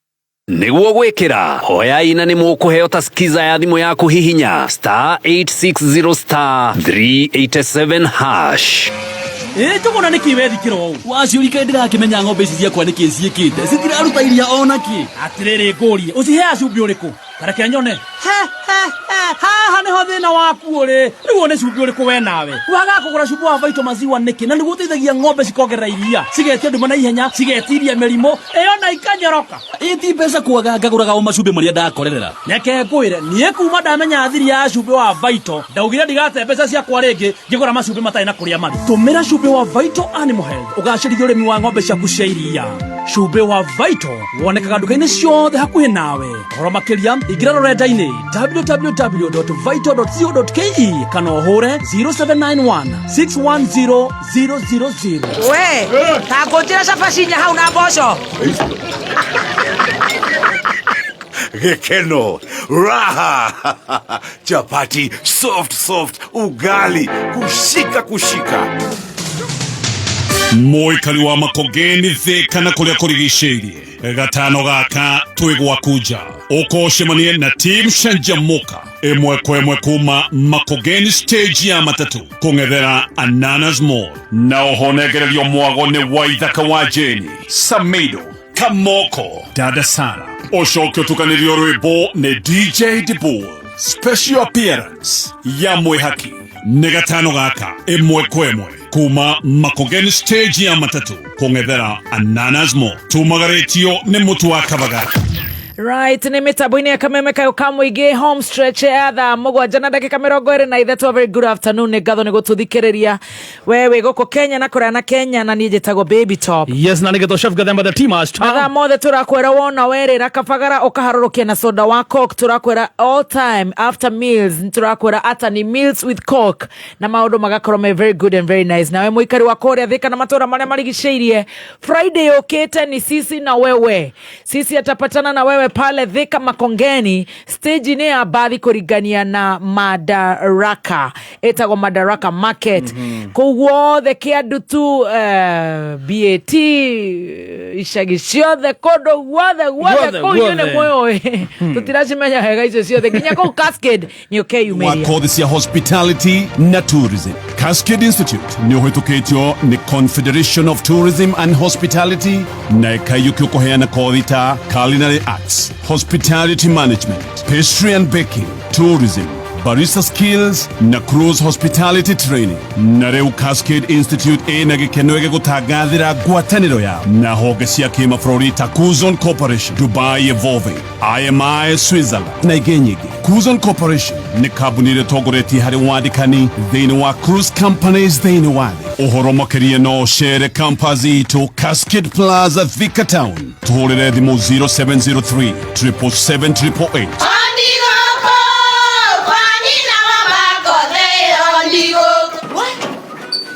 Nĩguo gwĩkĩra hoyai na nĩ mũkũheo ta skiza ya thimũ yaku, hihinya *860*387#. Ĩ Njũgũna, nĩkĩ wethikĩra ũũ? Waciũrika, ndĩrakĩmenya ng'ombe ici ciakwa nĩkĩ ciĩkĩte, citiraruta iria ona kĩ. Atĩrĩrĩ, ngũrie, ũciheaga cumbĩ ũrĩkũ? Kareke nyone. Haha nĩho thĩna waku ũrĩ. Rĩu ũyũ nĩ cumbĩ ũrĩkũ we nawe wagaga kũgũra cumbĩ wa Vital Maziwa nĩkĩ? Na nĩguo ũteithagia ng'ombe cikongerera iria, cigetia nduma na ihenya, cigetiria mĩrimũ ĩyo na ikanyoroka. Ĩ ti mbeca kwaga, ngagũraga o macumbĩ marĩa ndakorerera. Reke ngwĩre, niĩ kuma ndamenya thiri ya cumbĩ wa Vital, ndaugire ndigate mbeca ciakwa rĩngĩ ngĩgũra macumbĩ matarĩ na kũrĩa marĩ. Tũmĩra cumbĩ wa Vital Animal Health ũgacĩrithia ũrĩmi wa ng'ombe ciaku cia iria. Cumbĩ wa Vital wonekaga nduka-inĩ ciothe hakuhĩ nawe. Ũhoro makĩria, ingĩra rũrenda-inĩ www.vital.co.ke kana ũhũre 0791 610 000. We ta ngũnjĩra cabaci inya hau na mboco. Gĩkeno, raha, chapati soft soft, ugali kushika kushika. Mũikari wa Makongeni, Thĩka na kũrĩa kũrigicĩirie, gatano gaka twĩ gwaku nja, ũkocemanie na team Canjamuka ĩmwe kwa ĩmwe kuma Makongeni stage ya matatũ kũng'ethera Ananas Mall, na oho nengererio mwago nĩ Waithaka wa Jeni, Samido, Kamoko, Dada Sara, ũcoke ũtukanĩrio rwĩmbo nĩ DJ Dibul, special appearance ya Mwĩhaki. Nĩ gatano gaka ĩmwe kwa ĩmwe kuma Makongeni stage ya matatũ kũng'ethera Ananas Mall, tumagarĩtio nĩ mũtu wa Kabagara. Right, nĩ mĩtambo-inĩ ya Kameme Kayũ ka Mũingĩ, home stretch ya thaa 7:23. A very good afternoon, nĩ ngatho nĩ gũtũthikĩrĩria we wĩ gũkũ Kenya na kũraya na Kenya, na niĩ njĩtagwo Baby Top. Yes, na nĩgetwo Chef Gathemba the Tea Master. Mathaa mothe tũrakwĩra wona werĩra kabagara ũkaharũrũkia na soda wa Coke. Tũrakwĩra all time after meals, tũrakwĩra ata ni meals with Coke, na maũndũ magakorwo me very good and very nice. Nawe mũikari wa kũrĩa Thĩka na matũra marĩa marigicĩirie, Friday yũkĩte ni sisi na wewe, sisi atapatana na wewe. Pale Thika Makongeni, stage nĩ ya mbathi kũringania na Madaraka, ĩtagwo Madaraka Market. Kũu guothe Kĩandutu, BAT, icagi ciothe, kũndũ guothe guothe Guothe, kũu inyuĩ nĩ guothe. mwĩũĩ, tũtiracimenya wega icio ciothe, nginya kũu Cascade nĩ ũkeyumĩria. Wa kothi cia hospitality na tourism. Cascade Institute nĩ ũhĩtũkĩtio nĩ Confederation of Tourism and Hospitality na ĩkaiyũkio kũheana kothi ta culinary arts, hospitality management, pastry and baking, tourism, barista skills na cruise hospitality training. Na rĩu Cascade Institute ĩna gĩkeno gĩgũtangathĩra ngwatanĩro yao na honge cia kĩmabũrũri ta Kuzon Corporation, Dubai Evolving, IMI Switzerland na ingĩ nyingĩ. Kuzon Corporation nĩ kambuni ĩrĩa ĩtongoretie harĩ wandĩkani thĩinĩ wa cruise companies thĩinĩ wa thĩ. Ũhoro makĩria no ũcere campus itũ Cascade Plaza, Thika Town. Tũhũrĩre thimũ 0703 777 888.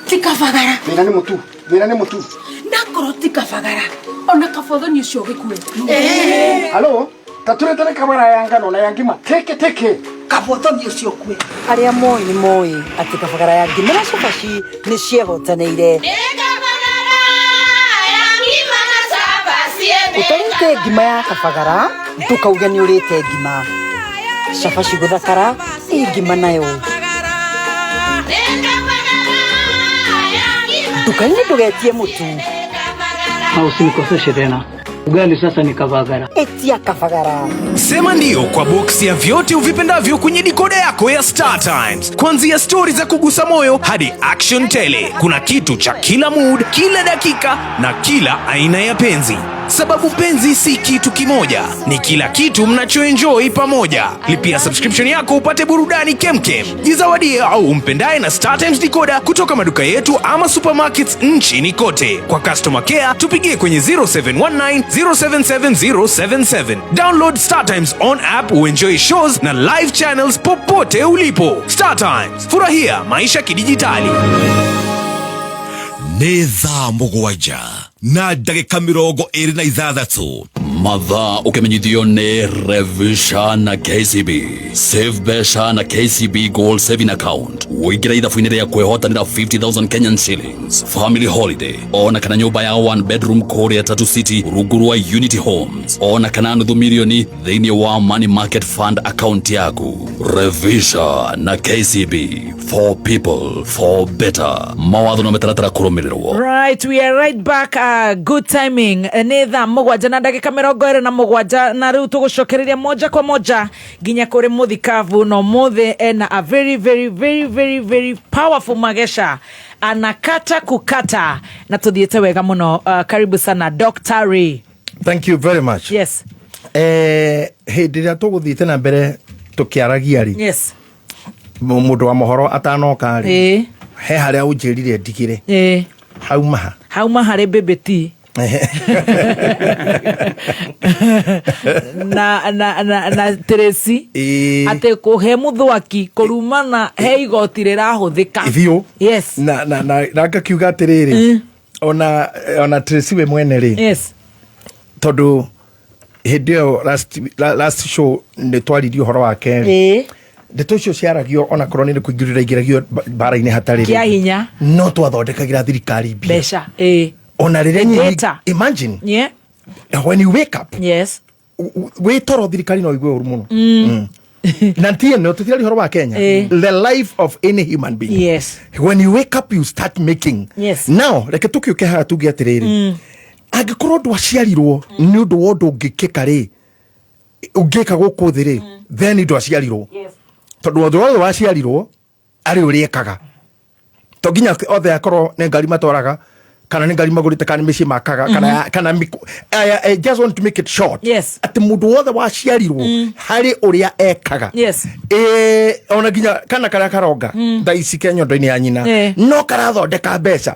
Ti kabagara. Thĩna nĩ mũtu, thĩna nĩ mũtu. Nakorwo ti kabagara, ona kabothoni ũcio ũgĩkue. Halo, taturetere kabara ya ngano na ya ngima teke teke. Kabothoni ũcio ũkue. Arĩa moĩ nĩ moĩ atĩ kabagara ya ngima na cabaci nĩ ciehotanĩire. Ũtarĩte ngima ya kabagara ndũkauge nĩ ũrĩte ngima. Cabaci gũthakara ĩ ngima nayo. Nduka-inĩ ndũgetie mũtu. Na usinikoseshe tena. Ugali sasa ni kabagara. Etia kabagara. Sema ndio kwa boksi ya vyote uvipendavyo kwenye dikoda yako ya Star Times. Kuanzia stori za kugusa moyo hadi action tele. Kuna kitu cha kila mood, kila dakika na kila aina ya penzi. Sababu penzi si kitu kimoja, ni kila kitu mnachoenjoy pamoja. Lipia subscription yako upate burudani kemkem. Jizawadie au umpendaye na Star Times decoder kutoka maduka yetu ama supermarkets nchini kote. Kwa customer care tupigie kwenye 0719 077077. Download Star Times on app uenjoy shows na live channels popote ulipo. Star Times, furahia maisha kidijitali. Nĩ thaa 7:26. Mathaa ũkĩmenyithio nĩ Revisha na KCB. Save mbeca na KCB Gold Saving Account, ũingĩre ithabu-inĩ rĩa kwĩhotanĩra 50,000 Kenyan shillings, family holiday, ona kana nyũmba ya one bedroom kũrĩa Tatu City rungu rwa Unity Homes, ona kana nuthu milioni thĩinĩ wa money market fund account yaku. Revisha na KCB, for people, for better. Mawatho na mĩtaratara kũrũmĩrĩrwo. Right, we are right back. Good timing. Nĩ thaa 7:27, na rĩu tũgũcokereria moja kwa moja nginya kũrĩ mũthikabu na ũmũthĩ ena a very very very very very powerful magesha anakata kukata na tũthiĩte wega mũno. Karibu sana, Dr. Ray. Thank you very much. Yes. Hĩndĩ ĩrĩa tũgũthiĩte na mbere tũkĩaragia rĩ, mũndũ wa mohoro atanoka rĩ, he harĩa ũnjĩrire ndigĩre. Hauma ha? Hauma harĩ BBT na Tracy, atĩ kũhe mũthwaki kũrumana he igoti rĩrahũthĩka. Biũ. Yes. Na ngakiuga atĩrĩrĩ, ona Tracy we mwene rĩ, tondũ hĩndĩ ĩyo last show nĩ twaririe ũhoro wake rĩ, ndeto icio ciaragio onakorwo nĩ kũingĩrĩra ingĩragio mbara-inĩ hatarĩ Kĩa hinya. No twathondekagĩra thirikari mbia. Mbeca, ĩĩ. Ona rĩrĩa Data. Imagine when you wake up, wĩ toro, thirikari no igue ũru mũno. Na ti ĩno tũtirari ũhoro wa Kenya, the life of any human being. When you wake up, you start making. Now reke tũkĩũke haha tuge atĩrĩrĩ, angĩkorwo ndwaciarirwo nĩ ũndũ wa ũndũ ũngĩkĩka rĩ, ũngĩka gũkũ thĩ rĩ, then ndwaciarirwo, tondũ ũndũ wothe waciarirwo arĩ ũrĩa ekaga, to nginya othe akorwo nĩ ngari matwaraga kana nĩ ngari magũrĩte kana nĩ mĩciĩ makaga kana I just want to make it short atĩ mũndũ wothe waciarirwo harĩ ũrĩa ekaga. Ona nginya kana karĩa karonga thaa ici ke nyondo-inĩ ya nyina, no karathondeka mbeca,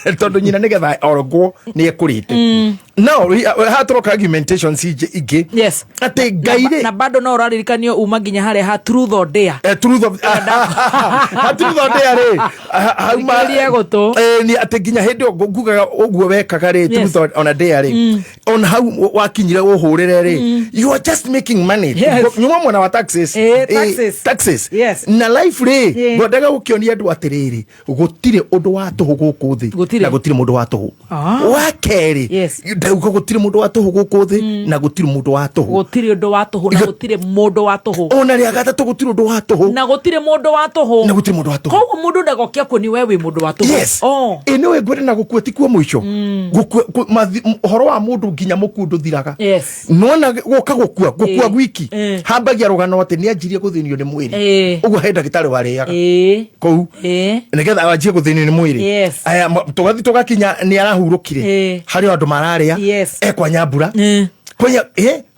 tondũ nyina nĩgetha orogwo nĩ ekũrĩte. Now haha tũroka argumentations ingĩ. Yes. Atĩ Ngai rĩ, na bado no ũraririkanio uma nginya harĩa ha truth or dare. Truth of ha truth or dare rĩ, hauma Thikĩrĩria gũtũ. Ni atĩ nginya hĩndĩ ĩyo ngugaga ũguo wekaga rĩ, Yes. truth on a dare rĩ, on hau wakinyire ũhũrĩre rĩ, you are just making money. Yes. Nyuma mwena wa taxes. Taxes. Taxes. Yes. Na life rĩ, ngwendaga gũkĩonia andũ atĩrĩrĩ, gũtirĩ ũndũ wa tũhũ gũkũ thĩ Gũtirĩ. na gũtirĩ mũndũ wa tũhũ. Wa kerĩ, Yes. ndauga gũtirĩ mũndũ wa tũhũ gũkũ thĩ na gũtirĩ mũndũ wa tũhũ. Gũtirĩ ũndũ wa tũhũ na gũtirĩ mũndũ wa tũhũ. Ona rĩa gatatũ, gũtirĩ ũndũ wa tũhũ na gũtirĩ mũndũ wa tũhũ. Na gũtirĩ mũndũ wa tũhũ. Koguo mũndũ ndagokia kuoni we wĩ mũndũ wa tũhũ. Yes. Oh. Ĩ nĩwe ngwenda na gũkua ti kuo mũico. Ũhoro wa mũndũ nginya mũkuũ ndũthiraga. Yes. Nona gũka gũkua gwiki, hambagia rũgano atĩ nĩ anjirie gũthĩnio nĩ mwĩrĩ. Ũguo he ndagĩtarĩ warĩaga kũu nĩgetha wanjie gũthĩnio nĩ mwĩrĩ. Yes. Aya, tũgathiĩ tũgakinya nĩ arahurũkire, harĩ o andũ mararĩa. Yes. Kwa nyambura,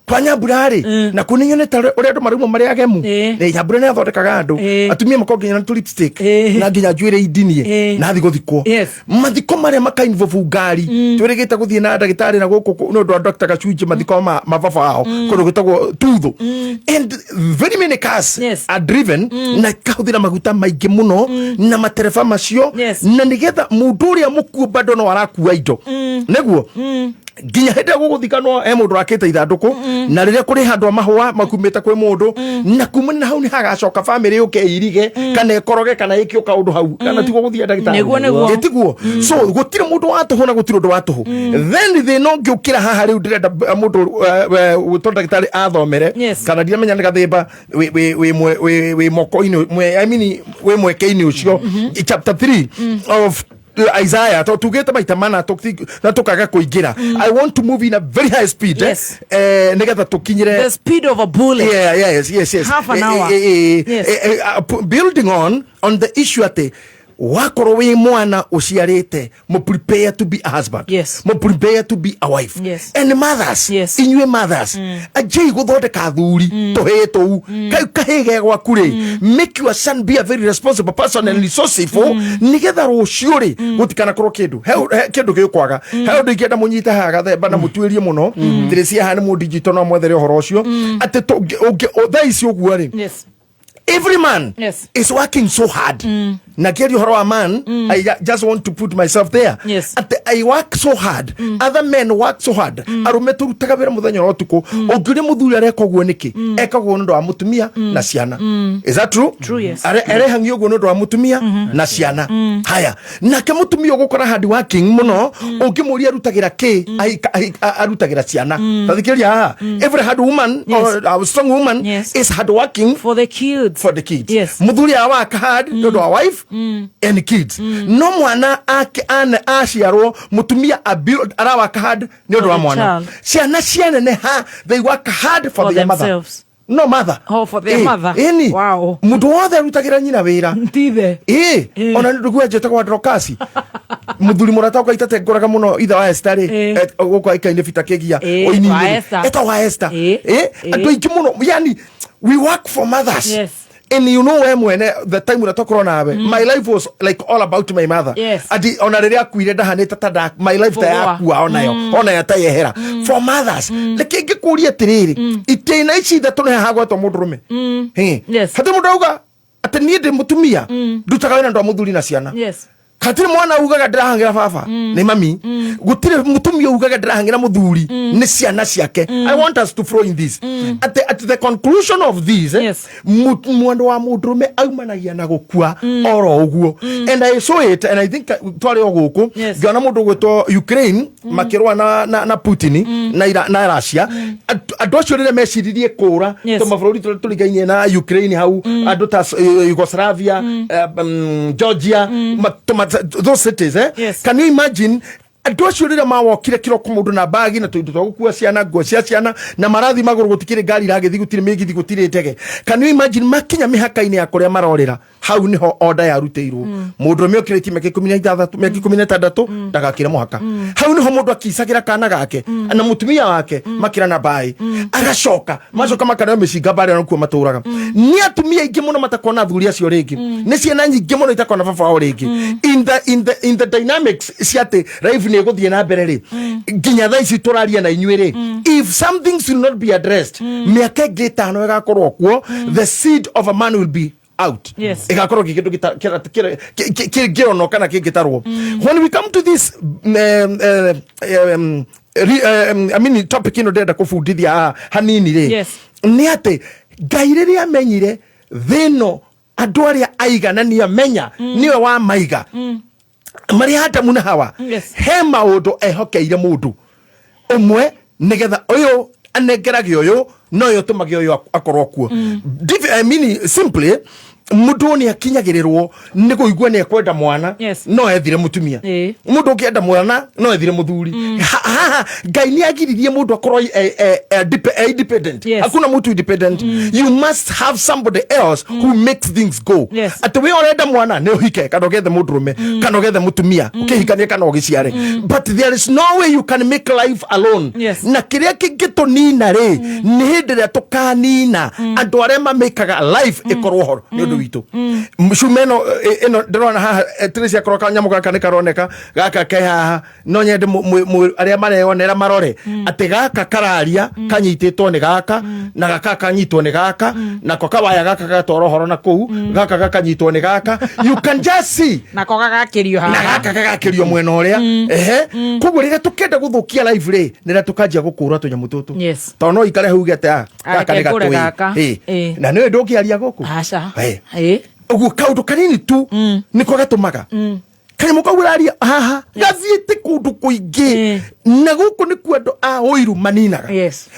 kwa nyambura rĩ, na kũ nĩnyonete ũrĩa andũ marauma marĩ agemu. Nyambura nĩ athondekaga andũ, atumia makorwo nginya na tũ lipstick na nginya njuĩrĩ indinie na thi gũthikwo. Yes. Mathiko marĩa makainvovu ngari, twĩrĩgĩte gũthiĩ na ndagĩtarĩ na gũkũ nĩ ũndũ wa Dr. Gacunjĩ, mathiko ma baba wao kũndũ gwĩtagwo Tuthu, and very many cars are driven na ikahũthĩra maguta maingĩ mũno na matereba macio, na nĩgetha mũndũ ũrĩa mũkuũ bado no arakua indo, nĩguo nginya hĩndĩ ĩrĩa gũgũthikanwo he mũndũ wakĩte ithandũkũ, na rĩrĩa kũrĩ handũ a mahũa makumĩte kwĩ mũndũ, na kuma na hau nĩ hagacoka bamĩrĩ yũke ĩirige kana ĩkoroge kana ĩke o kaũndũ hau, kana tiguo gũthiĩ ndagĩtarĩ. Nĩguo, nĩguo. Ĩ, tiguo. So gũtirĩ mũndũ wa tũhũ na gũtirĩ ũndũ wa tũhũ. Then thĩna ũngĩ ũkĩra haha rĩu ndĩrenda mũndũ gwĩtwo ndagĩtarĩ athomere, Yes. kana ndiramenya nĩ gathĩmba wĩ moko-inĩ I mean, wĩ mweke-inĩ ũcio, chapter 3 of Isaiah, to tugĩte maita mana na tũkaga kũingĩra. I want to move in a very high speed, Yes. nĩgetha tũkinyĩre The speed of a bullet. Yeah, yes. Half an hour. Yes. Building on the issue atĩ wakorwo wĩ mwana ũciarĩte, mo prepare to be a husband. Yes. Mo prepare to be a wife. Yes. And mothers, Yes. inyuĩ mothers, anjei gũthondeka athuri tũhĩĩ tũu, kau kahĩĩ ge gwaku rĩ, make your son be a very responsible person and resourceful, nĩgetha rũciũ rĩ gũtikanakorwo kĩndũ he kĩndũ gĩkwaga. He ũndũ ingĩenda mũnyite haha gathemba na mũtuĩrie mũno thĩrĩ cia haha nĩ mũndinjito, no mwethere ũhoro ũcio atĩ thaa ici ũguo rĩ, Yes. every man Yes. is working so hard, na ngĩaria ũhoro wa man, I just want to put myself there, Yes. atĩ I work so hard, other men work so hard, arũme tũrutaga wĩra mũthenya na ũtukũ. Ũngĩũria mũthuri areka ũguo nĩkĩ, ekaga ũguo nĩ ũndũ wa mũtumia na ciana. Is that true? True, yes. Arehangia ũguo nĩ ũndũ wa mũtumia na ciana. Haya, nake mũtumia ũgũkora hard working mũno, ũngĩmũria arutagĩra kĩ, arutagĩra ciana. Tathikĩrĩria haha, every hard woman or a strong woman is hard working for the kids. For the kids. Yes. Mũthuri awaka hard nĩ ũndũ wa wife and kids, no mwana ake aciarwo, mũtumia arawaka hard nĩ ũndũ wa the mwana. Child. Ciana cianeneha, they work hard for For their mother. themselves. No mother. Oh, for their mother. Ĩni. Wow. Mũndũ wothe arutagĩra nyina wĩra. Tithe. Ĩ, ona nĩ ndũguo njĩtagwo Dorokasi, mũthuri mũrata wakwa itate ngũraga mũno, ithe wa Esther rĩ, gũkũ aikaine Bita Kĩgia, ũini-inĩ wa rĩ. Esther. Etagwo wa Esther. Andũ aingĩ mũno, yani we work for mothers. Yes. And you know we mwene, the time ũrĩa twakorwo nawe, my life was like all about my mother. Yes. Ati ona rĩrĩa akuire ndahanĩte ta my life ta Kũgũa. yakua onayo, onayo ta yehera for mothers. Reke ngĩkũrie atĩrĩrĩ, itĩna ici ithatũ nĩ hagwetwo mũndũrũme? Yes. Hatirĩ mũndũ auga atĩ niĩ ndĩ mũtumia ndutaga wĩra ndũ wa mũthuri na ciana. Yes. Hatirĩ mwana ugaga ndĩrahang'ĩra baba, nĩ mami. Gũtirĩ mũtumia ugaga ndĩrahang'ĩra mũthuri, nĩ ciana ciake. I want us to flow in this at the conclusion of this, Yes. mwana wa mũndũrũme aumanagia na gũkua oro ũguo, and I saw it, and I think twarĩ o gũkũ, Yes. ngĩona mũndũ ũgwĩtwo Ukraine makĩrũa na Putin na Russia. Andũ acio rĩrĩa meciririe kũra, Yes. tũ mabũrũri tũrĩa tũrigainie na Ukraine hau, andũ ta Yugoslavia, Georgia, those cities, eh? Yes. Can you imagine andũ acio rĩrĩa mawokire kĩroko, mũndũ na mbagi na tũindo twa gũkua ciana, nguo cia ciana, na marathi magũrũ, gũtikĩrĩ ngari iragĩthiĩ, gũtirĩ mĩgithi, gũtirĩ ndege. Can you imagine makinya mĩhaka-inĩ ya kũrĩa marorĩra, hau nĩho order yarutĩirwo, mũndũ ũmwe ũkĩrĩtie mĩaka 16, mĩaka 16, ndagakĩre mũhaka. Hau nĩho mũndũ akicagĩra kana gake na mũtumia wake, makĩra na mbaĩ, agacoka macoka makaneo mĩcinga mbarĩa nakuo matũraga. Nĩ atumia aingĩ mũno matakona athuri acio rĩngĩ, nĩ ciana nyingĩ mũno itakona baba wao rĩngĩ. In the dynamics cia atĩ life nä ĩgũthiĩ na mbere rĩ, nginya thaa ici tũraria na inyuĩ rĩ, if some things will not be addressed, mĩaka ĩngĩ 5 ĩgakorwo kuo, the seed of a man will be out. Ĩgakorwo gĩ kĩndũ kĩngĩonwo kana kĩngĩtarwo. When we come to this I mean, topic ĩno ndĩrenda kũbundithia haha hanini rĩ, nĩ atĩ Ngai rĩrĩa amenyire thĩ ĩno andũ arĩa aiganania menya nĩwe wamaiga marĩ Adamu na Hawa, he maũndũ ehokeire mũndũ ũmwe nĩgetha ũyũ anengerage ũyũ na ũyũ ũtũmage ũyũ akorwo kuo. I mean, simply mũndũ nĩ akinyagĩrĩrwo nĩ kũigua nĩ ekwenda mwana, no ethire mũtumia. Mũndũ ũngĩenda mwana no ethire mũthuri. Haha Ngai nĩ agiririe mũndũ akorwo e independent. Hakuna mtu independent. You must have somebody else who makes things go. Atĩ we ũrenda mwana nĩ ũhike kana ũgethe mũndũrũme kana ũgethe mũtumia, ũkĩhikanie kana ũgĩciare, but there is no way you can make life alone. Na kĩrĩa kĩngĩtũnina rĩ, nĩ hĩndĩ ĩrĩa tũkanina andũ arĩa mamĩkaga life ĩkorwo ho nĩ ũndũ witũ. Cuma ĩno ĩno ndĩrona haha, Tracy, akorwo kanyamũ gaka nĩ karoneka, gaka ke haha, no nyende arĩa mareyonera marore atĩ gaka kararia kanyitĩtwo nĩ gaka, na gaka kanyitwo nĩ gaka, nako kawaya gaka gatwara ũhoro na kũu, gaka gakanyitwo nĩ gaka. You can just see. Nako gagakĩrio Na haha. Gaka gagakĩrio mwena ũrĩa. Ehe, koguo rĩrĩa tũkenda gũthũkia life rĩ, nĩrĩa tũkanjia gũkũra tũnyamũ tũtũ. Tondũ no ikare hau uge atĩ, "Ah, gaka nĩ Reke ngũre gatũĩ." gaka. Na nĩwe ndũngĩaria gũkũ. Aca. Ũguo kaũndũ kanini tu nĩko gatũmaga kanyamũ kau ũraria haha gathiĩte kũndũ kũingĩ, na gũkũ nĩkuo andũ a ũiru maninaga.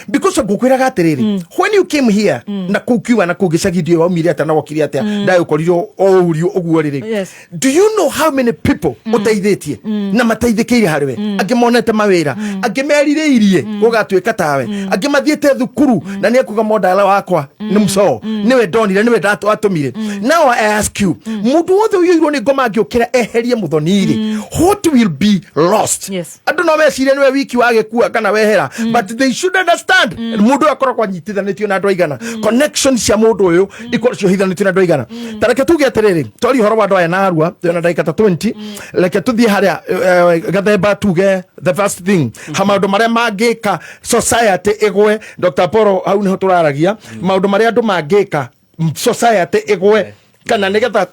Because ngũkwĩraga atĩrĩrĩ, when you came here na kũu kiuga na kũu gĩcagi ndiũĩ waumire atĩa na wokire atĩa, ndagũkorire o ũrio ũguo rĩrĩ, do you know how many people ũteithĩtie na mateithĩkĩire harĩ we? Angĩ monete mawĩra, angĩ merirĩirie gũgatuĩka tawe, angĩ mathiĩte thukuru na nĩ ekuga mondala wakwa nĩ mũcoo, nĩwe ndonire, nĩwe watũmire. Now I ask you, mũndũ wothe ũiyũirwo nĩ ngoma angĩũkĩra eherie mũthoni-rĩ, what will be lost? Andũ no mecirie nĩwe wiki wagĩkua kana wehera, but they should understand mũndũ ũyũ akoragwo anyitithanĩtio na andũ aigana, connection cia mũndũ ũyũ ikorwo ciohithanĩtio na andũ aigana. Ta reke tuge atĩrĩrĩ, twaria ũhoro wa andũ aya na arua twĩna ndagĩka ta 20, reke tũthiĩ harĩa gathemba tuge the first thing ha maũndũ marĩa mangĩka society ĩgwe. Dr. Poro, hau nĩho tũraragia maũndũ marĩa andũ mangĩka society ĩgwe, kana nĩgetha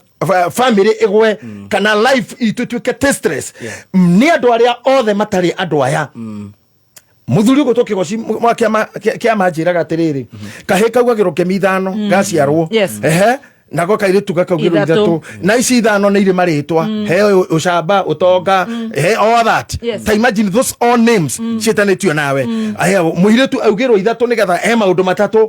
family ĩgwe, kana life itũ ĩtuĩke tasteless, nĩ andũ arĩa othe matarĩ andũ aya. Muthuri ũgũtwo kĩgoci wa kĩama njĩraga atĩrĩrĩ, kahĩ kaugagĩrwo kĩmi 5 gaciarwo. Ehe, nako kairĩtu gakaugĩrwo 3. 3, na ici 5 nĩ irĩ marĩtwa, he ũcamba, ũtonga, he all that. Ta imagine those all names ciĩtanĩtio nawe. Aya, mũirĩtu augĩrwo 3 nĩgetha he maũndũ matatũ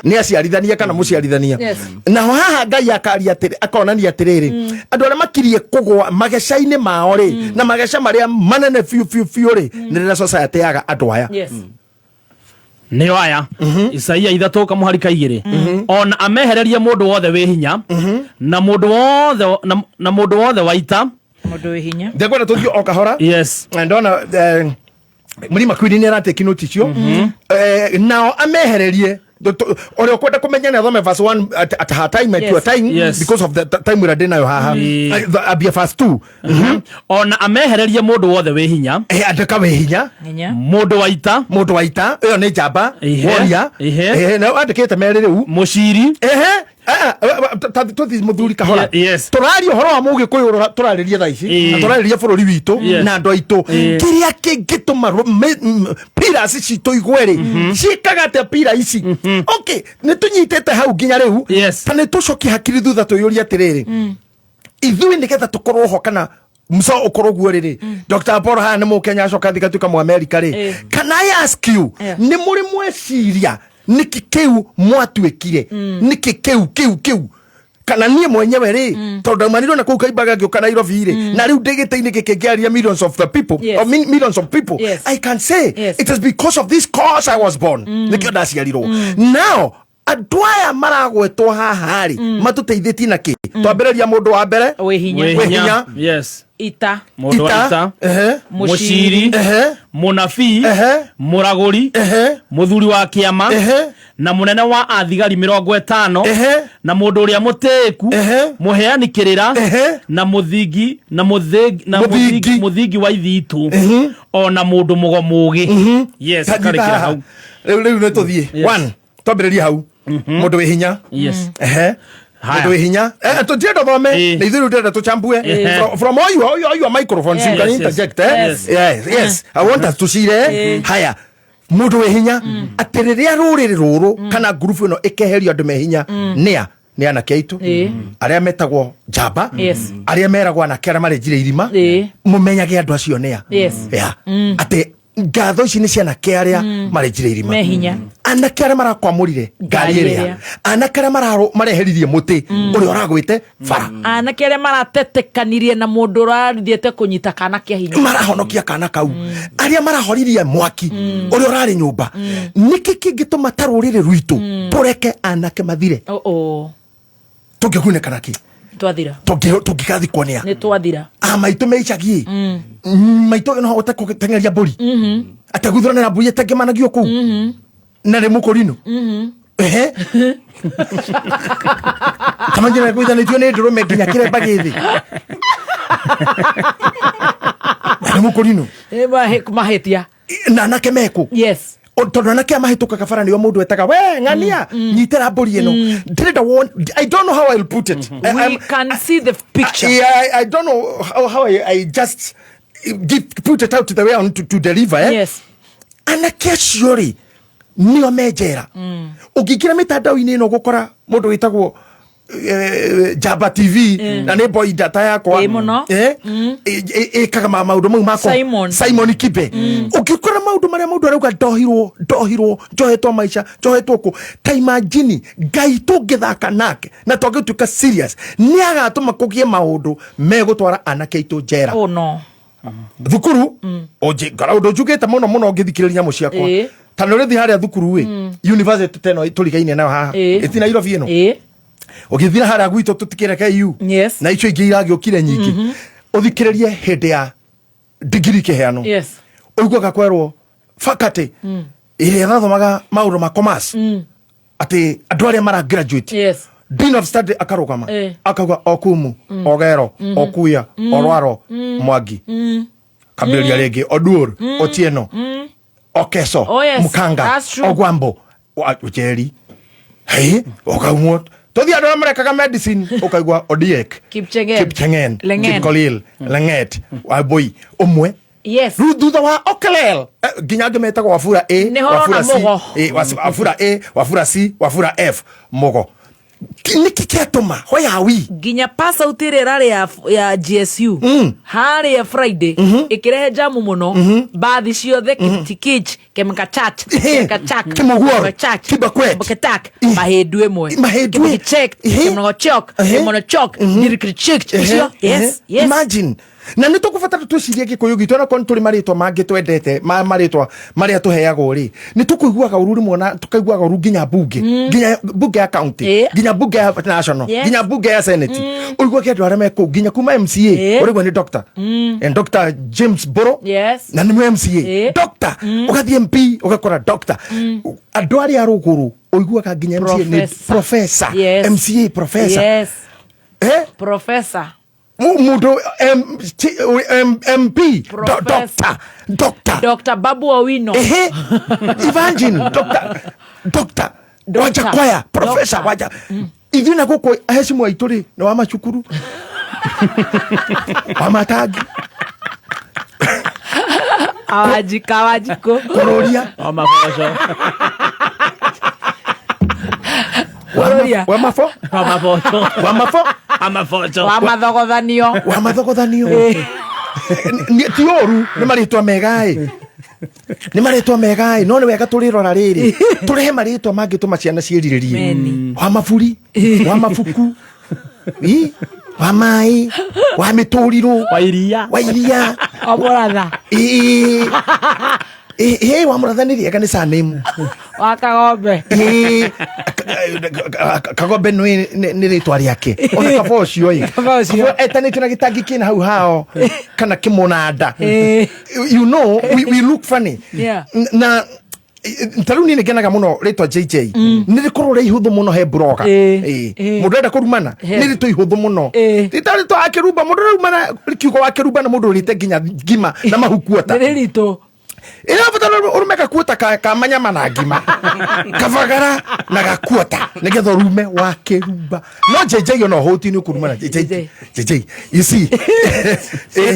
nĩ aciarithania kana mũciarithania. Naho haha Ngai akaria atĩrĩ, akonania atĩrĩrĩ, andũ arĩa makirie kũgwa mageca-inĩ mao rĩ, na mageca marĩa manene biũ biũ biũ rĩ, nĩ rĩrĩa society yaga andũ aya. Nĩo aya, Isaia 3 kamũhari ka 2: ona amehererie mũndũ wothe wĩ hinya na mũndũ wothe na mũndũ wothe wa ita. Mũndũ wĩ hinya. Ndĩkwenda tũthiĩ o kahora. Ndona Mlima Queen nĩ aratake note icio. Nao amehererie ũrĩa ũkwenda kũmenya nĩ athome verse 1 at her time, at your time. Because of the time ũrĩa ndĩ nayo haha. Ambia verse 2. Ona amehererie mũndũ wothe wĩ hinya. Andĩka wĩ hinya. Hinya. Mũndũ wa ita. Mũndũ wa ita, ĩyo nĩ njamba. Warrior. Na andĩkĩte merĩ rĩu. Mũciri. Ehe. Tũthi mũthuri kahora. Tũraria ũhoro wa mũgĩkũyũ tũrarĩria thaa ici, na tũrarĩria bũrũri witũ na andũ aitũ. Kĩrĩa kĩngĩtũma pillars citũ igwe rĩ, ciĩkaga atĩa pira ici? Okay, nĩ tũnyitĩte hau nginya rĩu. Ta nĩ tũcokie hakiri thutha twĩyũrie atĩrĩrĩ, ithuĩ nĩgetha tũkorwo ho kana mso ũkorwo guo rĩrĩ, Dr. Apollo haha nĩ mũkenya acoka thiĩ gatuĩka mũamerika rĩ, can I ask you, nĩ mũrĩ mweciria nĩkĩ kĩu mwatuĩkire, nĩkĩ kĩu kĩu kĩu, kana niĩ mwenyewe rĩ, tondũ ndaumanirwo na kũu kaimbaga ngĩũka Nairobi rĩ, na rĩu ndĩ gĩtĩ-inĩ gĩkĩ ngĩaria millions of the people, or millions of people, I can say it is because of this cause I was born, nĩkĩo ndaciarirwo. Now Andũ aya maragwetwo haha rĩ, matũteithĩtie na kĩ? Twambĩrĩria mũndũ wa mbere. Wĩ hinya. Wĩ hinya. Yes. Ita. Mũndũ wa ita. Mũciri. Mũnabii. Mũragũri. Mũthuri wa kĩama. Na mũnene wa athigari 50. Na mũndũ ũrĩa mũtĩĩku. Mũheani kĩrĩra. Na mũthingi na mũthingi na Mũthingi. mũthingi wa ithitũ. Ona mũndũ mũgo mũgĩ. Yes, Ta nyita karĩkĩra haha. hau. Rĩu nĩ tũthiĩ. Yes. One, twambĩrĩrie hau. Mũndũ wĩ hinya. Yes. Ehe. Haya. Mũndũ wĩ hinya. Tũtirenda thome na ithuĩ rĩu tũrenda tũchambue. From all your microphones, you can interject, eh? Yes. Yes. I want us to see, eh? Haya. Mũndũ wĩ hinya, atĩ rĩrĩa rũrĩrĩ rũrũ kana ngurubu ĩno ĩkeherio andũ me hinya, nĩa? Nĩ anake aitũ arĩa metagwo njamba, arĩa meragwo anake arĩa marenjire irima. Mũmenyage andũ acio nĩa. Yeah. Atĩ ngatho ici nĩ cianake arĩa marenjire irima. Me hinya. Anake arĩa marakwamũrire ngari Ngari ĩrĩa, ĩrĩa. anake arĩa mareheririe mũtĩ ũrĩa ũragwĩte bara. Anake arĩa maratetekanirie na mũndũ ũrathiĩte kũnyita kana kĩa hinya. Marahonokia kana kau, arĩa marahoririe mwaki ũrĩa ũrarĩ nyũmba. Nĩkĩ kĩngĩtũma ta rũrĩrĩ rwitũ tũreke anake mathire? Oh, oh. Tũngĩgunĩka nakĩ? Twathira. Tũngĩgathikwo nĩa? Nĩ twathira. A maitũ me icagi maitũ no hote gũteng'eria mbũri, ategũthuranĩra mbũri ĩtengĩmanagio kũu na nĩ mũkũrinũ. Ehe, kamanjĩra gũithanĩtio nĩ ndũrũme nginya kĩremba gĩthĩ na nĩ mũkũrinũ. Mahĩtia. Na anake mekũ? Tondũ anake aya mahĩtũkaga bara nĩo mũndũ etaga we ng'ania nyitĩra mbũri ĩno ndĩrenda I don't know how I'll put it. We can see the picture. I don't know how I just put it out the way I want to deliver, eh? Anake acio rĩ, nĩo me njera. Ũngĩingĩra mĩtandao-inĩ ĩno gũkora mũndũ wĩtagwo Njamba TV, na nĩ boy data yakwa. Ĩ mũno. Ĩkaga maũndũ mau makwa. Simon. Simon Kibe. Ũngĩkora maũndũ marĩa mũndũ arauga, ndohirwo, ndohirwo, njohetwo maica, njohetwo kũ. Ta imagine Ngai tũngĩthaka nake na twangĩtuĩka serious, nĩ agatũma kũgĩe maũndũ megũtwara anake aitũ njera. Oh no. Thukuru ngara ũndũ njugĩte mũno mũno ngĩthikĩrĩria nyamũ ciakwa. Ta nĩ ũrĩthiĩ harĩa thukuru ĩ university teno tũrigaine nayo haha. Ĩti Nairobi ĩno. Ũgĩthira harĩa gwitũ tũtikĩre KU. Na icio ingĩ iragĩũkire nyingĩ. Ũthikĩrĩrie hĩndĩ ya digiri kĩheano. Ũiguaga kwerwo faculty ĩrĩa ĩrathomaga maũndũ ma commerce, atĩ andũ arĩa mara graduate, dean of study akarũgama, akauga Okumu, Ogero, Okuya, Orwaro, Mwangi, kambĩrĩria rĩngĩ Oduor, Otieno, Okeso, Oh, yes. Mukanga, That's true. Ogwambo, Njeri. Hei, ũkaumwo tũthiĩ andũ arĩa marekaga medicine, ũkaigua Odiek, Kipchengen. Kipchengen, Lengen. Kipkolil, Lenget, Wambui ũmwe. Rĩu thutha wa Okelel, nginya angĩ metagwo Wafula A, Nĩho Wafula ũrona C, Mũgo. A, Wafula A, Wafula C, Wafula F, Mũgo. Nĩkĩ kĩatũma? Why are we Nginya pass out ĩrĩa ĩrarĩ ya GSU harĩa Friday ĩkĩrehe jamu mũno, mbathi ciothe Kiptikich, Kemkachach, Kemkachak, Kĩmũguoro, Kemkachak, Kibakwet. Kemkatak, mahĩndu ĩmwe. Mahĩndu. Kipkichek, Kemnochok, Kemonochok, Dirikrichik icio. Yes. Imagine. Na nä tå kå batara twä cirie gä kå yå gitå onakorwo nä tå rä marĩtwa mangä twendete ma marĩtwa marĩa tũheagwo rĩ, nä tå kũiguaga ũru rĩmwe na tũkaiguaga ũru nginya bunge, nginya bunge ya county, nginya bunge ya national, nginya bunge ya senate, ũiguage andũ arĩa me kũu nginya kuma MCA, ũraigua nĩ doctor, and Dr James Boro, na nĩ MCA, doctor. Ũgathiĩ MP ũgakora doctor. Andũ arĩa a rũgũrũ ũiguaga nginya MCA nĩ Professor. professor. MCA professor. Professor. Mundu MP, Professor. Doctor, doctor. Dr. Babu Owino. Ehe, imagine doctor, doctor. Doctor. Wajakoya professor. Doctor. Waja ithuĩ na gũkũ ahecimu aitũ rĩ, nĩ wa macukuru, wa matangi. Awajika, Awajiko. Kũrũria. Wa maboco. Kũrũria. Wa mabo. Wa maboco. Wa mabo. Wa maboco. Wa mathogothanio. Wa mathogothanio. Ti ũru, nĩ marĩtwa mega ĩ, nĩ marĩtwa mega ĩ, no nĩ wega tũrĩrora rĩrĩ tũrehe marĩtwa mangĩtũma ciana ciĩrirĩrie. Meni. Wa maburi, wa mabuku, ĩ, wa maĩ, wa mĩtũrirũ, wa iria, wa iria. Wa mũratha. Ĩ. Ĩ wa mũratha nĩ rĩega nĩ surname. Wa kagombe. Ĩ, kagombe nĩ rĩtwa rĩake ona kaba ũcio ĩ. Kaba ũcio. Kaba etanĩtio na gĩtangi kĩna hau hao kana kĩmũnanda. Ĩ. You know we look funny. Yeah. Na ta rĩu niĩ nĩ ngenaga mũno rĩtwa JJ nĩ rĩkorwo rĩ ihũthũ mũno he broga. Ĩ. Mũndũ enda kũrumana nĩ rĩtwa ihũthũ mũno. Rĩtwa rĩtwa wa kĩrumba mũndũ ũraumana kiugo wa kĩrumba na mũndũ ũrĩte nginya ngima na mahukuota. Nĩ rĩritũ. Ĩrabatara ũrume gakuota ka manyama na ngima kabagara na gakuota nĩgetha ũrume wa kĩrumba. No JJ ona ũhũti nĩ ũkũrumana JJ JJ you see.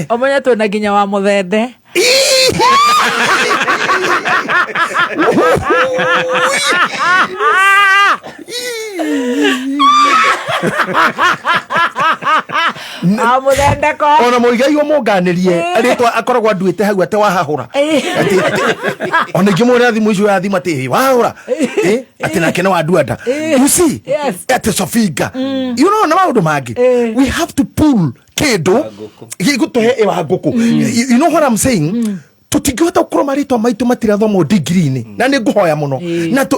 Ũmenye twĩna nginya wa mũthende. Wa mũthende ko. Ona mũigai ũmũnganĩrie rĩtwa akoragwo anduĩte hau atĩ wahahũra. Ona ingĩmũhũrĩra thimũ icio ya thimũ atĩ "Ĩ, wahahũra." Atĩ nake nĩ wanduanda. You see? Atĩ Sofinga. You know na maũndũ mangĩ. We have to pull kĩndũ gĩgũtũhe wa ngũkũ. You know what I'm saying? Tũtingĩhota gũkorwo marĩtwa maitũ matirathomwo degree-inĩ na nĩ ngũhoya mũno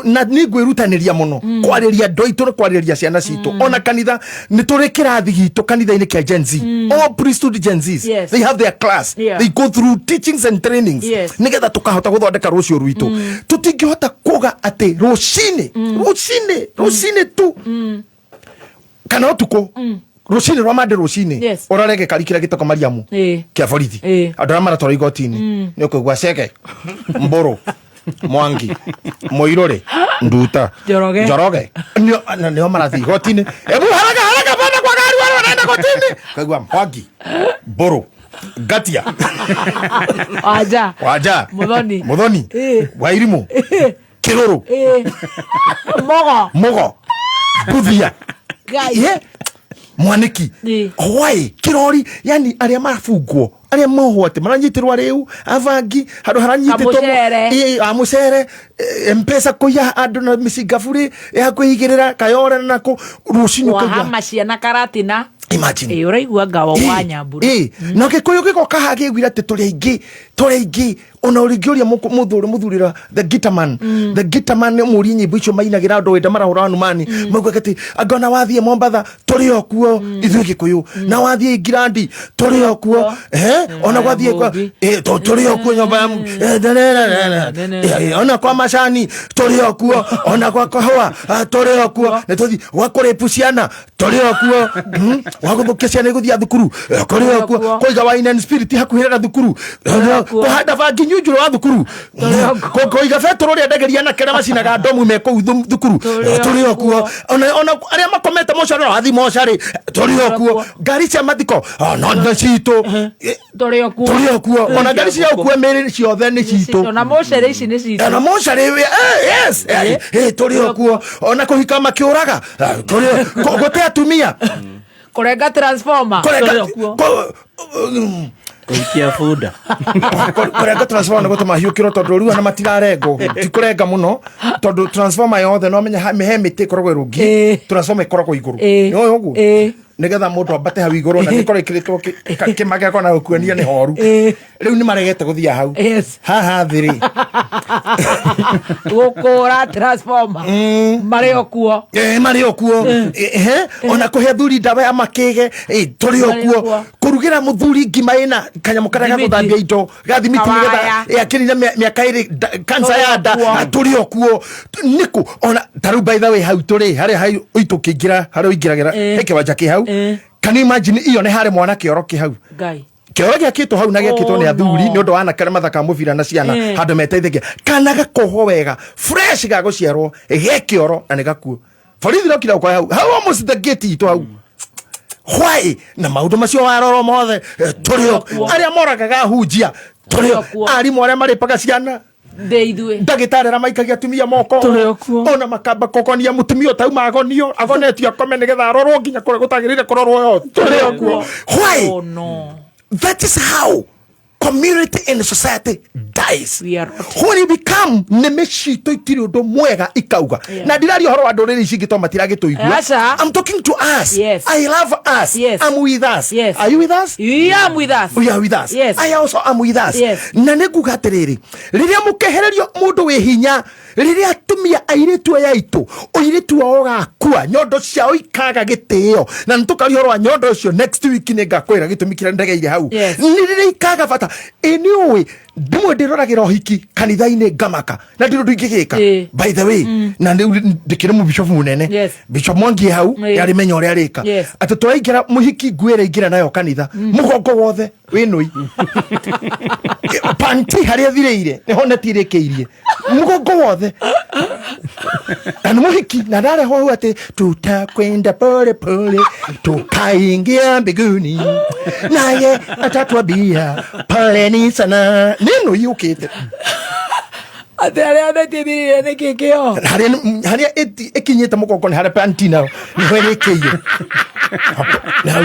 na nĩ ngwĩrutanĩria mũno kwarĩria andũ aitũ na kwarĩria ciana citũ. Ona kanitha nĩ tũrĩ kĩrathi gitũ kanitha-inĩ kĩa Gen Z. All priesthood Gen Zs, they have their class. They go through teachings and trainings nĩgetha tũkahota gũthondeka rũciũ rwitũ. Tũtingĩhota kuga atĩ rũcinĩ rũcinĩ rũcinĩ tu kana ũtukũ rũcinĩ rwa mande rũcinĩ ũrore gĩkari kĩrĩa gĩtagwo Mariamu kĩa borithi andũ arĩa maratwarwo igoti-inĩ nĩ ũkũigua Cege Mbũrũ Mwangi Mũirũrĩ Nduta Njoroge. Njoroge nĩo marathiĩ igoti-inĩ. Ebu haraka haraka bana kwa gari wale wanaenda kotini. Kaigua Mwangi Mbũrũ Ngatia Wanja Wanja Muthoni. Muthoni Wairimũ Kĩrũrũ Mogo Mogo Mbuthia Ngai. Mwaniki Why kirori yani aria marabungwo aria mohwo ati maranyitirwo riu abangi handu haranyititwo Kamũcere. A mucere mpesa kuiya andu na micinga buri ya kwigirira kayore na ku rucinĩ ũkaigua wahama ciana karatina. Imagine. Ĩ, ũraigua ngawa wa nyambura. Na gĩkũyũ gĩgoka haha kĩiguire atĩ tũrĩ aingĩ tũrĩ aingĩ ona ũngĩũria mũthuri mũthurira the guitar man the guitar man nĩ mũrie nyĩmbo icio mainagĩra andũ wenda marahũra anumani maugaga atĩ anga ona wathiĩ Mombatha tũrĩ o kuo ithuĩ gĩkũyũ na wathiĩ Ingilandi tũrĩ o kuo ona gwathiĩ kwa tũrĩ o kuo nyũmba ya ona kwa macani tũrĩ o kuo ona kwa kahũa tũrĩ o kuo nĩ tũthiĩ gwa kũrĩpu ciana tũrĩ o kuo gwa gũthũkia ciana igũthiĩ thukuru tũrĩ o kuo kũiga wine and spirit hakuhĩ na thukuru kũhanda bangi nyunjurũ wa thukuru kũiga betũrũ ũrĩa endageria anake arĩa macinaga ndomu me kũu thukuru tũrĩ o kuo ona arĩa makomete mocarĩ wathiĩ mocarĩ tũrĩ o kuo ngari cia mathiko no nĩ citũ tũrĩ o kuo tũrĩ o kuo ona ngari cia gũkua mĩĩrĩ ciothe nĩ citũ ona mocarĩ ici nĩ citũ ona mocarĩ yes tũrĩ o kuo ona kũhika makĩũraga tũrĩ gũte atumia kũrenga transformer Kũrenga- tũrĩ o kuo Kũhikia bunda. Kũrenga transformer nĩ gũtũma hiũkĩrwo tondũ rĩu ona matirarengwo ti kũrenga mũno tondũ transformer yothe no menya he mĩtĩ ĩkoragwo ĩrũngiĩ transformer ĩkoragwo igũrũ nĩ ũĩ ũguo nĩgetha mũndũ ambate hau igũrũ na gĩkorwo ĩkĩrĩtwo kĩmageko na gũkuania nĩ horu rĩu nĩ maregete gũthiĩ hau haha thĩ rĩ gũkũra transformer marĩ o kuo marĩ o kuo ona kũhe athuri ndawa ya makĩge tũrĩ o kuo kũrugĩra mũthuri ngima ĩna kanyamũ karĩa gagũthambia indo gathimiti nĩgetha akĩrina mĩaka ĩrĩ kansa ya nda tũrĩ o kuo nĩkũ ona ta rĩu by the way hau tũrĩ harĩa hau ũitũkĩingĩra harĩa ũingĩragĩra he kĩwanja kĩ hau can you imagine iyo nĩ harĩ mwana kĩoro kĩ hau Ngai kĩoro gĩakĩtwo hau na gĩakĩtwo nĩ athuri nĩ ũndũ wa anake arĩa mathakaga mũbira na ciana handũ meteithagia kana gakohwo wega fresh ga gũciarwo ge kĩoro na nĩ gakuo borithi rokira gũkoya hau hau almost the gate itũ hau why na maũndũ macio warorwo mothe tũrĩ o arĩa moragaga hunjia tũrĩ o arimũ arĩa marĩpaga ciana ndagĩtarĩ arĩa maikagia atumia moko ona makamba kũgonia mũtumia ũtauma agonio agonetio akome nĩgetha arorwo nginya kũrĩa gũtagĩrĩire kũrorwo yo tũrĩ o kuo why that is how Community and society dies. We are When you become nĩmĩ citũ itirĩ ũndũ mwega ikauga. Na ndiraria ũhoro wa ndũrĩrĩ ici ingĩ tondũ matiragĩtũigua. Aca. I'm talking to us. Yes. I love us. Yes. I'm with us. Yes. Are you with us? You am with us. We are with us. Yes. I also am with us. Yes. Na nĩ nguga atĩrĩrĩ, rĩrĩa mũkehererio mũndũ wĩ hinya, rĩrĩa atumia airĩtu aya aitũ, ũirĩtu wao ũgakua, nyondo ciao ikaga gĩtĩo, na nĩ tũkaria ũhoro wa nyondo ũcio next week nĩ ngakwĩra gĩtũmi kĩrĩa ndegeire hau. Yes. Nĩ rĩrĩa ikaga bata. Ĩ nĩ ũĩ, ndimwe ndĩroragĩra ũhiki kanitha-inĩ ngamaka na ndirĩ ũndũ ingĩgĩka. By the way, na rĩu ndĩkĩrĩ mũbishofu mũnene. Yes. Bishop Mwangi hau Ĩ. yarĩmenya ũrĩa arĩka. Yes. Atĩ tũraingĩra mũhiki nguo ĩrĩa aingĩra nayo kanitha mũgongo wothe wĩ nũi panti harĩa thirĩire nĩho neti ĩrĩkĩirie mũgongo wothe na nĩ mũhiki na ndarehwo hau atĩ tutakwenda pole pole tukaingia mbinguni naye atatwambia poleni sana nĩ nũi yũkĩte. Atĩ arĩa metithirire nĩ kĩ kĩo? Harĩa ĩkinyĩte mũgongo nĩ harĩa panti nayo nĩho ĩrĩkĩire na hau.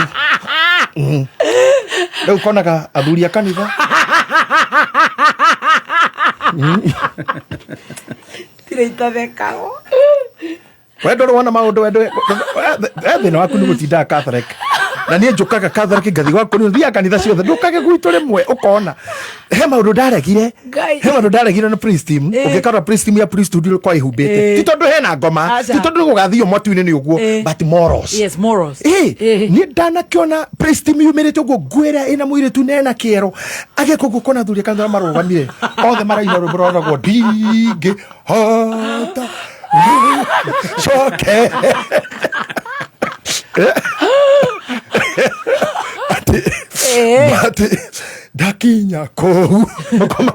Rĩu konaga athuri a kanitha. Tirĩ itathekagwo. We ndũrĩ wona maũndũ we thĩna waku nĩ gũtindaga Catholic na niĩ njũkaga Catholic ngathiĩ gwaku nĩ thiaga kanitha ciothe ndũkage gwitũ rĩmwe ũkona he maũndũ ndaregire. Ngai. He maũndũ ndaregire na praise team. Ũngĩkarora praise team ya priesthood kwa ihumbĩte ti tondũ hena ngoma, Aca. ti tondũ nĩ gũgathio matu-inĩ nĩ ũguo, but morals. Yes, morals. Ĩ niĩ ndanakĩona praise team yumĩrĩte ũguo ngwĩra ĩna mũirĩtu na ena kĩero agĩka ũguo kona athuri a kanitha marũgamire othe maraina rwĩmbo rwaragwo ndingĩhota coke atĩ ndakinya kũu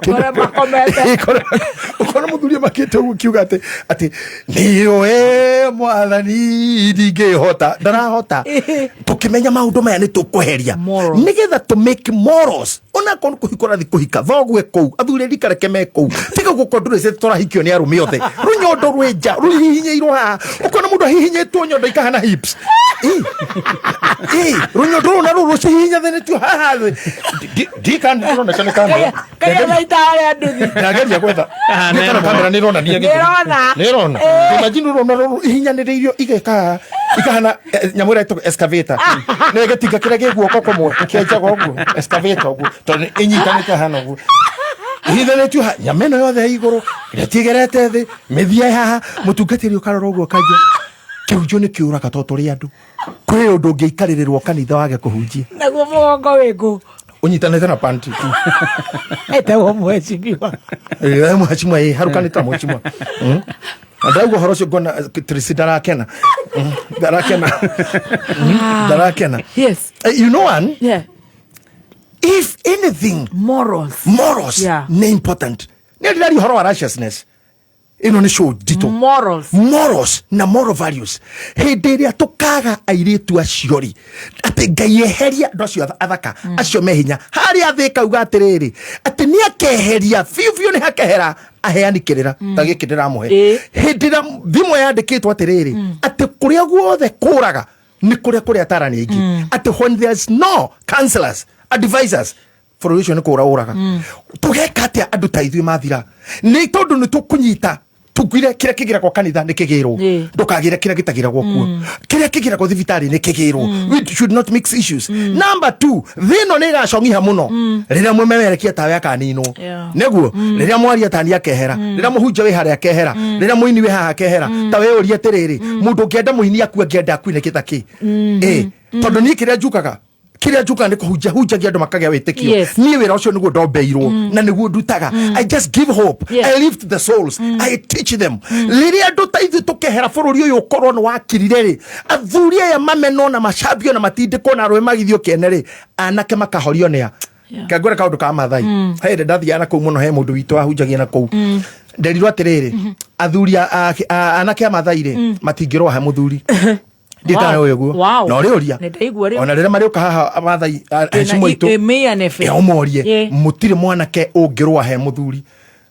Kũrĩa makomete. Ũkona mũthuri makĩte ũguo kiuga atĩ nĩũĩ mwathani ndingĩhota ndarahota tũkĩmenya maũndũ maya nĩ tũkweheria nĩgetha tũ make morals onakorwo nĩ kũhika ũrathiĩ kũhika thogue kũu athuri rika reke me kũu tiga gũkorwo ndũrĩcĩte tũrahikio nĩ arũme othe rũnyondo rwĩ nja rũhihinyĩirwo haha ũkona mũndũ ahihinyĩtwo nyondo ikahana hips. Ĩ, rũnyondo rũu na rũu rũcihihinyathanĩtio haha thĩ ndikana ndĩroneka nĩ kamera. Kaya maita harĩa nduthi. Ndageria gwetha Ah, Nĩ kana nĩ kamera nĩ ĩronania gĩthũri. Nĩĩrona. Nĩ ĩrona. Imagine rũrona rũrũ ihinyanĩrĩirio igeka ikahana nyamũ ĩrĩa ĩtagwo excavator nĩ gĩtinga kĩrĩa gĩ guoko kũmwe kĩenjaga ũguo excavator ũguo tondũ ĩnyitanĩte hana ũguo ihithanĩtio nyama ĩno yothe ya igũrũ ĩrĩa tigerete thĩ mĩthia haha mũtungatĩri ũkarora ũguo ũkanjia kĩhunjio nĩ kĩũraga tondũ tũrĩ andũ kwĩ ũndũ ũngĩikarĩrĩrwo kanitha wage kũhunjia. Naguo mũgongo wĩkũ? Ũnyitanĩte na panti. Etagwo mheshimiwa. Mheshimiwa ĩ harukanĩte na mheshimiwa. Na ndauga ũhoro ũcio ngona Tracy ndarakena. Ndarakena. Ndarakena. Yes. You know one? Yeah. If anything morals. Morals Yeah. nĩ important. Nĩ ndĩraria ũhoro wa righteousness. Ĩno nĩ show nditũ. Morals. Morals na moral values. Hĩndĩ ĩrĩa tũkaga airĩtu acio rĩ, atĩ Ngai eheria andũ acio athaka, acio me hinya. Harĩa thĩ ĩkauga atĩrĩrĩ, atĩ nĩ akeheria biũ biũ nĩ hakehera aheani kĩrĩra ta gĩkĩ ndĩramũhe. Hĩndĩ ĩrĩa thimũ yandĩkĩtwo atĩrĩrĩ, atĩ kũrĩa guothe kũraga nĩ kũrĩa kũrĩ atarani aingĩ. Atĩ when there's no counselors, advisors, bũrũri ũcio nĩ kũra ũraga. Tũgeka atĩa andũ ta ithuĩ mathira nĩ tondũ nĩ tũkũnyita tugire kĩrĩa kĩgĩragwo kanitha nĩ kĩgĩrwo ndũkagĩre kĩrĩa gĩtagĩragwo kuo kĩrĩa kĩgĩragwo thibitarĩ nĩ kĩgĩrwo. We should not mix issues. Number two, thĩ ĩno nĩ ĩgacong'iha mũno rĩrĩa mwĩmemerekia tawe akaninwo. Nĩguo rĩrĩa mwaria tani akehera, rĩrĩa mũhunjia wĩ harĩa akehera, rĩrĩa mũini wĩ haha akehera, ta wĩyũrie atĩrĩrĩ, mũndũ ũngĩenda mũini akue angĩenda akue nĩkĩ ta kĩ? Ĩ tondũ niĩ kĩrĩa njukaga nĩ kũhunjia hunjagia andũ makagĩa wĩtĩkio. Niĩ wĩra ũcio nĩguo ndombeirwo na nĩguo ndutaga. I just give hope. I lift the souls. I teach them. Rĩrĩa andũ ta ithuĩ tũkehera bũrũri ũyũ ũkorwo nĩ wakirire rĩ, athuri aya mamenwo na macambio na matindĩkwo na arũme magithio kĩene rĩ, anake makahorio nĩa kangwĩra kaũndũ ka Mathai. He hĩndĩ ndathiaga na kũu mũno he mũndũ witũ ahunjagia na kũu nderirwo atĩrĩrĩ, athuri anake a Mathai rĩ matingĩrũa he mũthuri ndikana Wow. ũyũ guo Wow. na ũrĩ ũria Nĩ ndaigua rĩu. ona rĩrĩa marĩũka haha Mathai hecimu aitũ Ĩ, mĩa nebe. ũmorie Ĩ. mũtirĩ mwanake ũngĩrũa he mũthuri.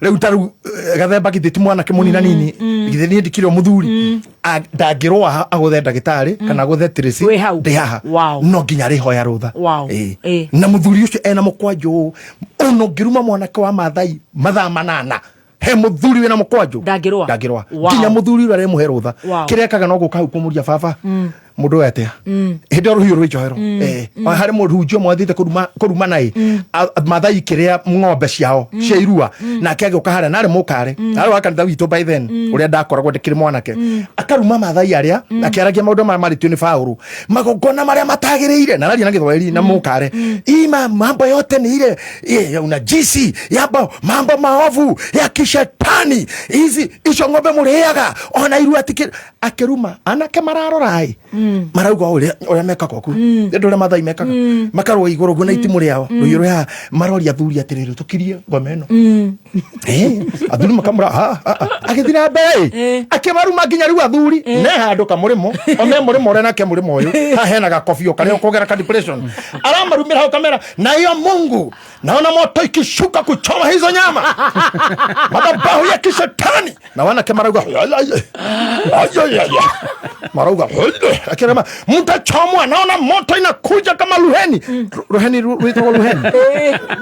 Rĩu ta rĩu gathemba githĩ ti mwanake mũnina nini, githĩ niĩ ndikĩrĩ o mũthuri? Ndangĩrũa agũthe ndagĩtarĩ kana agũthe tirĩci. Wĩ hau. Ndĩ haha. No nginya arĩhoya rũtha. Ĩĩ. Na mũthuri ũcio ena mũkwanjũ, ona ũngĩruma mwanake wa Mathai mathaa 8, he mũthuri wĩna mũkwanjũ. Ndangĩrũa. Ndangĩrũa. Nginya mũthuri ũrĩa aremũhe rũtha. Kĩrĩa ekaga no gũka hau kũmũria, "Baba, mũndũ ũyũ atĩa?" Hĩndĩ ĩyo rũhiũ rwĩ njohero. Harĩ mũhunjia ũmwe athiĩte kũruma naĩ Mathai kĩrĩa ng'ombe ciao cia irua, nake agĩũka harĩa narĩ mũkare arĩ wa kanitha witũ by then, ũrĩa ndakoragwo ndĩkĩrĩ mwanake, akaruma Mathai arĩa akĩaragia maũndũ marĩa marĩtio nĩ Baũrũ, magongona marĩa matagĩrĩire, na araria na Gĩthwaĩri na mũkare ima mambo yote ni ile ya unajisi yamba mambo maovu ya kishetani, hizi icio ng'ombe mũrĩaga ona irua tikĩ. Akĩruma anake mararora ĩ, marauga ũrĩa ũrĩa mekaga ũguo, ndũ ũrĩa Mathai mekaga, makarũa igũrũ ũguo na itimũ rĩao rũhiũ rwĩ haha, maroria athuri atĩrĩrĩ, tũkirie ngoma ĩno. Athuri makamũra, "Ah, ah, ah." Agĩthiĩ na mbere ĩ, akĩmaruma nginya rĩu athuri ne handũ kamũrĩmo o me mũrĩmo ũrĩa nake mũrĩmo ũyũ haha hena gakobio karĩa ũkũgera ka depression, aramarumĩra hau kamera na iyo Mungu naona moto ikishuka kuchoma hizo nyama, madhabahu ya kishetani, na wanake marauga marauga akirema mtachomwa, naona moto inakuja kama luheni. Ruheni rwitagwo luheni.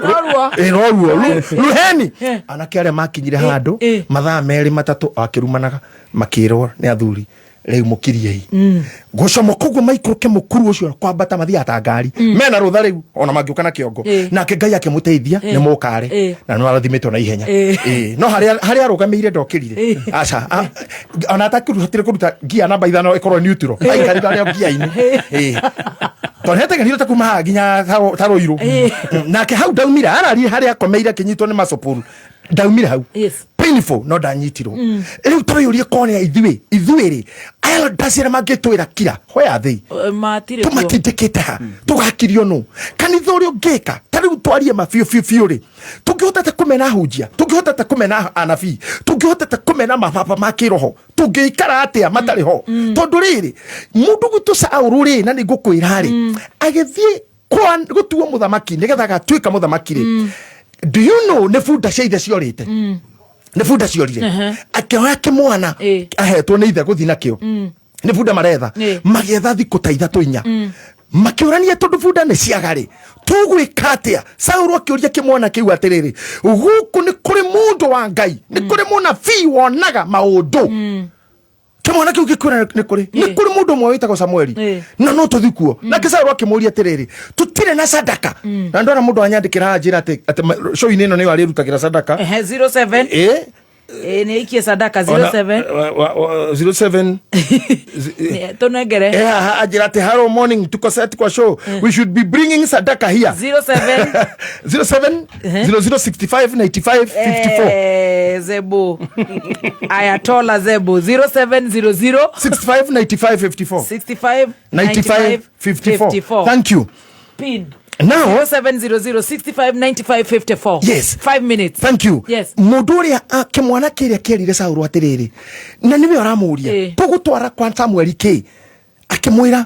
Noruo. Noruo luheni. Anake arĩa makinyire handũ mathaa 2 3 akĩrumanaga, makĩrwo nĩ athuri, "Rĩu mũkiriei." Gũcomoka ũguo maikũrũke mũkuru ũcio kwambata mathiaga ta ngari mena rũtha rĩu ona mangĩũka na kĩongo. Nake Ngai akĩmũteithia nĩ mũkare na nĩ arathimĩtwo na ihenya. No harĩa harĩa arũgamĩire ndokĩrire, aca, ona atakĩhotire kũruta ngia namba 5 ĩkorwo neutral, aikarire arĩa ngia-inĩ. Tondũ nĩategerire ta kuma haha nginya ta Rũirũ. Nake hau ndaumire, ararire harĩa akomeire akĩnyitwo nĩ macopuru, ndaumire hau. Painful, no ndanyitirwo. Rĩu tũrĩũrie kone ithuĩ rĩ, elders arĩa mangĩtwĩra kira hoya thĩ Matirĩ kuo. Tũmatindĩkĩte ha tũgakirio nũ kanitha ũrĩa ũngĩka ta rĩu twarie ma biũ biũ biũ rĩ, tũngĩhotete kũmena hunjia, tũngĩhotete kũmena anabii, tũngĩhotete kũmena mababa ma kĩroho, tũngĩikara atĩa matarĩ ho? Tondũ rĩrĩ, mũndũ gwitũ Saũlũ rĩ, na nĩ ngũkwĩra rĩ, agĩthiĩ gũtuo mũthamaki nĩgetha agatuĩka mũthamaki rĩ, do you know nĩ bunda cia ithe ciorĩte? Nĩ bunda ciorire. Akĩoya kĩmwana ahetwo nĩ ithe gũthiĩ nakĩo, nĩ bunda maretha. Magĩetha thikũ ta 3 4, makĩũrania, tondũ bunda nĩ ciaga rĩ, tũgwĩka atĩa? Saũlũ akĩũria kĩmwana kĩu atĩrĩrĩ, "Gũkũ nĩ kũrĩ mũndũ wa Ngai, nĩ kũrĩ mũnabii wonaga maũndũ?" Kĩmwana kĩu gĩkwĩra nĩ kũrĩ mũndũ ũmwe wĩtagwo Samueli na no tũthi kuo. Nake Saũlũ akĩmũria atĩrĩrĩ, "Tũtirĩ na sadaka?" Na ndona mũndũ anyandĩkĩra haha njĩra atĩ show-inĩ ĩno nĩyo arĩrutagĩra sadaka. Ehe, 07. Nĩ aikie sadaka. 07. 07. Tũnengere. Haha anjĩra atĩ, "Hello, morning, tuko set kwa show, we should be bringing sadaka here." 07. 07 00 65 95 54. Zebu Ayatola Zebu, 0700 65 95 54. 65 95 54. Thank you. Pin. Now 0700 65 95 54. Yes. 5 minutes. Thank you. Yes. Mũndũ ũrĩa kĩmwana kĩrĩa kĩerire Saũlũ atĩrĩrĩ, na nĩwe ũramũria, "Tũgũtwara kwa Samueli kĩ?" Akĩmwĩra,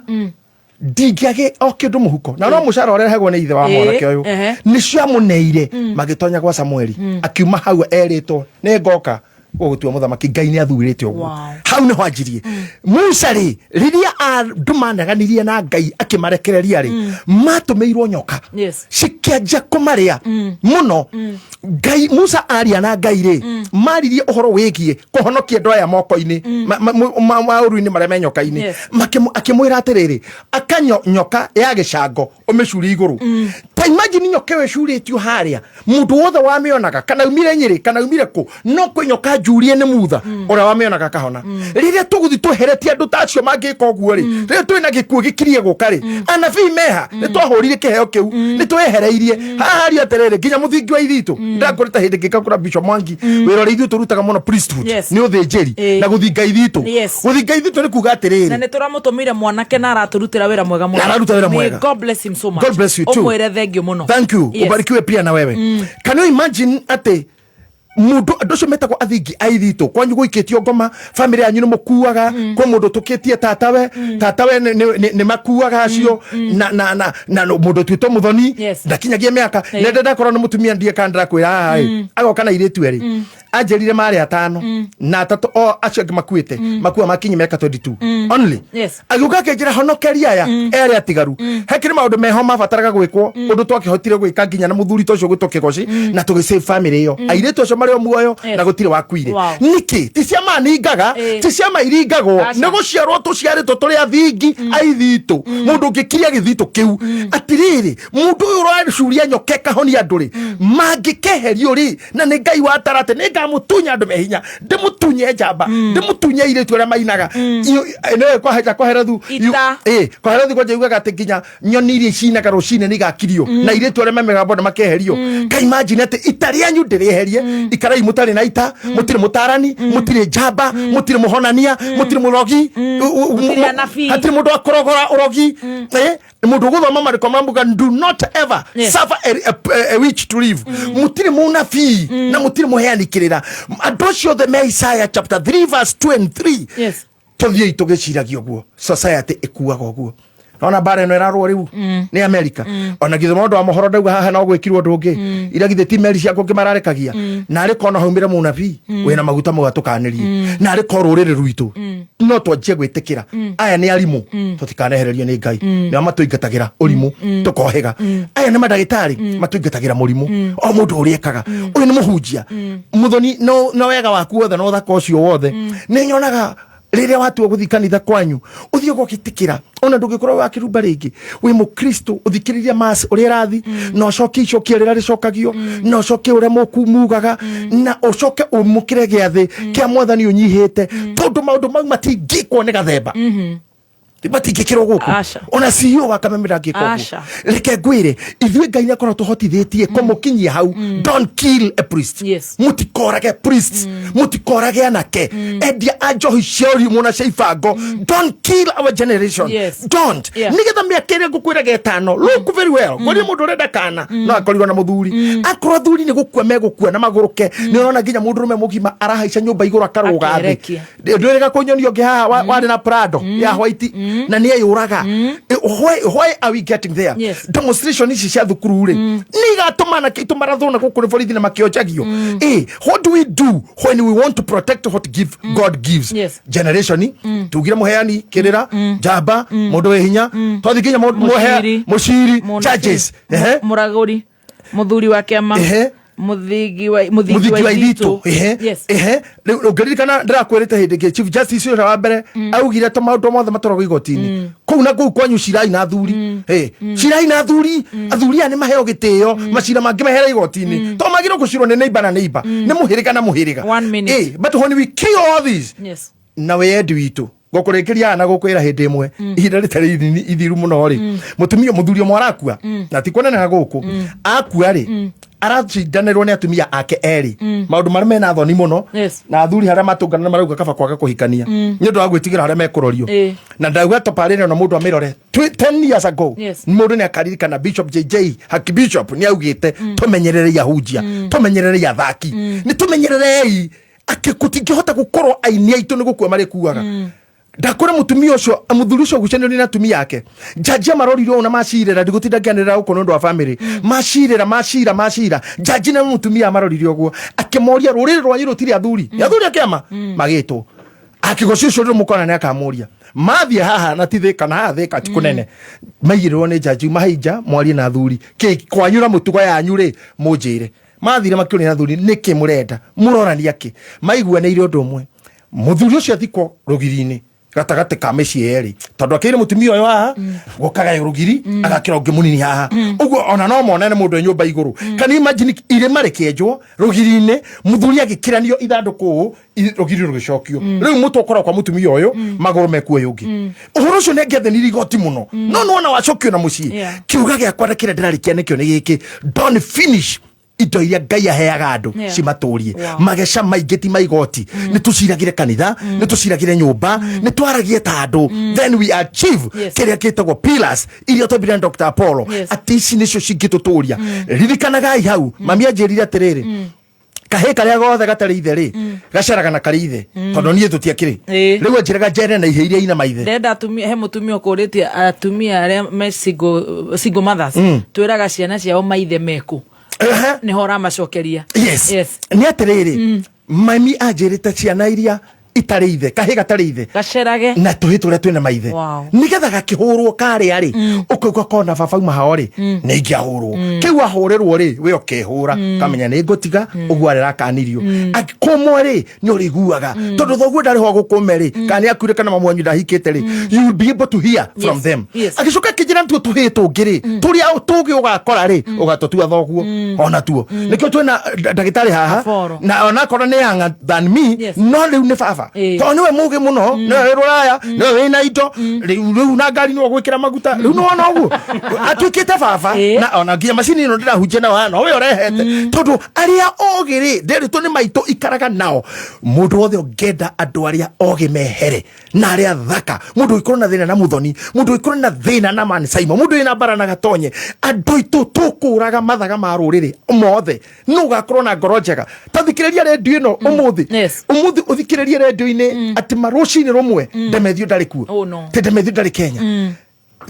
"Ndingĩage o kĩndũ mũhuko na no mũcara ũrĩa rehagwo nĩ ithe wa mwanake ũyũ." Nĩcio amũneire. Magĩtonya gwa Samueli, akiuma hau erĩtwo, "Nĩ ngoka gũgũtua mũthamaki, Ngai nĩ athurĩte ũguo." Hau nĩho anjirie. Musa rĩ, rĩrĩa andũ maneganirie na Ngai akĩmarekereria rĩ, matũmĩirwo nyoka cikĩanjia kũmarĩa mũno. Ngai, Musa aria na Ngai rĩ, maririe ũhoro wĩgiĩ kũhonokia andũ aya moko-inĩ maũru-inĩ marĩa me nyoka-inĩ. Akĩmwĩra atĩrĩrĩ, aka nyoka ya gĩcango ũmĩcurie igũrũ. Ta imagine nyoka ĩyo ĩcurĩtio harĩa, mũndũ wothe wamĩonaga, kana umire Nyĩrĩ kana umire kũ, no kwĩ nyoka njurie nĩ mutha, ũrĩa wamĩonaga akahona. Rĩrĩa tũgũthiĩ tweheretie andũ ta acio mangĩka ũguo rĩ, rĩrĩa twĩna gĩkuũ gĩkirie gũka rĩ, anabii meha? Nĩ twahũrire kĩheo kĩu, nĩ twehereirie haha haria atĩrĩrĩ nginya mũthingi wa ithitũ. Ndakũrĩta hĩndĩ ngĩka Bishop Mwangi, wĩra ũrĩa ithuĩ tũrutaga mũno priesthood nĩ ũthĩnjĩri na gũthinga ithitũ. Gũthinga ithitũ nĩ kuga atĩrĩrĩ, Na nä tå ramå tå mä ire mwanake na aratå rutä ra wä ra mwega mũno. Na araruta wĩra May mwega. God bless him so much. God bless you too. Ũmwĩre thank you mũno. Thank you. Ubarikiwe pia na wewe. Can you imagine atĩ Mundu andu acio metagwo athingi a ithitũ, kwanyu gũikĩtio ngoma, family yanyu nĩ mũkuaga, kwĩ mũndũ tũkĩtie tatawe, tatawe nĩ makuaga acio, na mũndũ twĩtwo mũthoni ndakinyagia mĩaka. Nende ndakorwo nĩ mũtumia ndiĩ kana ndĩrakwĩra haha ĩ, agoka na airĩtu erĩ, anjĩrire marĩ atano na atatũ o acio angĩ makuĩte, makua makinyi mĩaka 22 only. Agĩũka akĩnjĩra honokeria aya erĩ atigaru, hekĩrĩ maũndũ meho mabataraga gwĩkwo, ũndũ twakĩhotire gwĩka nginya na mũthuri ta ũcio gwĩtwo Kĩgoci, na tũgĩ save family ĩyo. Airĩtu acio marĩ o muoyo na gũtirĩ wakuire. Nĩkĩ ti ciama ningaga, ti ciama iringagwo? Aca. Nĩ gũciarwo tũciarĩtwo tũrĩ athingi a ithitũ. Mũndũ ũngĩkiria gĩthitũ kĩu, atĩrĩrĩ, mũndũ ũyũ ũracuria nyoka ĩkahonia andũ rĩ, mangĩkeherio rĩ, na nĩ Ngai watara atĩ nĩ ngamũtunya andũ me hinya, ndĩmũtunye njamba, ndĩmũtunye airĩtu arĩa mainaga. Nĩwe kwaheja kwaherethu. Ita. Kwaherethu kwanja yugaga atĩ nginya nyoni iria icinaga rũcinĩ nĩ igakirio, na airĩtu arĩa me mĩgambo nĩ makeherio. Ka imagine atĩ ita rĩanyu ndĩrĩeherie, ikarai mũtarĩ na ita, mũtirĩ mũtarani, mũtirĩ njamba, mũtirĩ mũhonania, mũtirĩ mũrogi. Mũtirĩ anabii. Hatirĩ mũndũ wa kũrogora ũrogi. Mũndũ ũgũthoma marĩko mamuga do not ever suffer a witch to live. Mũtirĩ mũnabii na mũtirĩ mũheani kĩrĩra. Andũ acio othe me Isaiah chapter 3 verse 2 and 3. Tũthiĩi tũgĩciragia ũguo, society ĩkuaga ũguo. Nona mbara ĩno ĩrarũo rĩu nĩ America, ona githĩ ũndũ wa mohoro ndauga haha no gwĩkirwo ũndũ ũngĩ, ira githĩ ti meri cia kũngĩ mararekagia? Na arĩ korwo no haumĩre mũnabii wĩna maguta mau atũkanĩrie, na arĩ korwo rũrĩrĩ rwitũ no twanjie gwĩtĩkĩra aya nĩ arimũ, tũtikanehererio nĩ Ngai. Nĩo matũingatagĩra ũrimũ tũkohĩga. Aya nĩ mandagĩtarĩ matũingatagĩra mũrimũ o mũndũ ũrĩa ekaga. Ũyũ nĩ mũhunjia mũthoni, no wega waku wothe na ũthaka ũcio wothe, nĩ nyonaga rĩrĩa watua gũthiĩ kanitha kwanyu, ũthiĩ ũgokĩtĩkĩra, ona ndũngĩkorwo wa kĩrumba rĩngĩ, wĩ mũkristo, ũthikĩrĩria mass ũrĩa ĩrathi, na ũcokie icokia rĩrĩa rĩcokagio, na ũcokie ũrĩa mũku mugaga, na ũcoke ũmũkĩre gĩathĩ kĩa Mwathani ũnyihĩte, tondũ maũndũ mau matingĩkwo nĩ gathemba, matingĩkĩrwo gũkũ. Aca. Ona CEO wa Kameme ndangĩka ũguo. Aca. Reke ngwĩre, ithuĩ Ngai nĩ akorwo tũhotithĩtie kũmũkinyia hau. Don't kill a priest. Mũtikorage priests, mũtikorage anake endia a njohi cia ũrimũ na cia ibango. Don't kill our generation. Don't. Nĩgetha mĩaka ĩrĩa ngũkwĩraga ĩtano, look very well, ngũrie mũndũ ũrenda kana no akorirwo na mũthuri, akorwo athuri nĩ gũkua megũkua na magũrũke. Nĩ ũrona nginya mũndũrũme mũgima arahaica nyũmba igũrũ akarũga thĩ. Akerekia. Ndwĩrĩga kũnyonia ũngĩ haha warĩ na Prado ya white na nĩ eyũraga. Why are we getting there? Demonstration ici cia thukuru rĩ, nĩ igatũma anake aitũ marathwo na gũkũ nĩ borithi na makĩonjagio. What do we do when we want to protect what give God gives? Generation tugire mũheani kĩrĩra, njamba, mũndũ wĩ hinya, twathi nginya Mũciri. mũciri, Mũnabii. judges. Mũragũri, mũthuri wa kĩama, mũthingi mũthingi wa wa ithitũ. ithitũ. Ehe, rĩu ũngĩririkana ndĩrakwĩrĩte hĩndĩ ĩngĩ Chief Justice ũrĩa wa mbere augire to maũndũ mothe matwaragwo igoti-inĩ kũu na kũu kwanyu, cirai na athuri. Cirai na athuri. Athuri aya nĩ maheo gĩtĩo, macira mangĩ mehere igoti-inĩ, to magĩrĩirwo gũcirwo nĩ neighbor na neighbor, nĩ mũhĩrĩga na mũhĩrĩga. One minute. But when we kill all these na wendi witũ, ngũkũrĩkĩria haha na gũkwĩra hĩndĩ ĩmwe, ihinda rĩtarĩ ithiru mũno rĩ, mũtumia mũthuri ũmwe arakua, na ti kuonenaga gũkũ akua rĩ, aracindanĩrwo nĩ atumia ake erĩ, maũndũ marĩa mena thoni mũno, na athuri harĩa matũngana marauga kaba kwaga kũhikania nĩ ũndũ wa gwĩtigĩra harĩa mekũrorio. Na ndauga tabarĩra na mũndũ amĩrore 10 years ago, mũndũ nĩ akaririkana Bishop JJ Haki, Bishop nĩ augĩte tũmenyererei ahunjia, tũmenyererei athaki, nĩ tũmenyererei atĩ gũtingĩhota gũkorwo aini aitũ nĩ gũkua marĩkuaga. Ndakũra mũtumia ũcio, mũthuri ũcio gucanĩrio nĩ atumia ake, njanji amarorire ũũ na macirĩra, ndigũtinda ngĩanĩrĩra gũkũ nĩ ũndũ wa family, macirĩra, macira, macira, njanji na mũtumia amarorire ũguo akĩmoria, rũrĩrĩ rwanyu rũtirĩ athuri? Nĩ athuri akĩama magĩtwo akĩgoci ũcio rĩrĩ mũkona nĩ akamũria mathiĩ haha na ti Thĩka na haha Thĩka ti kũnene, maigĩrĩrwo nĩ njanji mahainja mwarie na athuri kĩ kwanyu na mũtugo yanyu rĩ, mũnjĩre. Mathire makĩũria na athuri nĩkĩ mũrenda, mũrorania kĩ? Maiguanĩire ũndũ ũmwe, mũthuri ũcio athikwo rũgiri-inĩ gatagatĩ ka mĩciĩ yerĩ, tondũ akĩire mũtumia ũyũ haha gũkagaywo rũgiri, agakĩra ũngĩ mũnini haha ũguo, ona no monene mũndũ e nyũmba igũrũ. Can you imagine irĩma rĩkĩenjwo rũgiri-inĩ, mũthuri agĩkĩranio ithandũkũ ũũ, rũgiri rũgĩcokio, rĩu mũtwe ũkoragwo kwa mũtumia ũyũ, magũrũ mekuo ũyũ ũngĩ. Ũhoro ũcio nĩ angĩathĩnirie igoti mũno, no nĩwona wacokio na mũciĩ. Kiuga gĩakwa na kĩrĩa ndĩrarĩkia nĩkĩo nĩ gĩkĩ: don't finish indo iria Ngai aheaga andũ cimatũrie. Mageca maingĩ ti maigoti. Nĩ tũciragĩre kanitha, nĩ tũciragĩre nyũmba, nĩ twaragie ta andũ, then we achieve kĩrĩa kĩtagwo pillars iria twambire na Dr. Apollo, atĩ ici nĩcio cingĩtũtũria. Ririkanagai hau mami anjĩrire atĩrĩrĩ. Kahĩ karĩa gothe gatarĩ ithe rĩ, gacaraga na karĩ ithe, tondũ niĩ tũtiakĩrĩ. Rĩu anjĩraga njere na ihĩ iria ina maithe. Ndenda atumia, he mutumia ũkũrĩtie atumia arĩa me single mothers, twĩraga ciana ciao maithe meku, nĩho ũramacokeria. Yes. Nĩ atĩrĩrĩ, mami anjĩrĩte ciana iria itarĩ ithe, kahĩ gatarĩ ithe gacerage na tũhĩ tũrĩa twĩna maithe, nĩgetha gakĩhũrwo karĩa rĩ, ũkaigua kona baba uma hao rĩ, nĩ ingĩahũrwo. Kĩu ahũrĩrwo rĩ, we ũkehũra kamenya nĩ ngũtiga ũguo arĩrakanirio. Angĩkũmwe rĩ, nĩ ũrĩiguaga tondũ thoguo ndarĩ ho gũkũme rĩ, kana nĩ akuire, kana mamu wanyu ndahikĩte rĩ, you will be able to hear from them. Agĩcoka akĩnjĩra tuo tũhĩ tũngĩ rĩ, tũrĩa tũngĩ ũgakora rĩ, ũgatũtua thoguo ona tuo. Nĩkĩo twĩna ndagĩtarĩ haha. Kaboro. Na onakorwo nĩ younger than me, no rĩu nĩ baba, tondũ nĩwe mũgĩ mũno, nĩwe wĩ rũraya, nĩwe wĩna indo rĩu na ngari, nĩwe gwĩkĩra maguta rĩu, nĩwona ũguo atuĩkĩte baba. Na ona nginya macini ĩno ndĩrahunjia nayo haha nowe ũrehete, tondũ arĩa ogĩ rĩ, nderĩtwo nĩ maitũ ikaraga nao. Mũndũ wothe ũngĩenda andũ arĩa ogĩ mehere na arĩa thaka, mũndũ ũngĩkorwo na thĩna na Muthoni, mũndũ ũngĩkorwo na thĩna na Man Simon, mũndũ wĩna mbara na Gatonye, andũ aitũ tũkũraga mathaga ma rũrĩrĩ mothe. No ũgakorwo na ngoro njega. Ta thikĩrĩria rendio ĩno ũmũthĩ, ũmũthĩ ũthikĩrĩrie rendio-inĩ atĩ marũcinĩ rũmwe Ndemethio ndarĩ kuo. Oh, no. Te Ndemethio ndarĩ Kenya.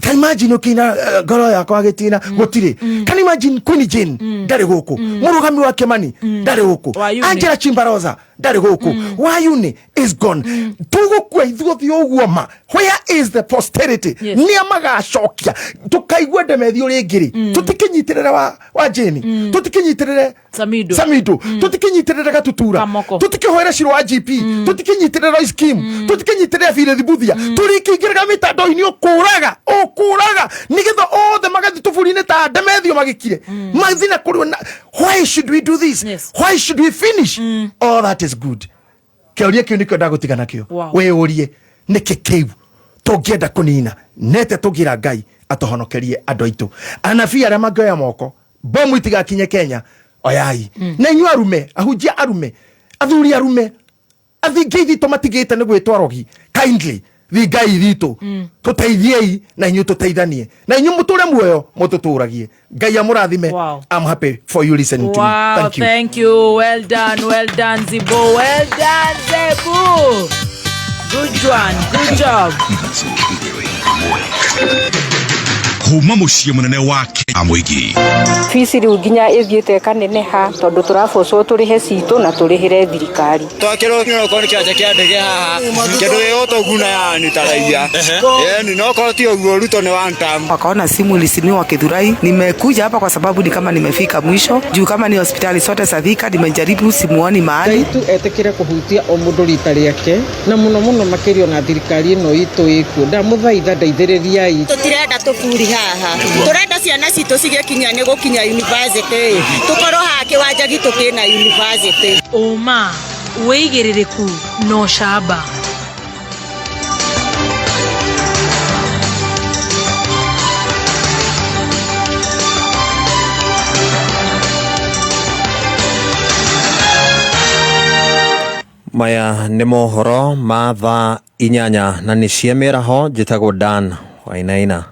Can imagine ũkĩina ngoro yakwa gĩtina gũtirĩ. Can imagine Queen Jane ndarĩ gũkũ, mũrũgami wa Kĩmani ndarĩ gũkũ, Wayuni. Angela Chimbaroza ndarĩ gũkũ, Wayuni is gone. Tũgũkua ithuothe ũguo ma. Where is the posterity? Nĩa magacokia tũkaigua Ndemethio rĩngĩ rĩ? Tũtikĩnyitĩrĩre wa Jane, tũtikĩnyitĩrĩre Samido. Samido, tũtikĩnyitĩrĩre Gatutura. Kamoko. Tũtikĩhoere Ciro wa GP, tũtikĩnyitĩrĩre Royce Kim, tũtikĩnyitĩrĩre Philip Buthia. Tũrĩkĩingĩraga mĩtandao-inĩ ũkũraga ũkũraga nĩgetha othe magathiĩ tũburi-inĩ ta Ndemethio magĩkire mathi na kũrĩ na. Why should we do this? Why should we finish all that is good? Kĩũria kĩu nĩkĩo ndagũtiga nakĩo. Wĩyũrie nĩkĩ kĩu tũngĩenda kũnina nete tũngĩra Ngai atũhonokerie andũ aitũ. Anabii arĩa mangĩoya moko bomu itigakinye Kenya, oyai. Na inyuĩ arume, ahunjia arume, athuri arume, athingi ithitũ matigĩte nĩ gwĩtwo arogi, kindly thingai ithitũ, tũteithiei na inyuĩ, tũteithanie na inyuĩ, mũtũre muoyo mũtũtũragie. Ngai amũrathime. I'm happy for you listening to me. Thank you. Thank you. Well done, well done, Zibo. Well done, Zebu. Good one, good job. Kuma mũciĩ mũnene wa Kenya, mũingĩ. Bici rĩu nginya ĩthiĩte ĩkaneneha tondũ tũrabocwo tũrĩhe citũ na tũrĩhĩre thirikari. Twakĩrwo okorwo nĩ kĩwanja kĩa ndege haha, kĩndũ gĩgũtũguna yani ta raia, yani no korwo ti ũguo, Ruto nĩ one term. Wakaona simu ilisimiwa Githurai. Nimekuja hapa kwa sababu ni kama nimefika mwisho, juu kama ni hospitali zote za Thika nimejaribu, simuoni mahali. Ngai tu etĩkĩre kũhutia o mũndũ rita rĩake, na mũno mũno makĩria ona thirikari ĩno itũ ĩkuo, ndamũthaitha, ndeithĩrĩriai. Tũtirenda tũburi haha, tũrenda ciana citũ cigĩkinya nĩ gũkinya university, tũkorwo haha kĩwanja gitũ kĩna university. Ũma, wĩigĩrĩrĩku na ũcamba. Maya nĩ mohoro ma thaa 8 na nĩ cia mĩaraho. Njĩtagwo Dan Wainaina.